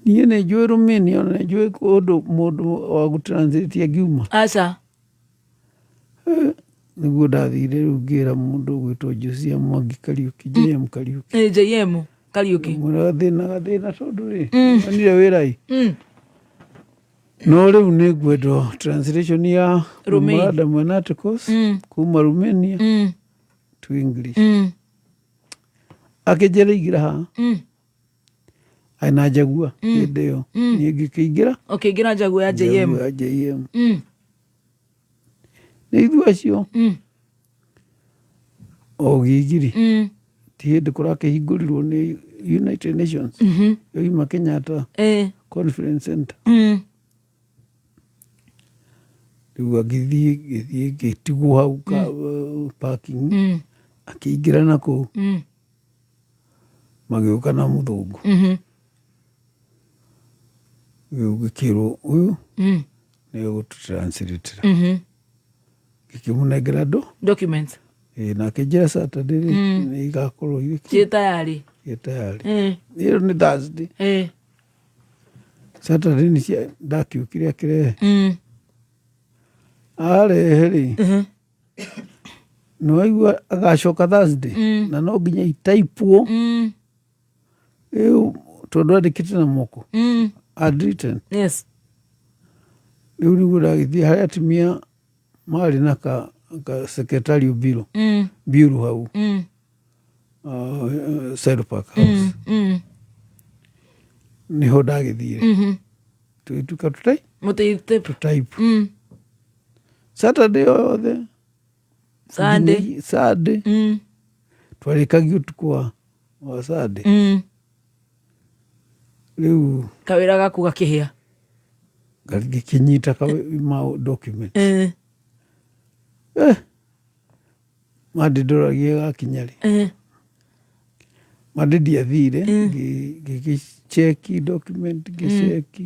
Niĩ nĩ njũĩ Romania, ona nĩ njũĩ kũndũ mũndũ wa gũtranslate angiuma. Aca. Nĩguo ndathire rĩu ngĩra mũndũ ũgwĩtwo Josia Mwangi Kariũki, JM Kariũki. JM Kariũki. Mwĩra gathĩna gathĩna tondũ rĩ, onire wĩra ĩ. No rĩu nĩ ngwendwo translation ya Romania. memorandum and articles kuma Romania to English. Akĩnjĩra ingĩra haha. Aina njagua hĩndĩ ĩyo. Niĩ ngĩkĩingĩra. Ũkĩingĩra njagua ya JM. Njagua ya JM. Nĩ ithuĩ acio. O gigiri. Ti hĩndĩ kũrakĩhingũrirwo nĩ United Nations. Yoima Kenyatta Conference Center. Rĩu agĩthiĩ ngĩthiĩ ngĩtigwo hau ka parking. Akĩingĩra na kũu. Magĩũka na mũthũngũ. Rĩu ngĩkĩrwo ũyũ nĩwe ũgũtũtranslate-ra. Ngĩkĩmũnengera ndo Documents. Ĩĩ, na akĩnjĩra Saturday rĩ, nĩ igakorwo irĩ Ciĩ tayari. Ciĩ tayari. Ĩyo nĩ Thursday. Saturday nĩ cia ndakiũkire akĩrehe. Arehe rĩ, nĩwaigua agacoka Thursday, na no nginya itaipwo. Rĩu tondũ andĩkĩte na moko. Handwritten. Rĩu nĩguo ndagĩthiĩ harĩa atumia marĩ na ka secretarial bureau. Bureau hau. Central Park House. Niho ndagĩthire. Tũgĩtuĩka tũtai Mũtĩ tũtaipu. Saturday o yothe. Sunday. Sunday. Twarĩkagia ũtukũ wa Sunday. Rĩu Kawĩra gaku gakĩhĩa. Ngĩkĩnyita ma document. Mandi ndoragie gakinya rĩ. Mandi ndiathire, ngĩgĩcheki document, ngĩcheki,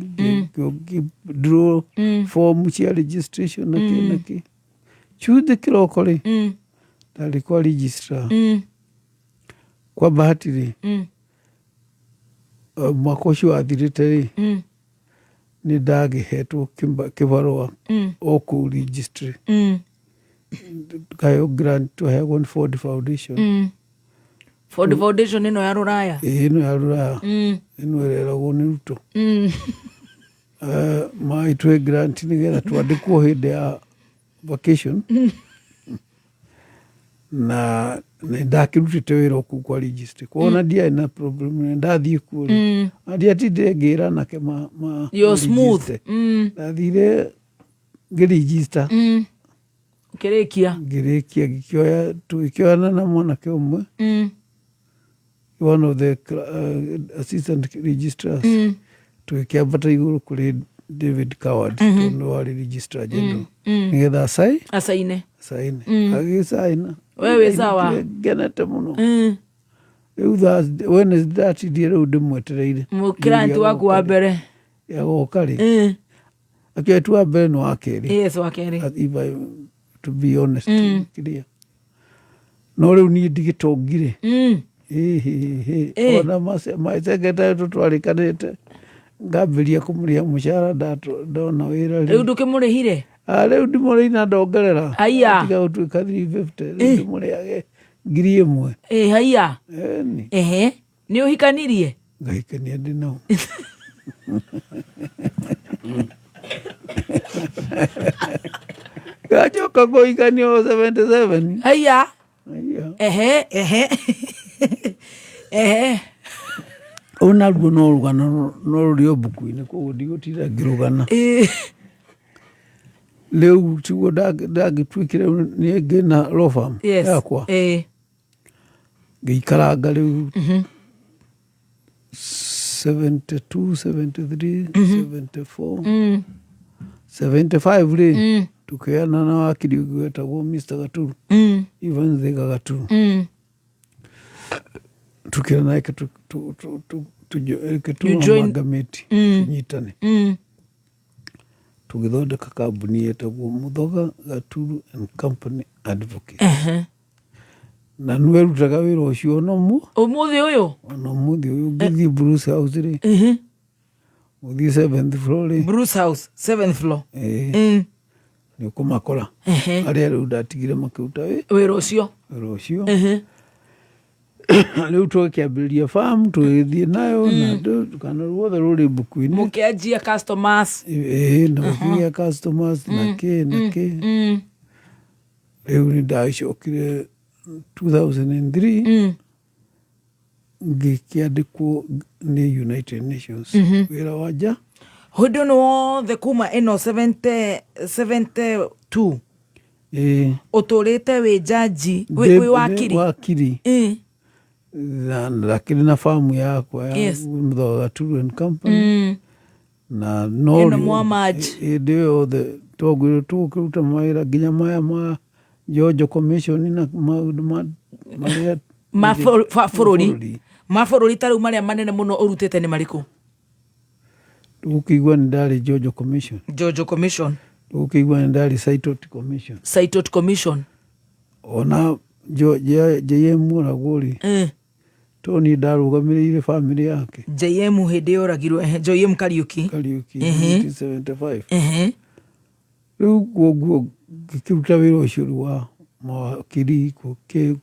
ngĩ draw form cia registration na kĩ na kĩ. Tuesday kĩroko rĩ, ndarĩ kwa registrar. Kwa bahati rĩ, mwaka ũcio wathirĩte rĩ, nĩ ndagĩhetwo kĩbarũa o kũu registry. Kaheo grant twaheagwo nĩ Ford Foundation. Ford Foundation ĩno ya rũraya. Ĩĩ, ĩno ya rũraya. Ĩno ĩreragwo nĩ Ruto. Magĩtũhe grant nĩgetha twandĩkwo hĩndĩ ya vacation. Na nĩ ndakĩrutĩte wĩra o kũu kwa registry kuona ndiarĩ na problem nĩ ndathiĩ kuo rĩ na ndiatindire ngĩra anake ma, ma, You're smooth. ma-register. Ndathire ngĩregister. Ũkĩrĩkia. Ngĩrĩkia ngĩkĩoya tũgĩkĩoyana na mwanake ũmwe one of the assistant registrars tũgĩkĩambata igũrũ kũrĩ David Coward tondũ nĩwe warĩ registrar general nĩgetha acai Acaine. Saini agĩcaina. We wĩ sawa. Ngenete mũno. Rĩu Thursday- Wednesday ndatindire rĩu ndĩmwetereire. Client waku wa mbere. Agoka rĩ akĩoya tu wa mbere nĩ wa kerĩ. Yes, wa kerĩ. If I, to be honest clear. No rĩu niĩ ndigĩtongire. Ĩhĩhĩ. Ona my secretary tũtwarĩkanĩte ngambĩria kũmũrĩha mũcara ndona wĩra. Rĩu ndũkĩmũrĩhire? Ah, rĩu ndimũrĩhi na ndongerera. Haiya. Tiga gũtuĩka 350 rĩu ndĩmũrĩhage 1000. Ĩ haiya. Ĩni. Ehe. Nĩ ũhikanirie? Ngahikania ndĩ nao. Ngacoka kũhikania o 77. Haiya. Ehe, ehe. Ehe. Ũũ naruo no rũgano no rũrĩ o mbuku-inĩ koguo ndigũtinda ngĩrũgana. Rĩu tiguo ndangĩtuĩkire niĩ ngĩna law firm yakwa. Ngĩikaranga rĩu 72, 73, 74, 75 rĩ tũkĩoyana na wakiri ũngĩ wetagwo Mr. Gaturu, Ivan Thiga Gaturu. Tukĩona reke You join- tũamalgamate tũnyitane tũgĩthondeka kambuni yetagwo Muthoga Gaturu and Company Advocate. Na nĩwe rutaga wĩra ũcio ona ũmũ Ũmũthĩ ũyũ? Ona ũmũthĩ ũyũ ngĩthiĩ Bruce House rĩ, ũthiĩ seventh floor rĩ. Bruce House, seventh floor. Ĩĩ. Nĩ ũkũmakora arĩa rĩu ndatigire makĩruta wĩra ũcio. Wĩra ũcio. Rĩu tũgĩkĩambĩrĩria farm tũgĩthiĩ nayo na kana ruothe rũrĩ mbuku-inĩ. Mũkĩanjia customers. Ĩĩ, na gũkĩgĩa customers na kĩ na kĩ. Rĩu nĩ ndagĩcokire 2003 ngĩkĩandĩkwo nĩ United Nations wĩra wa nja. Hĩndĩ ĩno wothe kuma ĩno 70 72 Ĩĩ. Ũtũrĩte wĩ jaji wĩ wakiri. Wakiri. Na ndakĩrĩ na famu yakwa ya Muthoga Gaturu and Company. Na no Ĩno mwa merge. Hĩndĩ ĩyo yothe twagwĩrwo tũgũkĩruta mawĩra nginya maya ma Jojo Commission na maũndũ marĩa Ma bũrũri. Ma bũrũri ta rĩu marĩa manene mũno ũrutĩte nĩ marĩkũ? Tũgũkĩigua nĩ ndarĩ Jojo Commission. Jojo Commission. Tũgũkĩigua nĩ ndarĩ Saitoti Commission. Saitoti Commission. Ona JM oragwo rĩ, to niĩ ndarũgamĩrĩire bamĩrĩ yake. JM hĩndĩ yoragirwo, ehe, JM Kariuki. Kariuki 1975. Rĩu koguo ngĩkĩruta wĩra ũcio rĩu wa mawakiri kĩ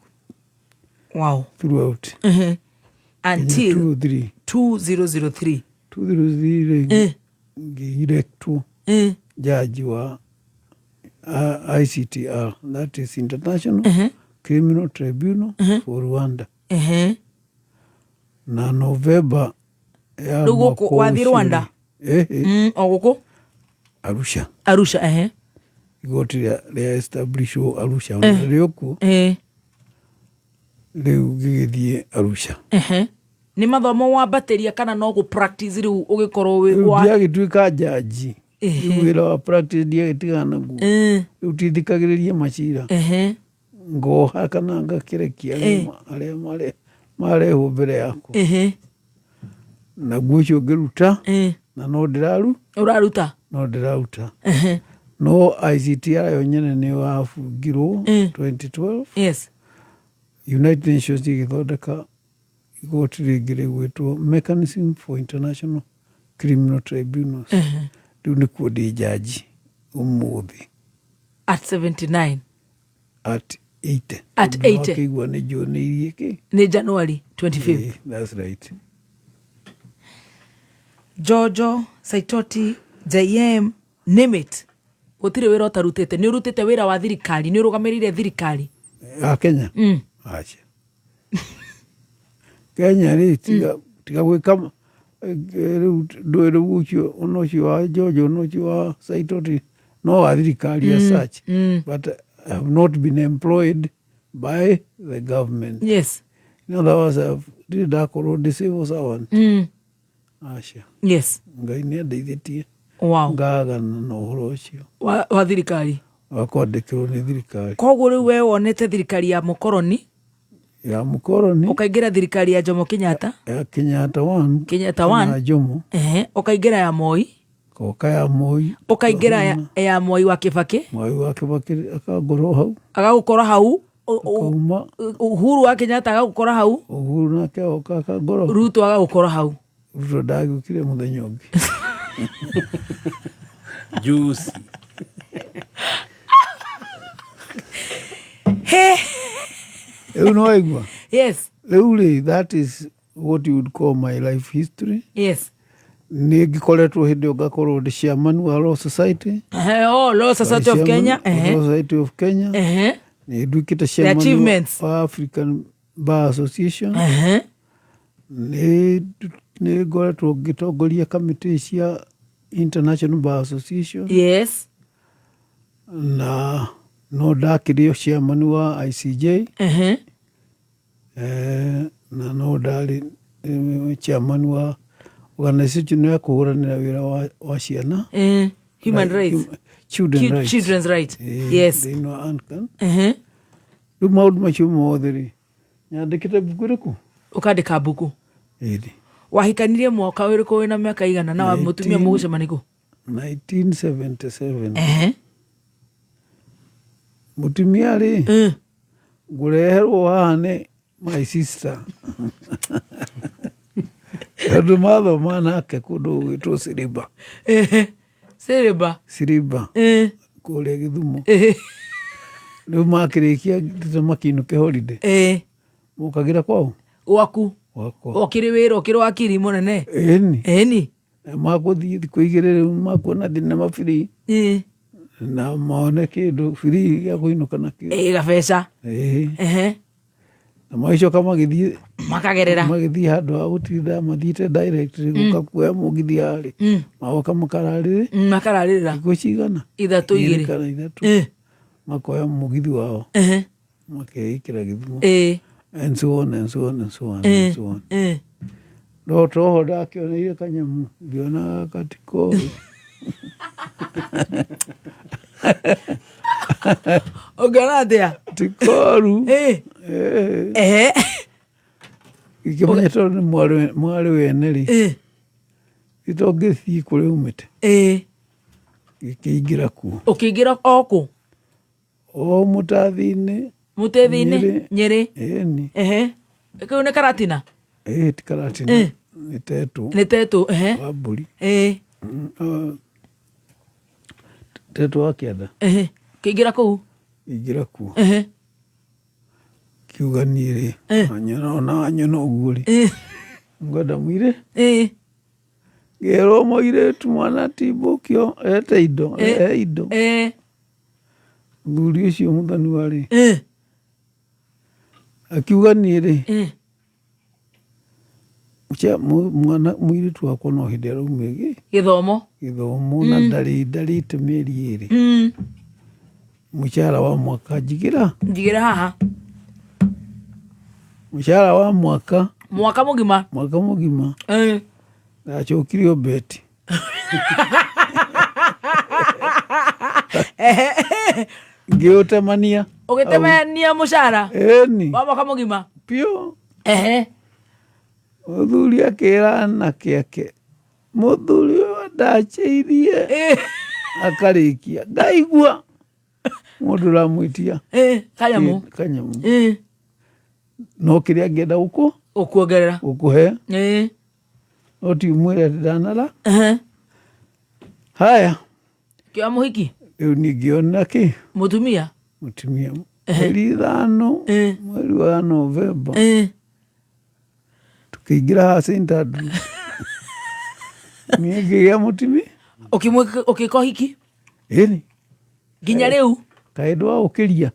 Wow. throughout. Until 2003. 2003. 2003 rĩ ngĩelectwo judge wa ICTR, that is International Criminal Tribunal for Rwanda. Na November ya Rĩu gũkũ mwaka wathiĩ ũcio Rwanda? rĩ, ĩhĩ. O gũkũ? Arusha. Arusha, ehe. Igoti rĩa establishwo Arusha ona rĩo kuo. Rĩu ngĩgĩthiĩ Arusha. Nĩ mathomo wambatĩria kana no gũ practice rĩu ũgĩkorwo wĩ Rĩu wa ndiagĩtuĩka jaji. Rĩu wĩra wa practice ndiagĩtigana naguo. Rĩu tithikagĩrĩria macira. Ngoha kana ngakĩrekia arĩa marehwo mbere yakwa. Naguo ũcio ngĩruta na no ndĩraru ũraruta. No ndĩraruta. No ICTR yo nyene nĩ yabungirwo 2012. United Nations ĩgĩthondeka igoti rĩngĩ rĩgwĩtwo Mechanism for International Criminal Tribunals. Rĩu nĩkuo ndĩ jaji ũmũthĩ. At 79. At 80. At Tondũ 80. wakĩigua nĩ njonĩirie kĩ? Nĩ January 25th. Ĩĩ, that's right. Jojo, Saitoti, JM, name it. Gũtirĩ wĩra ũtarutĩte. Nĩ ũrutĩte wĩra wa thirikari, nĩ ũrũgamĩrĩire thirikari. Ya Kenya? Aca, Kenya rĩ, tiga gwĩka rĩu ndũĩ rĩu ũcio ona ũcio wa George, ona ũcio wa Saitoti no wa thirikari as such, but I have not been employed by the government. In other words, ndirĩ ndakorwo ndĩ civil servant. Aca. Ngai nĩ andeithĩtie. Ngagana na ũhoro ũcio wa thirikari. Wa kwandĩkĩrwo nĩ thirikari. Koguo rĩu we wonete thirikari ya mũkoroni, ya mũkoroni, ũkaingĩra thirikari ya Jomo Kenyatta, ya Kenyatta one, Kenyatta one. Na Jomo. Ehe, ũkaingĩra ya Moi. Koka ya Moi. Ũkaingĩra ya Moi wa Kibaki. Moi wa Kibaki akangorwo hau. Agagũkora hau. Akauma. Uhuru wa Kenyatta agagũkora hau. Uhuru nake oka akangorwo. Ruto agagũkora hau. Ruto ndagĩũkire mũthenya ũngĩ. Juicy. He. Rĩu nĩ waigua? Yes. Rĩu rĩ, that is what you would call my life history. Nĩ ngĩkoretwo hĩndĩ ĩyo ngakorwo ndĩ chairman wa Law Society. Ehe, oh, Law Society of Chairman Kenya. wa Law Society of Kenya. Nĩ nduĩkĩte chairman achievements. wa African Bar Association. Nĩ ngoretwo ngĩtongoria kamĩtĩ cia International Bar Association. Na no ndakĩrĩ o chairman wa ICJ. Na no ndarĩ chairman wa organization ya kũhũranĩra wĩra wa ciana. Human Like, rights. Children rights. Children's right. Thĩinĩ wa ANCAN. Rĩu maũndũ macio mothe rĩ, nyandĩkĩte mbuku ĩrĩkũ? Ũkandĩka mbuku. Ĩĩ. Wahikanirie mwaka ũrĩkũ wĩna mĩaka igana na wa mũtumia mũgũcemania kũ? 1977. Mũtumia rĩ, ngũreherwo haha nĩ my sister, tondũ mathoma nake kũndũ gũgwĩtwo Siriba. Siriba. Siriba. Kũrĩa Gĩthumo. Rĩu makĩrĩkia ndĩte makinũke holiday. Mokagĩra kwao? Gwaku. Gwakwa. Ũkĩrĩ wĩra, ũkĩrĩ wakiri mũnene. Ĩni. Ĩni. Makũthiĩ thikũ igĩrĩ rĩu makuona thinema free. Na mone kĩndũ free gĩa kũinũka nakĩo. Gabeca. Na magĩcoka magĩthiĩ makagerera magĩthiĩ handũ ha gũtinda mathiĩte direct gũka kuoya mũgithi harĩ, magoka makararĩrĩ makararĩrĩra thikũ cigana? Ithatũ, igĩrĩ. Kana ithatũ, makoya mũgithi wao, makeĩkĩra Gĩthumo, and so on and so on and so on and so on. No toho ndakĩoneire kanyamũ, ngĩona gatikoru. Ũngĩona atĩa? Tikoru. Ngĩkĩmenya tondũ nĩ mwarĩ wene rĩ, gĩtongĩthiĩ kũrĩa umĩte. Gĩkĩingĩra kuo. Ũkĩingĩra o kũ? O mũtathi-inĩ. Mũtethi-inĩ? Nyĩrĩ. Nyĩrĩ. Ĩni. Kĩu nĩ Karatina? Ĩĩ, ti Karatina. Nĩ Tetũ. Nĩ Tetũ, ehe. Wa mbũri. Tetũ wa kĩanda. Kĩingĩra kũu? Ingĩra kuo. Kiuga niĩ rĩ, wanyona ona wanyona ũguo rĩ, ngwenda mũirĩ. Ngĩrwo mũirĩtu mwana timbũkio ete indo, rehe indo. Mũthuri ũcio mũthanua rĩ, akiuga niĩ rĩ, mwana mũirĩtu wakwa no hĩndĩ araumire gĩthomo. Gĩthomo na ndarĩte mĩeri ĩrĩ. Mũcara wa mwaka njigĩra. Njigĩra haha. Mũcara wa mwaka. Mwaka mũgima. Mwaka mũgima. Ndacokire o beti. Ngĩũtemania. Ũgĩtemania mũcara? Ĩni. Wa mwaka mũgima? Piũ. Mũthuri akĩra anake ake, mũthuri ũyũ ndacĩirie akarĩkia ngaigua mũndũ ũramwĩtia kanyamũ. Kanyamũ. No kĩrĩa angĩenda gũkuongerera, gũkũhe, no ti ũmwĩre atĩ ndanara. Haya. Kĩoya mũhiki. Rĩu niĩ ngĩona kĩ? Mũtumia. Mũtumia mweri 5, mweri wa Novemba, tukĩingĩra haha St Andrews, niĩ ngĩgĩa mũtumia. Ũkĩka ũhiki? Ĩni. Nginya rĩu? Kaĩ ndwaũkĩria?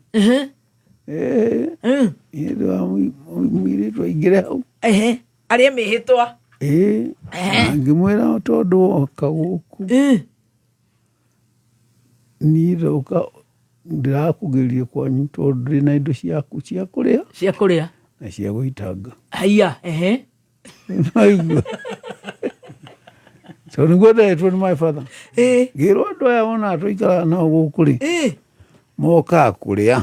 Ĩĩ. Hĩndĩ wa mũirĩtu aingĩre hau. Ehe. Arĩe mĩhĩtwa. Ĩĩ. Na ngĩmwĩra tondũ woka gũkũ. Niĩ ndoka ndĩrakũgĩria kwanyu tondũ ndĩ na indo ciaku cia kũrĩa. Cia kũrĩa. Na cia gũitanga. Haiya, ehe. Naigua. Tondũ nĩguo nderetwo nĩ my father. Ngĩrwo andũ aya wonaga tũikaraga nao gũkũ rĩ. Mokaga kũrĩa.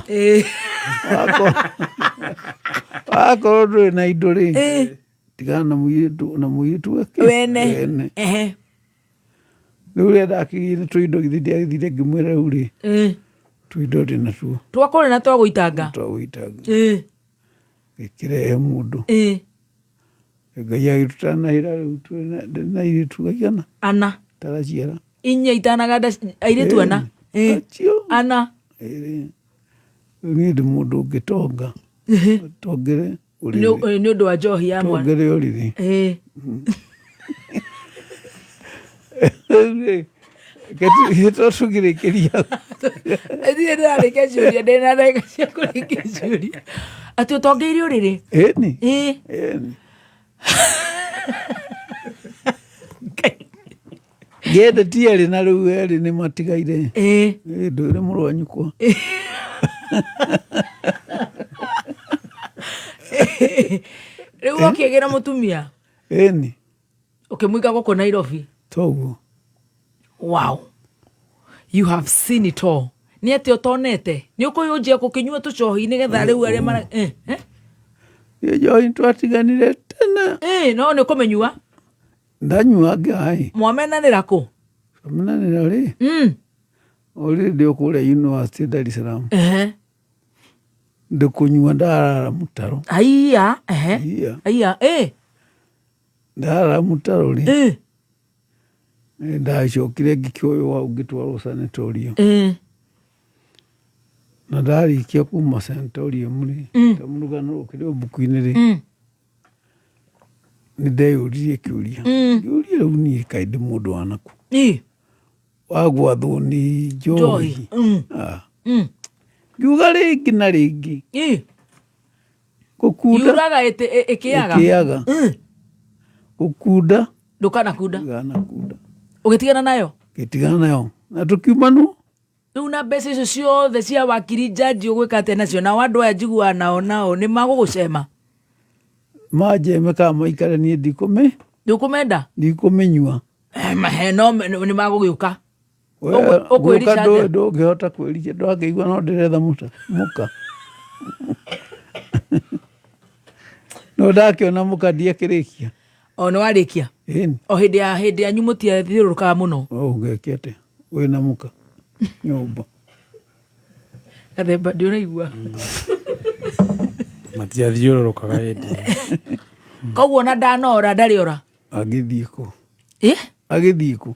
Wakorwo ndũrĩ na indo rĩ. Tigana na mũirĩtu na mũirĩtu wake. Wene. Wene. Ehe. Rĩu rĩrĩa ndakĩgĩire tũindo githĩ ndiagĩthire ngĩmwĩra rĩu rĩ. Tũindo ndĩ natuo. Twa kũrĩa na twa gũitanga. Twa gũitanga. Gĩkĩrehe mũndũ. Ngai agĩtũtanahĩra rĩu twĩna na airĩtu aigana? Ana. Taraciara. Inya itanaganda airĩtu ana. Ana. Rĩu niĩ ndĩ mũndũ ũngĩtonga. Tongere Nĩ ũrĩrĩ. nĩ ũndũ wa njohi ya mwana. Tongere ũrĩrĩ. Rĩu rĩ, reke tũgĩrĩkĩria. Niĩ ndĩrarĩkia ciũria ndĩna ndagĩka cia kũrĩkia ciũria. Atĩ ũtongeire ũrĩrĩ? Ĩni. Ĩni. Ngĩende ti erĩ na rĩu erĩ nĩ matigaire. Ĩĩ ndũire mũrũ wa nyũkwa. Rĩu ũkĩgĩra mũtumia? Ĩni. Ũkĩmũiga gũkũ Nairobi? Toguo. Wow. You have seen it all. Nĩ atĩa ũtonete? Nĩ ũkũyũnjia gũkĩnyua tũcohi nĩgetha rĩu arĩa mara eh, eh? Niĩ njohi twatiganire tene. Eh, no nĩ ũkũmĩnyua? Ndanyua ngĩaĩ. Mwamenanĩra kũ? Twamenanĩra rĩ? O rĩrĩ ndĩ o kũrĩa university Dar es Salaam. Ndĩkũnyua ndarara mũtaro. Aiya, ehe. Aiya, eh. Ndarara mũtaro rĩ. Ndacokire ngĩkĩoywo hau ngĩtwarwo sanatorium. Na ndarĩkia kuma sanatorium rĩ, ta rũgano rũkĩrĩ o mbuku-inĩ rĩ, nĩ ndeyũririe kĩũria. Ngĩũria rĩu niĩ kaĩ ndĩ mũndũ wa nakũ? Wa gwathwo nĩ njohi. Ngiuga rĩngĩ na rĩngĩ. Gũkunda. Yuraga ĩkĩaga. Ĩkĩaga. Gũkunda. Ndũkanakunda. Ndũkanakunda. Ũgĩtigana nayo? Ngĩtigana nayo. Na tũkiumanwo. Rĩu na mbeca icio ciothe cia wakiri jaji ũgwĩka atĩa nacio? Nao andũ aya njiguaga nao nao nĩ magũgũcema? Manjeme kana maikare niĩ ndikũmĩ. Ndũkũmenda? Ndikũmĩnyua. Mahe no nĩ magũgĩũka. We, Ũkwĩrica gũka atĩa? ndũngĩhota kwĩrica ndwakĩigua no ndĩretha mũka. No ndakĩona mũka ndiakĩrĩkia. O nĩ warĩkia? Ĩni. O hĩndĩ ya hĩndĩ yanyu mũtiathiũrũrũkaga mũno? Ũngĩkia atĩa wĩna mũka nyũmba. Gathemba ndĩũraigua. Matiathiũrũrũkaga hĩndĩ ĩyo. Koguo ona ndanora ndarĩ ora? Agĩthiĩ kũ? Ĩ? Agĩthiĩ kũ?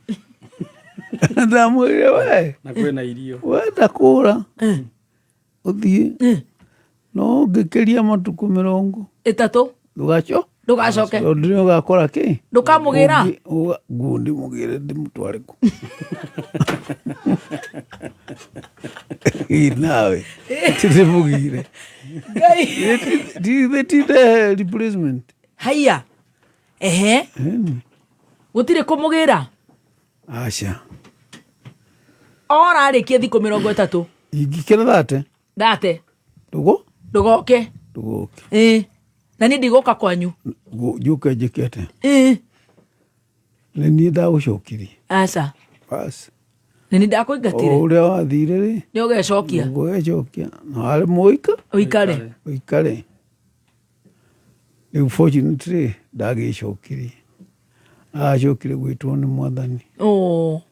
Ndamwĩrire we. Na kwĩna irio. Wenda kũra. Ũthiĩ. No ũngĩkĩria matukũ mĩrongo. Ĩtatũ. Ndũgaco. Ndũgacoke. Tondũ nĩ ũgakora kĩ? Ndũkamũgĩra? Nguo ndĩmũgĩre ndĩmũtware kũ? Ĩ nawe. Ndĩmũgĩre. Ngai. Githĩ ti ndehe replacement? Haiya. Ehe. Gũtirĩ kũmũgĩra? Aca. Ora arĩkie thikũ mĩrongo ĩtatũ. Ingĩkĩra thate. Thate. Ndũgũ? Ndũgoke. Ndũgoke. Ĩĩ. Na niĩ ndigũka kwanyu. Njũke njĩke atĩa? Ĩĩ. Nĩ niĩ ndagũcokirie. Aca. Bas. Nĩ niĩ ndakũingatire. O ũrĩa wathire rĩ. Nĩ ũgecokia. Ũgecokia. Na waremwo ũika? Ũikare. Ũikare. Rĩu fortunately ndagĩcokirie. Acokire gwĩtwo nĩ mwathani. Oh.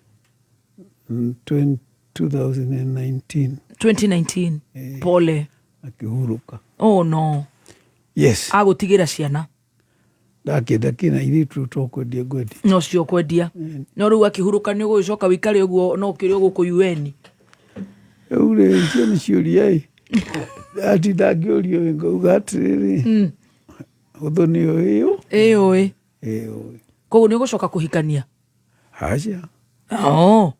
2019. 2019. Pole. Akĩhurũka. Oh no. Yes. Agũtigĩra ciana. Ndakĩenda kĩna airĩtu to kwendia ngwendia. No cio kwendia. No rĩu akĩhurũka nĩ ũgũgĩcoka wĩikare ũguo no ũkĩrĩ o gũkũ UN. Rĩu rĩ icio nĩ ciũria ĩ. Ndatinda ngĩũrio ĩ ngauga atĩrĩrĩ. Ũthũ nĩ ũĩ ũ? Ĩ ũĩ. Ĩ ũĩ. Koguo nĩ ũgũcoka kũhikania? Aca. Oh.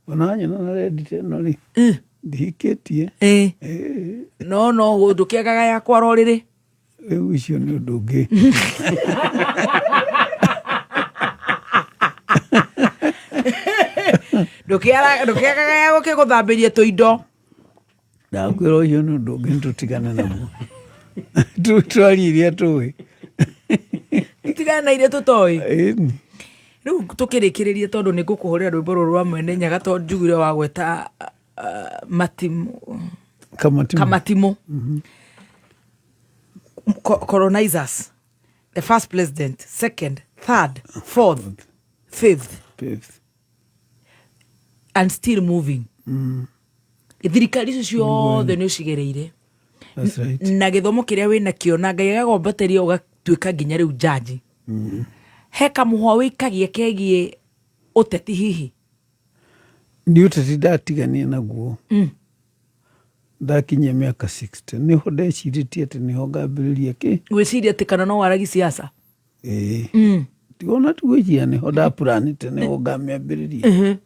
Ona nyona na rendi ta ĩno rĩ. Ndihikĩtie. Ĩ. No no ndũkĩagaga ya kwara ũrĩrĩ. Rĩu ũcio nĩ ũndũ ũngĩ. Ndũkĩagaga ya gũkĩgũthambĩria tũindo. Ndakwĩra ũcio nĩ ũndũ ũngĩ, nĩtũtigane naguo. Twarie iria tũĩ. Tigana na iria tũtoĩ. Ĩni. Rĩu tũkĩrĩkĩrĩria, tondũ nĩ ngũkũhũrĩra rwĩmbo rũrũ rwa Mwene Nyaga, tondũ njugire wagweta matimũ. Kamatimũ. Kamatimũ. Colonizers, the first president, second, third, fourth, fifth. Fifth. And still moving. Thirikari icio ciothe nĩ ũcigereire. That's right. Na gĩthomo kĩrĩa wĩ nakĩo na Ngai agagombatĩria ũgatuĩka nginya rĩu jaji, he kamũhwa wĩikagia kegiĩ ũteti hihi? Nĩ ũteti ndatigania naguo. Ndakinyia mĩaka 60 nĩho ndecirĩtie atĩ nĩho ngambĩrĩria kĩ. Gwĩciria atĩ kana no waragi siasa? Ĩĩ. Tigona ti gwĩciria, nĩho ndapuranĩte nĩho ngamĩambĩrĩria.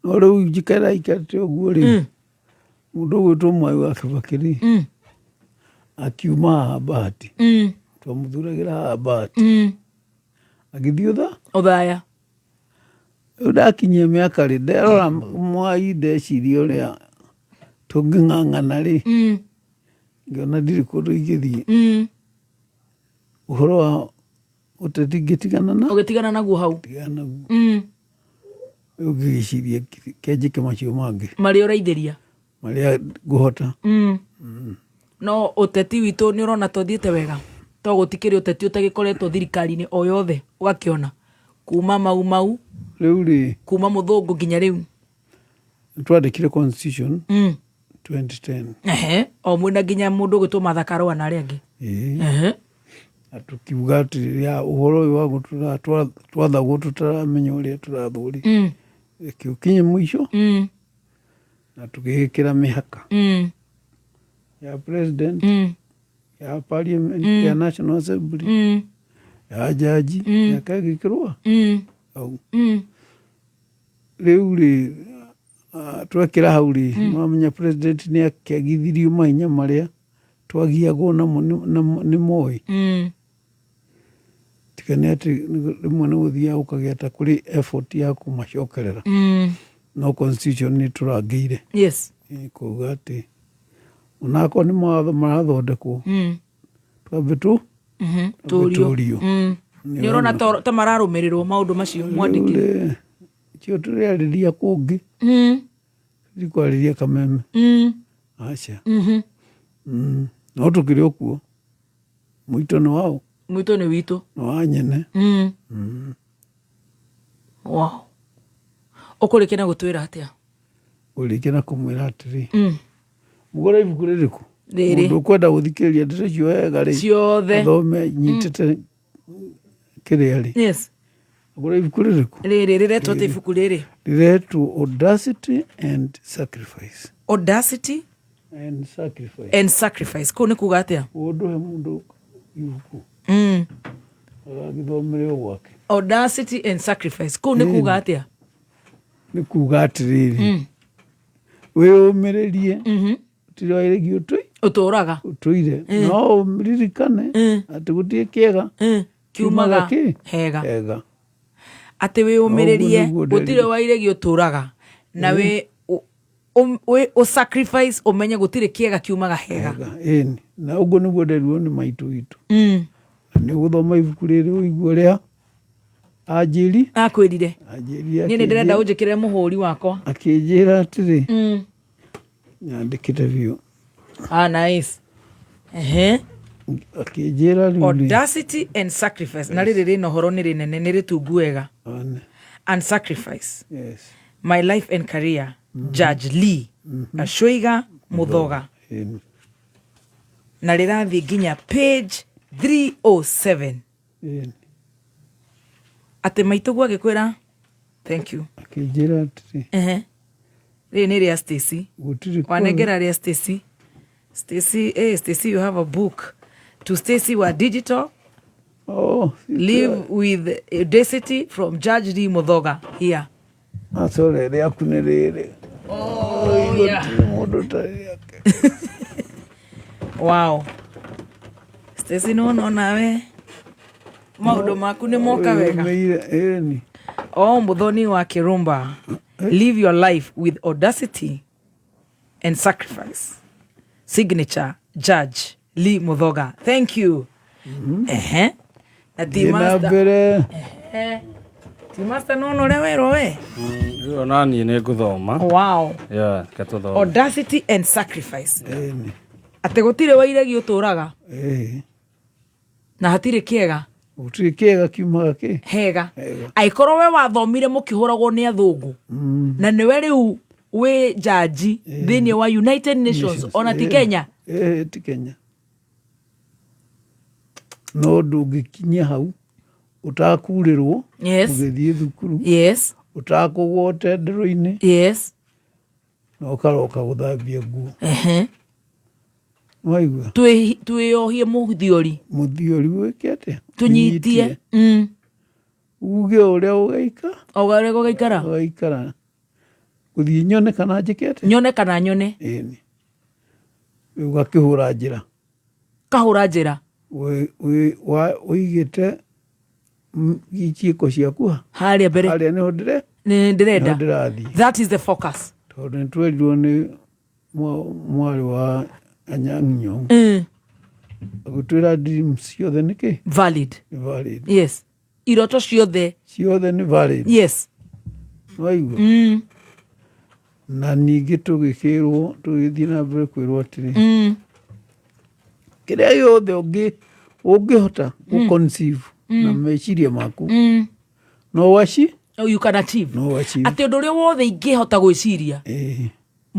No rĩu njikara ikarĩte ũguo rĩ, mũndũ ũgwĩtwo Mwai wa Kĩbakĩ rĩ, akiuma haha Bahati. Twamũthuragĩra haha Bahati. Agĩthiĩ ũtha ũthaya. Rĩu ndakinyia mĩaka rĩ, nderora Mwai, ndeciria ũrĩa tũngĩng'ang'ana rĩ, ngĩona ndirĩ kũndũ ingĩthiĩ. Ũhoro wa ũteti ngĩtigana na Ũgĩtigana naguo hau. Tigana naguo. Rĩu ngĩgĩciria kenjĩke macio mangĩ. Marĩa ũraithĩria. Marĩa ngũhota. No ũteti witũ nĩ ũrona tũthiĩte wega, to gũtikĩrĩ ũteti ũtagĩkoretwo thirikari-inĩ o yothe, ũgakĩona kuma Mau Mau, Rĩu rĩ, kuma mũthũngũ nginya rĩu. Twandĩkire constitution 2010. Ehe, o mwena nginya mũndũ ũgwĩtwo Martha Karũa na arĩa angĩ. Ĩĩ. Na tũkiuga atĩ rĩrĩa ũhoro ũyũ wa gũtũra twathagwo tũtaramenya ũrĩa tũrathwo rĩ, reke ũkinye mũico. Na tũgĩgĩkĩra mĩhaka ya president, ya parliament, ya national assembly, ya jaji, mĩhaka ĩgĩkĩrwo hau. Rĩu rĩ, twekĩra hau rĩ, nĩwamenya president nĩ akĩagithirio mahinya marĩa twagiagwo namo nĩ Moi. Tiga nĩ atĩ rĩmwe nĩ gũthiaga gũkagĩa ta kũrĩ effort ya kũmacokerera, no constitution nĩ tũrangĩire. Kuga atĩ onakorwo nĩ mawatho marathondekwo, twambe tu twambe Tũrio. tũrio. Nĩ ũrona ta mararũmĩrĩrwo maũndũ macio mwandĩkire? Rĩu rĩ, cio tũrĩarĩria kũngĩ. Tikwarĩria Kameme. Aca. No tũkĩrĩ o kuo, mũito nĩ wao. Mwitũ nĩ witũ. Nĩ wa nyene. Wow, ũkũrĩkia na gũtwĩra atĩa? Ũrĩkia na kũmwĩra atĩrĩ, mũgũre ibuku rĩrĩkũ? Rĩrĩ. Mũndũ ũkwenda gũthikĩrĩria ndeto icio wega rĩ, Ciothe. athome nyitĩte kĩrĩa rĩ, agũre ibuku rĩrĩkũ? Rĩrĩ rĩretwo atĩ ibuku rĩrĩ? Rĩretwo Audacity and Sacrifice. Audacity and Sacrifice. And Sacrifice, kũu nĩ kuga atĩa? Ũndũ he mũndũ ibuku agagĩthomere o gwake. Audacity and Sacrifice, kũu nĩ kuga atĩa? Nĩ kuga atĩrĩrĩ, wĩyũmĩrĩrie, tiroĩrĩgi ũtũi Ũtũraga. Ũtũire, no ũririkane atĩ gũtirĩ kĩega kiumaga kĩ hega. Hega. Atĩ wĩyũmĩrĩrie. Ũguo nĩguo Gũtirĩ nderire. wairegi ũtũraga na wĩ ũ sacrifice, ũmenye gũtirĩ kĩega kiumaga hega. Hega, ĩni, na ũguo nĩguo nderirwo nĩ maitũ witũ. Na nĩ ũgũthoma ibuku rĩrĩ ũigue ũrĩa anjĩri Akwĩrire. Anjĩrire. Niĩ nĩ ndĩrenda ũnjĩkĩre mũhũri wakwa. Akĩnjĩra atĩrĩ, nyandĩkĩte biũ. Ah, nice. Ehe. Akĩnjĩra rĩu rĩ, Audacity and Sacrifice, na rĩrĩ rĩna ũhoro, nĩ rĩnene, nĩ rĩtungu wega. One. And Sacrifice, My Life and Career, Judge Lee Gachoiga Muthoga. Ĩni. Na rĩrathiĩ nginya page 307. Ĩni. Atĩ maitũguo agĩkwĩra thank you. Akĩnjĩra atĩrĩ, Ehe, rĩrĩ nĩ rĩa Stacy. Gũtirĩ Wanengera rĩa Stacy. Stacy, hey, Stacy, you have a book. To Stacy wa digital. Oh, Live with Audacity from Judge Lee Muthoga here. Acore rĩaku nĩ rĩrĩ. Oh, yeah. Gũtirĩ mũndũ ũtarĩ rĩake. Wow, Stacy, nĩwona onawe maũndũ maku nĩ moka wega. Ĩni. Oh, Muthoni wa Kirumba, live your life with audacity and sacrifice. Signature, Judge Lee Muthoga. Thank you. Ehe. Na Thiĩ na T-Master. mbere. Ehe. T-Master nĩwona ũrĩa werwo we? Rĩu ona niĩ nĩ ngũthoma. Wow. Yeah, reke tũthome. Audacity and sacrifice. Ĩni. Atĩ gũtirĩ wairegi ũtũraga Ĩĩ. na hatirĩ kĩega. Gũtirĩ kĩega kiumaga kĩ Hega. Hega. Angĩkorwo we wathomire mũkĩhũragwo nĩ athũngũ na nĩwe rĩu wĩ jaji thĩinĩ wa United Nations ona ti Kenya. Ĩĩ, ti Kenya. No ndũngĩkinya hau ũtakurĩrwo. Yes. Ũgĩthiĩ thukuru. Yes. Ũtakũgwo tendero-inĩ. Yes. Na ũkaroka gũthambia nguo. Ehe. Waigua? Twĩyohie mũthiori. Mũthiori wĩke atĩa? Tũnyitie. Uge ũrĩa ũgaika. O ũrĩa ũgaikara. Ũgaikara. Gũthiĩ nyone kana njĩke atĩa? Nyone kana nyone. Ĩni. Rĩu ũgakĩhũra njĩra. Kahũra njĩra. Ũigĩte ciĩko ciaku ha? Harĩa mbere. Harĩa nĩho ndĩre? Nĩ ndĩrenda. Nĩho ndĩrathiĩ. That is the focus. Tondũ nĩ twerirwo nĩ mwarĩ wa Anyang' Nyong'o. Agĩtwĩra dreams ciothe nĩ kĩ? Valid. Nĩ valid. Yes. Iroto ciothe. Ciothe nĩ valid. Yes. Waigua? Na ningĩ tũgĩkĩrwo, tũgĩthiĩ na mbere kwĩrwo atĩrĩ, kĩrĩa gĩothe ũngĩhota gũ-conceive na meciria maku, no waci? Oh, you can achieve. No achieve. Atĩ ũndũ ũrĩa wothe ingĩhota gwĩciria. Ĩĩ.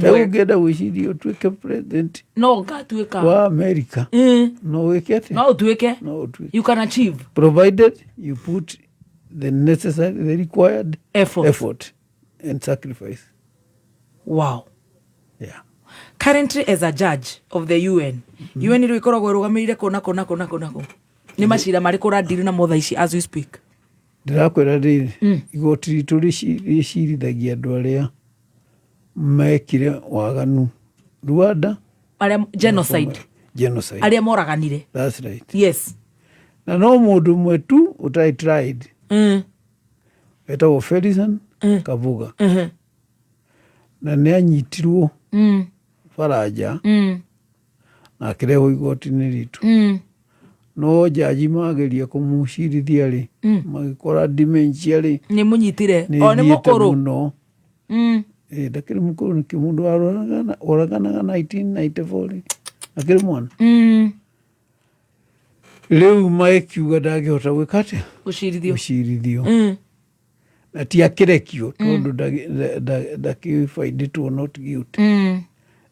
Ta ũngĩenda gwĩciria ũtuĩke president no ngatuĩka wa America, no wĩke atĩa? No ũtuĩke. No ũtuĩke. You can achieve. Provided you put the necessary, the required effort, effort and sacrifice. Wow. Yeah. Currently as a judge of the UN, UN rĩu ĩkoragwo ĩrũgamĩrĩire kũ na kũ na kũ na kũ na kũ. Nĩ macira marĩkũ ũradiri namo thaa ici as we speak? Ndĩrakwĩra rĩrĩ, igoti ritũ rĩcirithagia andũ arĩa mekire waganu Rwanda, Arĩa genocide. Genocide. Arĩa moraganire. That's right. Yes. Na no mũndũ ũmwe tu ũtarĩ tried. Etagwo Felison Kabuga. Na nĩ anyitirwo Faranja na akĩrehwo igoti-inĩ ritũ. No jaji mageria kũmũcirithia rĩ, magĩkora dementia rĩ, Nĩ mũnyitire. nĩ O nĩ ĩthiĩte mũkũrũ. mũno. Ĩ, ndakĩrĩ mũkũrũ nĩkĩ mũndũ oraganaga 1994 rĩ, akĩrĩ mwana. Rĩu magĩkiuga ndangĩhota gwĩka atĩa? Gũcirithio. Gũcirithio. Na ti akĩrekio tondũ ndakĩbaindĩtwo not guilty.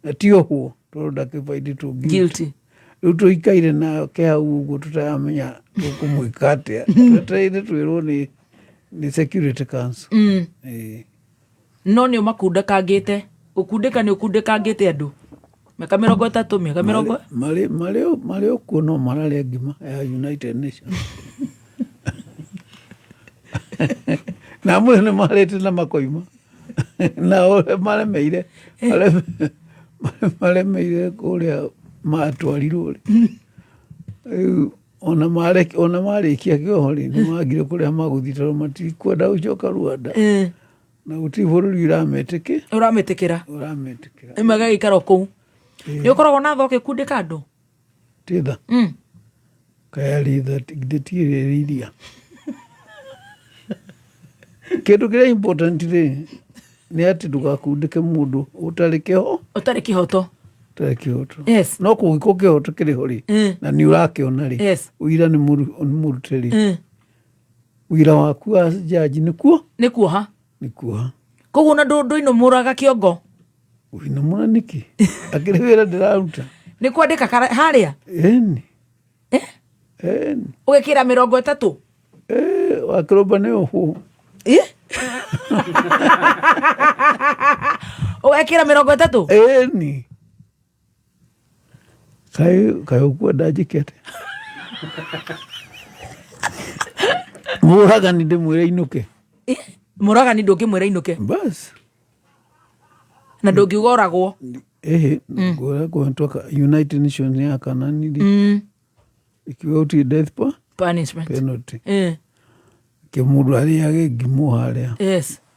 Na ti ohwo tondũ ndakĩbaindĩtwo guilty. Rĩu tũikaire nake hau ũguo tũtaramenya tũkũmwĩka atĩa. Twetereire twĩrwo nĩ Security Council. Ĩĩ. No nĩ ũmakundĩkangĩte. Gũkundĩka nĩ ũkundĩkangĩte andũ. Mĩaka 30, mĩaka mĩrongo. Marĩ o kuo no mararĩa ngima ya United Nations. Na amwe nĩ marĩte na makoima. Na ũrĩa maremeire, maremeire kũrĩa matwarirwo rĩ. Rĩu ona marĩkia kĩoho rĩ, nĩ magire kũrĩa magũthiĩ tondũ matikwenda gũcoka Rwanda. Na gũtirĩ bũrũri ũrametĩkĩra. Ũrametĩkĩra. Ũrametĩkĩra. Rĩu magagĩikara o kũu. Nĩ ũkoragwo na tha ũgĩkundĩka andũ? Ti tha. Kaya rĩ tha githĩ ti ĩrĩa iria. Kĩndũ kĩrĩa important rĩ, nĩ atĩ ndũgakundĩke mũndũ ũtarĩ kĩho. Ũtarĩ kĩhoto. Ũtarĩ kĩhoto. Yes. No kũngĩkorwo kĩhoto kĩrĩ ho rĩ, na nĩ ũrakĩona rĩ, Yes. ũira nĩ mũrute rĩ, Ũira waku wa jaji nĩ kuo? Nĩ kuoha. Nĩ kuoha. Koguo ona ndũinũmũraga kĩongo? Ũinũmũra nĩkĩ? Akĩrĩ wĩra ndĩraruta. Nĩ kwandĩka harĩa? Ĩni. Ĩni. Ũgekĩra 30? Wakĩrũmba nĩ ũhũ. Ũgekĩra 30? Ĩni. Kaĩ ũkwenda njĩke atĩa? Mũragani ndĩmwĩre inũke. Mũragani ndũngĩmwĩra inũke. Bas. Na ndũngiuga oragwo. Ĩhĩ, ngũra kũhetũka United Nations nĩ yakananirie ĩkiuga gũtirĩ death punishment penalty. Eh. Ke mũndũ arĩage ngimo harĩa,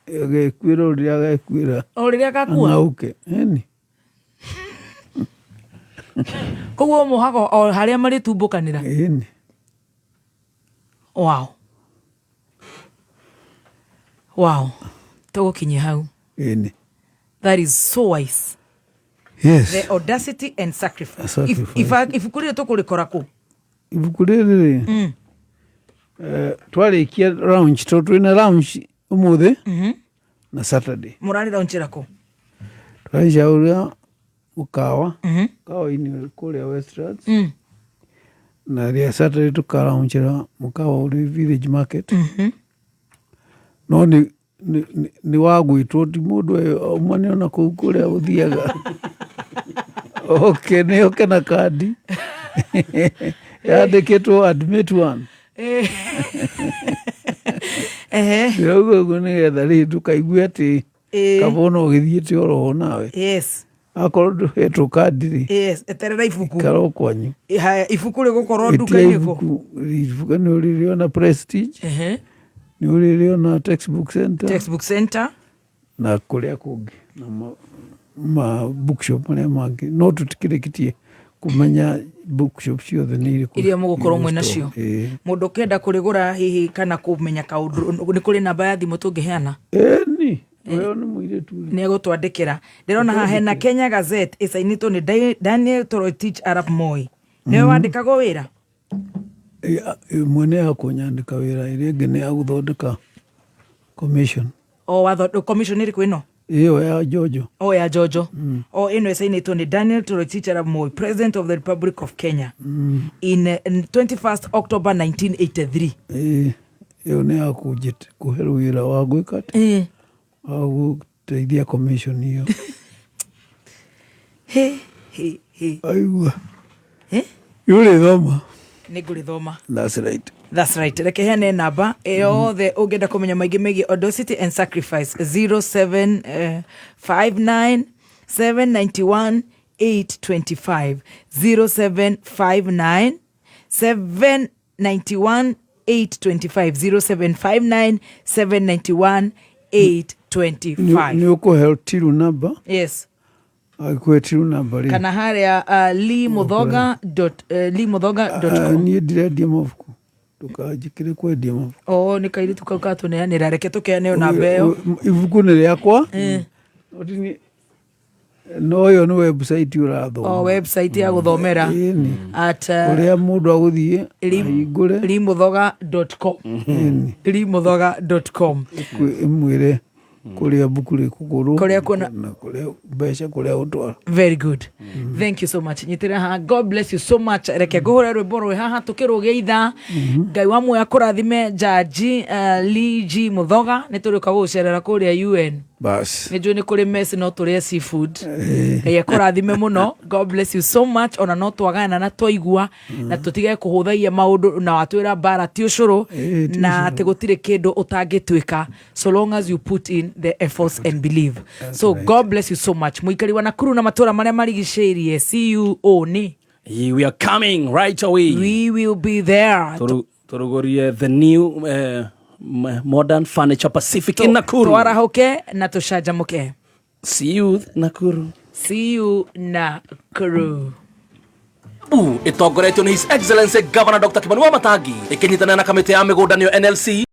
agekuĩra o rĩrĩa agekuĩra. O rĩrĩa agakua. Ang'auke ĩni. Koguo mũhago o harĩa marĩtumbũkanĩra. Ĩni. Wow, tũgũkinyia hau. Ĩni. That is so wise. Yes. The Audacity and Sacrifice. Sacrifice. Ibuku rĩrĩ tũkũrĩkora kũ? Ibuku rĩrĩ rĩ, twarĩkia launch, tondũ twĩna launch ũmũthĩ na Saturday. Mũrarĩ launchĩra kũ? Tũracaũra mũkawa mũkawa-inĩ kũrĩa Westlands, na rĩa Saturday tũkaraunchĩra mũkawa ũrĩ Village Market. No nĩ wa gwĩtwo, ti mũndũ ũmwe nĩ ona kũu kũrĩa ũthiaga oke nĩ oke na kandi yandĩkĩtwo "admit one". Ndĩrauga ũguo nĩgetha rĩ ndũkaigue atĩ kaba ona ũgĩthiĩte oroho nawe. Akorwo ndũhetwo kandi rĩ, Yes, eterera ibuku. Ikara o kwanyu. Haya, ibuku rĩgũkorwo Ĩtia nduka-inĩ kũ? Ibuku nĩ ũrĩrĩona Prestige, nĩ ũrĩrĩona Textbook Center, Textbook Center. Na kũrĩa kũngĩ na ma bookshop marĩa mangĩ, no tũtikĩrĩkĩtie kũmenya bookshop ciothe nĩ irĩkũ iria mũgũkorwo mwĩ nacio. Ĩĩ. Mũndũ ũkĩenda kũrĩgũra hihi kana kũmenya kaũndũ, nĩ kũrĩ namba ya thimũ tũngĩheana? Ĩni, ũyũ nĩ mũirĩtu. Nĩ egũtwandĩkĩra. Ndĩrona haha hena Kenya Gazette ĩcainĩtwo nĩ Daniel Toroitich arap Moi, nĩwe wandĩkagwo wĩra? Ĩmwe nĩ ya kũnyandĩka wĩra, ĩrĩa ĩngĩ nĩ ya gũthondeka commission. O watho commission ĩrĩkũ ĩno? Ĩyo ya Jojo. O ya Jojo. O ĩno ĩcainĩtwo nĩ Daniel Toroitich arap Moi, President of the Republic of Kenya, in 21st October 1983. Ĩĩ, ĩyo nĩ ya kũhe wĩra wa gwĩka atĩ wa gũteithia commission ĩyo. He he he. Aigua. Nĩ ũrĩthoma. Nĩ ngũrĩthoma. That's right. That's right. Reke heane namba yothe ũngĩenda kũmenya maingĩ megiĩ Audacity and Sacrifice: 0759 791 825, 0759 791 825, 0759 791 825. Nĩ ũkũhe till number. Yes. Agĩkũhe till number rĩ, kana harĩa lee muthoga dot, leemuthoga.com. Niĩ ndirendia mabuku, ndũkanjĩkĩre kwendia mabuku. O nĩ kairĩtu kau katũneanĩra, reke tũkeane o namba ĩyo. Ibuku nĩ rĩakwa. No no ĩyo nĩ website ũrathoma. O website ya gũthomera. Ĩni. At ũrĩa mũndũ agũthiĩ ahingũre. leemuthoga.com. Ĩni. leemuthoga.com. Ĩmwĩre kũrĩa mbuku rĩkũgũrwo Kũrĩa kuona- na kũrĩa mbeca kũrĩa gũtwara. Very good, thank you so much. Nyitĩrĩra haha, God bless you so much. Reke ngũhũre rwĩmbo rwĩ haha tũkĩrũgia ithaa. Ngai wa muoyo akũrathime, jaji Lee G Muthoga. Nĩ tũrĩũka gũgũcerera kũrĩa UN. Bas. Nĩ njũĩ nĩ kũrĩ mess, no tũrĩe seafood. Ngai akũrathime mũno, God bless you so much. Ona no twagana na twaigua na tũtige kũhũthagia maũndũ, na watwĩra mbara ti ũcũrũ, ti na atĩ gũtirĩ kĩndũ ũtangĩtuĩka so long as you put in the efforts and believe. So God bless you so much. Mũikari wa Nakuru na matũra marĩa marigicĩirie, cuo nĩ We are coming right away. We will be there. Turugurie the new Modern Furniture Pacific in Nakuru. Twarahuke na tũcanjamũke. See you Nakuru. See you Nakuru. Ĩtongoretio nĩ His Excellency Governor Dr. Kimani Wamatangi ĩkĩnyitanĩra na kamĩtĩ ya mĩgũnda nĩyo NLC.